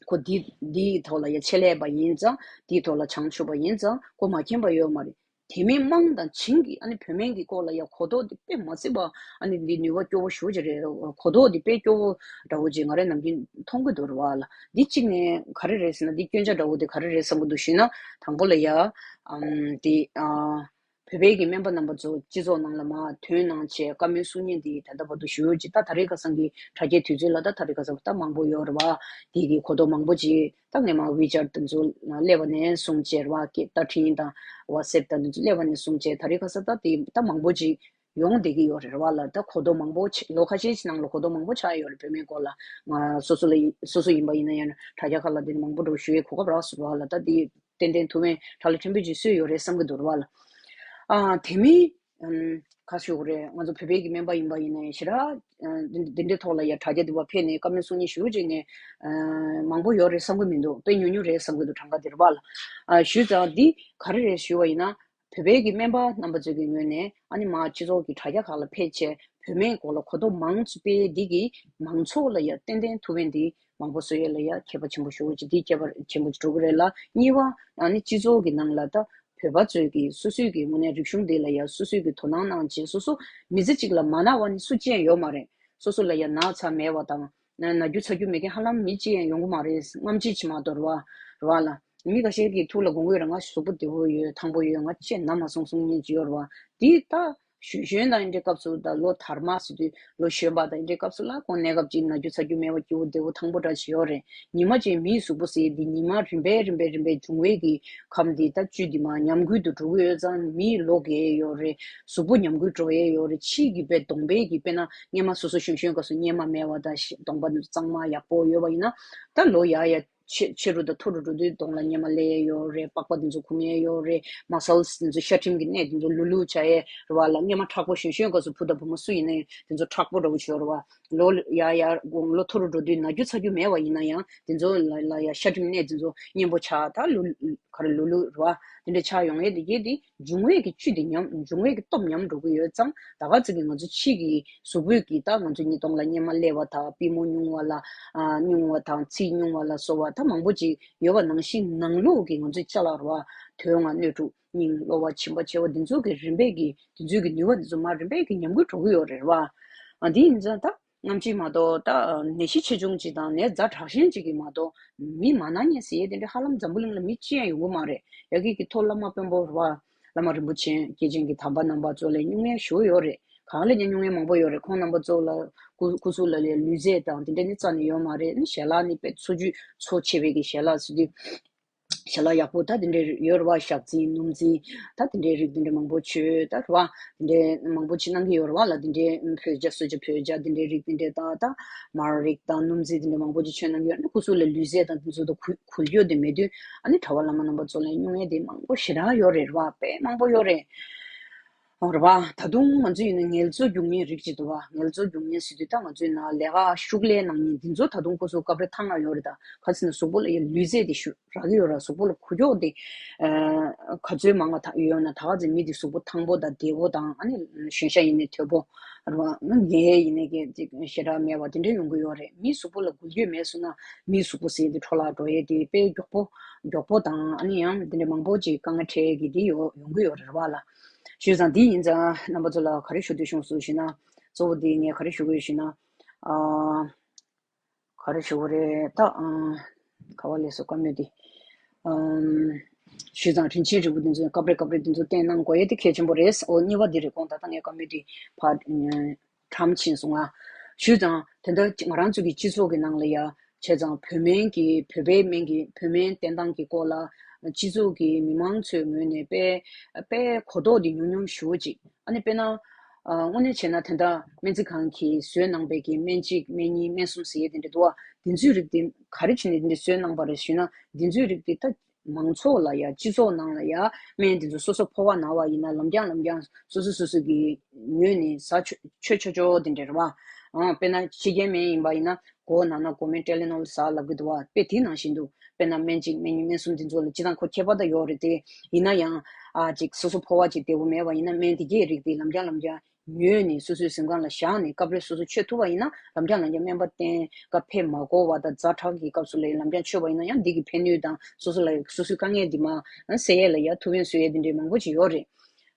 ཁོ་འདི་འདིའི་ཐོག་ལ་ཡ་ཆེད་ལས་པ་ཡིན་ཙང་། འདིའི་ཐོག་ལ་བྱང་ཆུབ་པ་ཡིན་ཙང་ཁོ་མ་མཁྱེན་པ་ཡོད་མ་རེད། དེ་མིན་དམངས་དང་བྱིངས་ཀྱིས་ཨ་ནི་བོད་སྨན་གྱི་སྐོར་ལ་ཡ་གོ་རྟོགས་འདི་དཔེ་མ་སྲིད་པ། ཨ་ནི་འདི་ནུས་པ་སྐྱོ་བོ་ཞེ་པོ་ཅིག་རེད། གོ་རྟོགས་འདི་དཔེ་སྐྱོ་བོ་འདྲ་བོ་ཅིག་ང་རང་ནམ་རྒྱུན་མཐོང་གི་འདུག་རེད་བ་ལ། འདི་གཅིག་ནས་ག་རེ་རེད་ཟེར་ན། འདི་སྐྱོན་ཆ་འདྲ་བོ་འདི་ག་རེ་རེད་བསམ་གྱི་འདུག་ཞུས་ན། དང་པོ་ལ་ཡ་ཨམ་འདི་ཨ། བོད་པའི་གི་སྨན་པ་རྣམ་པ་ཚོ་སྤྱི་ཚོགས་ནང་ལ་མར་ཐོན་གནང་བྱས་བཀའ་མོལ་གསུང་མཁན་དེ་ད་ལྟ་བར་དུ་ཞེ་པོ་ཅིག། ད་དེ་རིང་ཁ་སང་གི་དྲ་རྒྱའི་དུས་ཚོད་ལ་ད་དེ་རིང་ཁ་སང་ད་མང་པོ་ཡོད་རེད་བ། དེ་གི་གོ་རྟོགས་མང་པོ་ཅིག་ད་སྔོན་མ་ཝི་ཅེཊ་དེ་ཚོ་སླེབས་པ་ནས་བཟུང་བྱས་རེད་བ། ཀྱི་ད་འཕྲིན་དང་ཝ་ཊི་སེབ་དང་དེ་ཚོ་སླེབས་པ་ནས་བཟུང་བྱས་དེ་རིང་ཁ་སང་ད་དེ་ད་མང་པོ་ཅིག་ཡོང་བསྡད་ཀྱི་ཡོད་རེད་བ་ལ། ད་གོ་རྟོགས་མང་པོ་ཆེ། ལོ་ཁ་ཤས་ཤིག་ནང་ལ་གོ་རྟོགས་མང་པོ་ཆགས་ཡོད་རེད། བོད་སྨན་སྐོར་ལ། ང་སོ་སོ་ལ་སོ་སོ་ཡིན་པ་ཡིན་ན་ཡང་དྲ་རྒྱ་ཁག་ལ་དེ་ནས་མང་པོ་འདྲ་བོ་ཞུ་ཡས་གོ་སྐབས་རག་སོང་རེད་བ་ལ། ད་དེ། ཏན་ཏན་ཐུགས་ཕན་དྲག་ལ་ཕྲན་བུ་ཅིག་གསོས་ཡོད་རེད་བསམ་གྱི་འདུག་རེད་བ་ལ། ཨ་དེ་མིན་ཨམ་ག་ཞུ་དགོས་རེད། ང་ཚོ་བོད་པའི་གི་སྨན་པ་ཡིན་པ་ཡིན་ནའི་ཞེ་དྲག་ཨ་འདི་འདི་འདྲའི་ཐོག་ལ་ཡ་དྲ་རྒྱ་འདི་བ་ཕེབས་ནས་བཀའ་མོལ་གསུང་མཁན་ཞེ་པོ་ཅིག་ངས་ཨ་མང་པོ་ཡོད་རེད་བསམ་གྱི་མི་འདུག། དཔེ་ཉུང་ཉུང་རེད་བསམ་གྱི་འདུག། གྲངས་ཀ་འདི་རེད་བ་ལ། ཨ་ཞུས་ཙང་འདི་ག་རེ་རེད་ཞུས་པ་ཡིན་ན། བོད་པའི་གི་སྨན་པ་རྣམ་པ་ཚོའི་གི་ངོས་ནས་ཨ་ནི་མར་སྤྱི་ཚོགས་ཀྱི་དྲ་རྒྱ་ཁག་ལ་ཕེབས་བྱས་བོད་སྨན་སྐོར་ལ་གོ་རྟོགས་མང་ཙམ་སྤེལ། འདི་གིས་མང་ཚོགས་ལ་ཡ་ཏན་ཏན་ཐུགས་ཕན་འདི་ མང་པོ་བཟོ་ཡས་ལ་ཡ་ཁྱད་པར་ཆེན་པོ་ཞེ་པོ་ཅིག་འདི་ཁྱད་པར་ཆེན་པོ་ཅིག་འགྲོ་གི་རེད་ལ། གཉིས་པ་ཨ་ནི་སྤྱི་ཚོགས་ཀྱི་ནང་ལ་ད་བོད་པ་ཚོས་ཀྱི་སོ་སོའི་གི་དངོས་གནས་རིག་གཞུང་འདི་ལ་ཡ་སོ་སོའི་གི་དོ་སྣང་གནང་བྱས། སོ་སོ་མི་ཚེ་གཅིག་ལ་མ་ན་བ་ནི་སུ་གཅིག་ཡང་ཡོད་མ་རེད། སོ་སོ་ལ་ཡ་ན་ཚ་མེད་པ་དང་ན་ན་རྒྱུ་ཚ་རྒྱུ་མེད་མཁན་ཧ་ལམ་མི་གཅིག་ཡང་ཡོང་གི་མ་རེད། སྔ་ཕྱི་ཅིག་མ་གཏོགས་རེད་བ། རེད་བ་ལ། མི་ཁ་ཤས་ཀྱི་ཐུགས་ལ་དགོངས་ཀྱི་ཡོད་རེད། ང་གཟུགས་པོ་བདེ་པོ་ཡོད། ཐང་པོ་ཡོད། ང་ཅི་ན་མ་སོང་གསུང་མཁན་ཅིག་ཡོད་རེད་བ། འདི་ད་གཞོན་གཞོན་དང་འདྲའི་སྐབས་སུ་ད་ལོ་དར་མ་ཟེར་དུས་ལོ་གཞོན་པ་དང་འདྲའི་སྐབས་སུ་ལ་ཁོང་གནས་སྐབས་ཅིག་ན་རྒྱུ་ཚ་རྒྱུ་མེད་པ་སྐྱིད་པོ་བདེ་པོ་ཐང་པོ་འདྲ་ཞིག་ཡོད་རེད། ཉི་མ་གཅིག་མིའི་གཟུགས་པོ་ཟེར་འདི་ཉི་མ་རིམ་པས་རིམ་པས་རིམ་པས་འབྱུང་བའི་གི་ཁམས་འདི་ད་བཅུད་འདི་མ་ཉམས་རྒུད་དུ་འགྲོ་གི་ཡོད་ཙང་མིའི་ལོ་རྒས་ཡོད་རེད། གཟུགས་པོ་ཉམས་རྒུད་འགྲོ་ཡས་ཡོད་རེད། ཕྱིའི་གི་དཔེ་གདོང་པའི་གི་དཔེར་ན་སྔོན་མ་སོ་སོ་གཞོན་གཞོན་སྐབས་སུ་གཉེར་མ་མེད་པ་དང་གདོང་པ་གཙང་མ་ཡག་པོ་ཡོད་པ་ཡིན་ན་ད་ལོ་ཡར་ཡར་ཆེ་ཆེ་རུ་དང་མཐོ་རུ་འགྲོ་དུས་གདོང་ལ་གཉེར་མ་སླེབས་ཡས་ཡོད་རེད། པགས་པ་དེ་ཚོ་འཁུམ་ཡས་ཡོད་རེད། མ་སལ་སི་དེ་ཚོ་ཤ་ཁྲིམས་ཀྱི་གནས་དེ་ཚོ་ལུ་ལུ་བྱ་ཡས་རེད་བ་ལ། སྔོན་མ་མཁྲེགས་པོ་གཞོན་གཞོན་སྐབས་སུ་བུ་དང་བུ་མོ་སུ་ཡིན་ན་ཡང་དེ་ཚོ་མཁྲེགས་པོ་འདྲ་བོ་ཞིག་ཡོད་རེད་བ། ལོ་ཡར་ཡར་དགུང་ལོ་མཐོ་རུ་འགྲོ་དུས་ན་རྒྱུ་ཚ་རྒྱུ་མེད་པ་ཡིན་ན་ཡང་དེ་ཚོ་ལ་ལ་ཡ་ཤ་ཁྲིམས་གནས་དེ་ཚོ་གཉེན་པོ་ཆགས། ད་ལུ་ག་རེ་ལུ་ལུ་རེད་བ། དེ་འདྲ་ཆགས་ཡོང་ཡས་དེ་གས་དེ་འབྱུང་བའི་གི་བཅུད་དེ་ཉམས། འབྱུང་བའི་གི་སྟོབས་ཉམས་འགྲོ་གི་ཡོད་ཙང་ད་ག་ཚོད་ཀྱི་ང་ཚོ་ཕྱི་གི་གཟུགས་པོའི་གི་ད་ང་ཚོ་གཉིས་གདོང་ལ་གཉེར་མ་སླེབས་པ་དང་པུས་མོ་ཉུང་བ་ལ་ཨ་ཉུང་བ་དང་ཚིགས་ཉུང་བ་ལ་སོགས་པ་ད་མང་པོ་ཅིག་ཡོད་པ་ནང་བཞིན་ནང་ལོགས་ཀྱི་ང་ཚོའི་ཅ་ལག་རེད་བ། དོན་ལྔ་སྣོད་དྲུག་སྙིང་གློ་བ་མཆིན་པ་མཆེ་བ་འདི་ཚོ་གི་རིམ་པས་ཀྱི་འདི་ཚོའི་གི་ནུས་པ་འདི་ཚོ་མར་རིམ་པས་ཀྱི་ཉམས་རྒུད་འགྲོ་གི་ཡོད་རེད་བ། ཨ་འདི་ཡིན་ཙང་ད་སྔ་ཕྱི་མ་གཏོགས་ད་ནད་གཞི་ཆེ་ཆུང་ཅིག་དང་ནད་ཛ་དྲག་ཞན་ཅིག་གི་མ་གཏོགས་མི་མ་ན་མཁན་ཟེར་ཡས་དེ་འདྲ་ཧ་ལམ་འཛམ་བུ་གླིང་ལ་མི་གཅིག་ཡང་ཡོང་གི་མ་རེད། ཡ་གི་གི་ཐོག་བླ་མ་དཔོན་པོ་རེད་བ། བླ་མ་རིན་པོ་ཆེ་སྐྱེས་ཆེན་གྱི་དམ་པ་རྣམ་པ་ཚོ་ལ་སྨྱུང་གནས་ཞུ་ཡོད་རེད། གང་ལ་ཉན་སྨྱུང་གནས་མང་པོ་ཡོད་རེད། ཁོང་རྣམ་པ་ཚོ་ལ་སྐུ་སྐུ་གཟུགས་ལ་ལས་ལུས་རྩལ་དང་དེ་འདྲ་ནི་རྩ་ནས་ཡོད་མ་རེད། ཞལ་ལག་ནི་དཔེ་འཚོ་བཅུད་འཚོ་ཆེ་བའི་གི་ཞལ་ལག་ཟེར་དུས། ཞལ་ལག་ཡག་པོ་ད་དེ་འདྲ་ཡོད་རེད་བ། ཞག་རྩི་སྣུམ་རྩི་ད་དེ་འདྲའི་རིགས་དེ་འདྲ་མང་པོ་མཆོད་ད་རེད་བ། དེ་འདྲའི་མང་པོ་ཅིག་གནང་གི་ཡོད་རེད་བ་ལ། དེ་འདྲའི་བོད་ཇ་གསོལ་ཇ་བོད་ཇ་དེ་འདྲའི་རིགས་དེ་འདྲའི་ད་ད་མར་རིགས་དང་སྣུམ་རྩི་དེ་འདྲ་མང་པོ་ཅིག་མཆོད་གནང་གི་ཡོད། ཨ་ནི་སྐུ་གཟུགས་ལ་ལུས་རྩལ་དང་དེ་ཚོ་དང་གུ་གུལ་སྐྱོད་དེ་མེད་དུས་ཨ་ནི་གྲྭ་པ་བླ་མ་རྣམ་པ་ཚོ་ལ་སྨྱུང་གནས་དེ་མང་པོ་ཞེ་དྲག་ཡོད་རེད་བ། དཔེ་མང་པོ་ཡོད་རེད། རེད་བ། ད་དུང་ང་ཚོ་ཡིན་ན་ངལ་རྩོལ་རྒྱུག་མཁན་རིགས་ཅིག་འདུག་བ། ངལ་རྩོལ་རྒྱུག་མཁན་ཟེར་དུས་ད་ང་ཚོའི་ནང་ལས་ཀ་ཤུགས་ལས་གནང་མཁན་འདི་ཚོ་ད་དུང་ཁོ་ཚོ་སྐབས་རེ་ཐང་ང་ཡོད་རེད། ད་ག་ཚོད་ན་གཟུགས་པོ་ལ་ཡ་ལུས་རྩལ་དེ་ཤུ་རག་གི་ཡོད་ར། གཟུགས་པོ་ལ་ཁུ་ཁྱོག་དེ་ག་ཚོད་མང་བ་ད་ཡོད་ན་ད་ག་ཚོད་མི་དེ་གཟུགས་པོ་ཐང་པོ་དང་བདེ་པོ་དང་ཨ་ནི་གཞོན་ཤ་ཡིན་ནའི་དོད་པོ་རེད་བ། ངན་ཡིན་ནའི་གི་ཅིག་ཞེ་དྲག་མེད་པ་དེ་འདྲ་ཡོང་གི་ཡོད་རེད། མི་གཟུགས་པོ་ལ་འགུལ་སྐྱོད་མེད་སོང་ན་མིའི་གཟུགས་པོ་ཟེར་དེ་འཕྲོ་བརླག་འགྲོ་ཡས་དེ་དཔེ་མགྱོགས་པོ་མགྱོགས་པོ་དང་ཨ་ནི་ཡང་དེ་འདྲ་མང་པོ་ཅིག་དཀའ་ངལ་འཕྲད་ཡས་ཀྱི་དེ་ཡོང་གི་ཡོད་རེད་བ་ལ། ཞུས་ཙང་འདི་ཡིན་ཙང་རྣམ་པ་ཚོ་ལ་ག་རེ་ཞུ་འདོད་བྱུང་སོང་ཞུས་ན། གཙོ་བོ་འདི་ངས་ག་རེ་ཞུ་དགོས་ཞུས་ན། ཨ། ག་རེ་ཞུ་དགོས་རེད་ད། ཨ། ག་བ་ལས་སོ་བཀའ་མོལ་འདི། ཨམ། ཞུས་ཙང་དྲིན་ཆེན་རིལ་བུ་འདི་ཚོས་སྐབས་རེ་སྐབས་རེ་འདི་ཚོ་བསྟན་གནང་དགོས་ཡས་དེ་གལ་ཆེན་པོ་རེད། འོ་གཉིས་པ་འདི་རེད། དགོངས་དག་ད་ངས་བཀའ་མོལ་འདི་ཕར། ཁྲམ་ཕྱིན་སོང་ང་། ཞུས་ཙང་དེ་འདྲ་ང་རང་ཚོ་གི་སྤྱི་ཚོགས་ཀྱི་ནང་ལ་ཡ་བྱས་ཙང་བོད་སྨན་གྱི་བོད་པའི་སྨན་གྱི་བོད་སྨན་བསྟེན་སྟངས་ཀྱི་སྐོར་ལ་སྤྱི་ཚོགས་ཀྱི་མི་མང་ཚོའི་ངོས་ནས་དཔེ་དཔེ་གོ་རྟོགས་དེ་ཉུང་ཉུང་ཞེ་པོ་ཅིག་ཨ་ནི་དཔེར་ན་ཨ་དངོས་གནས་བྱས་ན་ད་ལྟ་སྨན་རྩིས་ཁང་གིས་བཟོས་གནང་པའི་གི་སྨན་གཅིག་སྨན་གཉིས་སྨན་གསུམ་ཟེར་ཡས་དེ་འདྲ་འདུག་བ། དེ་ཚོའི་རིགས་དེ་ག་རེ་བྱས་ནས་དེ་འདྲ་བཟོས་གནང་པ་རེད་ཞུས་ན་དེ་ཚོའི་རིགས་དེ་ད། མང་ཚོགས་ལ་ཡ་སྤྱི་ཚོགས་ནང་ལ་ཡ་སྨན་དེ་ཚོ་སོ་སོ་ཕོ་བ་ན་བ་ཡིན་ན་ལམ་རྒྱང་ལམ་རྒྱང་སོ་སོ་སོ་སོ་གི་ངོས་ནས་ཟ་ཆོ་ཆོ་ཆོ་ཆོ་དེ་འདྲ་རེད་བ། ཨང་དཔེར་ན་ཕྱི་རྒྱལ་སྨན་ཡིན་པ་ཡིན་ན་མགོ་ན་ན་མགོ་སྨན་ཊེ་ལེ་ནོལ་ཟ་ལབ་གི་འདུག་བ། དཔེ་དེ་ནང་བཞིན་དུ་དཔེར་ན་སྨན་གཅིག་སྨན་གཉིས་སྨན་གསུམ་དེ་ཚོ་ལ་སྤྱི་བཏང་ཁོ་ཁྱད་པར་ད་ཡོད་རེད་དེ། ཡིན་ན་ཡང་ཨ་ཅིག་སོ་སོ་ཕོ་བ་ཅིག་བདེ་པོ་མེད་པ་ཡིན་ན་སྨན་དེ་གས་རིགས་དེ་ལམ་རྒྱང་ལམ་རྒྱང་ཉོས་ནས་སོ་སོའི་གཟིམ་ཁང་ལ་བཞག་ནས་སྐབས་རེ་སོ་སོ་མཆོད་ཐུབ་པ་ཡིན་ན་ལམ་རྒྱང་ལམ་རྒྱང་སྨན་པ་བསྟེན་སྐབས་ཕེབས་མ་དགོས་པ་དང་ཛ་དྲག་གི་སྐབས་སུ་ལ་ལམ་རྒྱང་མཆོད་པ་ཡིན་ན་ཡང་འདི་གི་ཕན་ནུས་དང་སོ་སོ་ལ་སོ་སོའི་དཀའ་ངལ་འདི་མ་སེལ་ཡས་ལ་ཡ་ཐུགས་ཕན་གསོས་ཡས་འདི་འདྲའི་མང་པོ་ཅིག་ཡོད་རེད།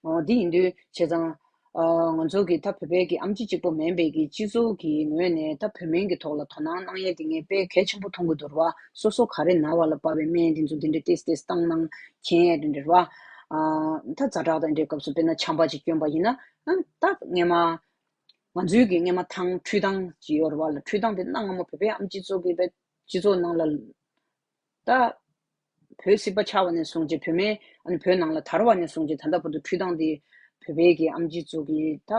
འོ་འདི་ཡིན་དུས་བྱས་ཙང་ང་ཚོ་གི་ད་བོད་པའི་གི་ཨེམ་ཆི་གཅིག་པོ་མིན་པའི་གི་སྤྱི་ཚོགས་ཀྱི་ངོས་ནས་ད་བོད་སྨན་གི་ཐོག་ལ་དོ་སྣང་གནང་ཡས་འདི་ངས་དཔེ་གལ་ཆེན་པོ་མཐོང་གི་འདུག་ར་བ། སོ་སོ་ག་རེ་ན་བ་ལ་བབས་པའི་སྨན་འདི་ཚོ་འདི་འདྲའི་ཏེས་ཏེས་བཏང་གནང་མཁན་འདི་འདྲ་ར་བ། ཨ་ད་ཛ་དྲག་དང་འདྲའི་སྐབས་སུ་དཔེར་ན་ཆམ་པ་ཅིག་བསྐྱོན་པ་ཡིན་ན། ཨ་ད་སྔས་མ་ང་ཚོའི་གི་སྔས་མ་ཐང་འཕྲུལ་ཐང་ཅིག་ཡོད་རེད་བ་ལ། འཕྲུལ་ཐང་དེ་གནའ་སྔ་མོ་བོད་པའི་ཨེམ་ཆི་ཚོ་གི་བའི་སྤྱི་ཚོགས་ནང་ལ་ད་བོད་སྲིད་པ་ཆགས་པ་ནས་བཟུང་བྱས་བོད་སྨན་ཨ་ནི་བོད་ནང་ལ་དར་བ་ནས་བཟུང་བྱས་ད་ལྟ་བར་དུ་འཕྲུལ་ཐང་དེ་བོད་པའི་གི་ཨེམ་ཆི་ཚོ་གི་ད་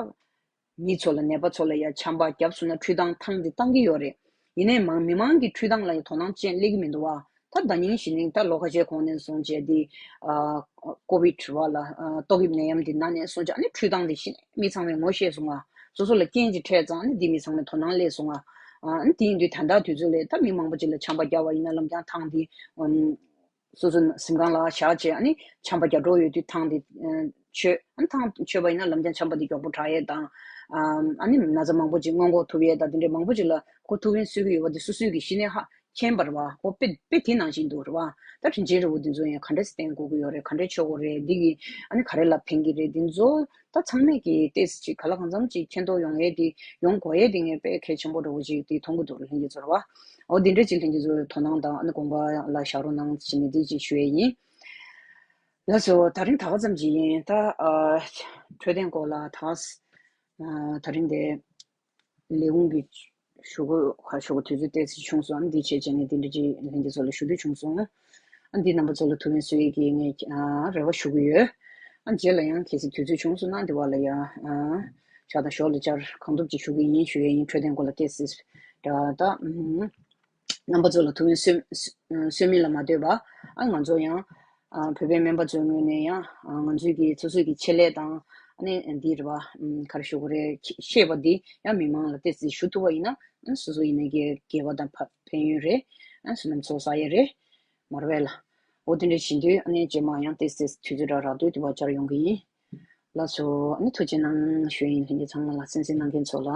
མི་ཚོ་ལ་ནད་པ་ཚོ་ལ་ཡ་ཆམ་པ་བརྒྱབ་སོང་ན་འཕྲུལ་ཐང་ཐང་དེ་བཏང་གི་ཡོད་རེད། ཡིན་ནའི་མང་མི་མང་གི་འཕྲུལ་ཐང་ལ་ཡ་དོ་སྣང་ཅན་སླེབས་ཀྱི་མི་འདུག་བ། ད་ཟླ་ཉིན་བཞིན་ནི་ད་ལོ་ཁ་ཤས་གོང་ནས་བཟུང་བྱས་དེ་ཨ་ཀོ་བིད་བ་ལ་ཨ་ཏོག་དབྱིབས་ནད་ཡམས་དེ་ན་ནས་བཟུང་བྱས་ཨ་ནི་འཕྲུལ་ཐང་དེ་གཞི་ནས་མི་ཚང་མས་ངོ་ཤེས་སོང་ང་། སོ་སོ་ལ་རྐྱེན་ཅིག་འཕྲད་ཙང་ཨ་ནི་འདི་མི་ཚང་མས་དོ་སྣང་སླེབས་སོང་ང་། ཨ་ནི་དེ་ཡིན་དུས་ད་ལྟ་དུས་ཚོད་ལས་ད་མི་མང་པོ་ཅིག་ལ་ཆམ་པ་བརྒྱབ་པ་ཡིན་ན་ལམ་རྒྱང་ཐང་དེ་ཨམ་སོ་སོ་གཟིམ་ཁང་ལ་བཞག་བྱས་ཨ་ནི་ཆམ་པ་རྒྱག་འགྲོ་ཡོད་དུས་ཐང་དེ་ཨ་ ཆོད། ཨ་ནི་ཐང་ཆོད་པ་ཡིན་ན་ལམ་རྒྱང་འཁྱམས་པ་དེ་མགྱོགས་པོ་དྲག་ཡས་དང་། ཨ་ནི་ན་ཚ་མང་པོ་ཅིག་སྔོན་འགོག་ཐུབ་ཡས་དང་། དེ་འདྲའི་མང་པོ་ཅིག་ལ་ཁོ་ཐུགས་ཕན་གསོས་ཀྱི་ཡོད་པ་དེ་སོ་སོས་ཀྱི་གཞི་ནས་ཧ་མཁྱེན་པ་རེད་བ། ཨོ་དཔེ་དཔེ་དེ་ནང་བཞིན་འདུག་རེད་བ། ད་དྲིན་ཆེན་རི་བོ་འདི་ཚོ་ཡང་ག་འདྲས་བསྟེན་དགོས་ཀྱི་ཡོད་རེད། ག་འདྲས་ཆོད་དགོས་རེད། འདི་གི་ཨ་ནི་ག་རེ་ལ་ཕན་གྱི་རེད། འདི་ཚོ་ད་ཚང་མས་ཀྱི་ཏོག་ཙམ་ཅིག་ག་ལ་གང་འཚམ་ཅིག་མཁྱེན་རྟོགས་ཡོང་ཡས་དེ་ཡོང་དགོས་ཡས་དེ་ངས་དཔེ་གལ་ཆེན་པོ་འདྲ་བོ་ཅིག་དེ་མཐོང་གི་འདུག་ལྷན་རྒྱས་ཚོར་བ། ཨོ་འདི་འདྲས་ཅིག་ལྷན་རྒྱས་ཚོ་དོ་སྣང་དང་ཨ་ནི་དགོངས་པ་ལ་བཞག་རོགས་གནང་བྱས་ནས་འདི་ཅིག་ཞུ་ཡས་ཡིན། ལགས་སོ། ད་རིང་ད་ག་ཙམ་ཅིག་ཡིན། ད་ཨ་འཕྲོད་བསྟེན་སྐོར་ལ་ད་ཨ་ད་རིང་དེ་ལས་ཁུངས་ཀྱི་ཞུ་སྒོ་ཁ་ཞུ་སྒོ་དུས་ཚོད་ཏོག་ཙམ་བྱུང་སོང་། འདི་བྱས་བྱས་ནས་འདི་འདྲ་ཅིག་ལྷན་རྒྱས་ཚོ་ལ་ཞུ་འདོད་བྱུང་སོང་། ཨ་འདི་རྣམ་པ་ཚོ་ལ་ཐུགས་ཕན་གསོས་ཡས་ཀྱི་ངས་ཨ་རེ་བ་ཞུ་གི་ཡོད། ཨ་རྗེས་ལ་ཡང་གལ་སྲིད་དུས་ཚོད་བྱུང་སོང་ན་འདི་བ་ལ་ཡང་ཨ་ཕྱག་དང་ཞོར་ལ་བཅར་གང་ཐུབ་ཅིག་ཞུ་གི་ཡིན་ཞུ་ཡས་ཡིན། འཕྲོད་བསྟེན་སྐོར་ལ་ཏོག་ཙམ་འདྲ་ད་ཨ། རྣམ་པ་ཚོ་ལ་ཐུགས་ཕན་གསོས་གསོས་མིན་ལ་མ་ལྟོས་པ། ཨ་ང་ཚོ་ཡང་ཨ་བོད་པའི་སྨན་པ་ཚོའི་ངོས་ནས་ཡང་ཨ་ང་ཚོའི་གི་སོ་སོའི་གི་ཆེད་ལས་དང་ཨ་ནི་འདི་རེད་པ། ཨམ་ག་རེ་ཞུ་དགོས་རེད། ཤེས་པ་འདི་ཡང་མི་མང་ལ་ཏོག་ཙམ་ཞུ་ཐུབ་པ་ཡིན་ན་ཨ་སོ་སོ་ཡིན་ནའི་གི་དགེ་བ་དང་ཕ་ཕན་ཡོན་རེད། ཨ་བསོད་ནམས་ཚོགས་བསགས་ཡས་རེད། མ་རེད་པས་ལགས། འོ་དེ་འདྲ་བྱེད་དུས་ཨ་ནི་རྗེས་མ་ཡང་ཏོག་ཙམ་དུས་ཚོད་འདྲ་རག་དུས་དེ་བ་བཅར་ཡོང་གི་ཡིན། ལགས་སོ། ཨ་ནི་ཐུགས་རྗེ་གནང་ཞུ་ཡིན། ལྷན་རྒྱས་ཚང་མ་ལ་གསན་གཟིགས་གནང་མཁན་ཚོ་ལ།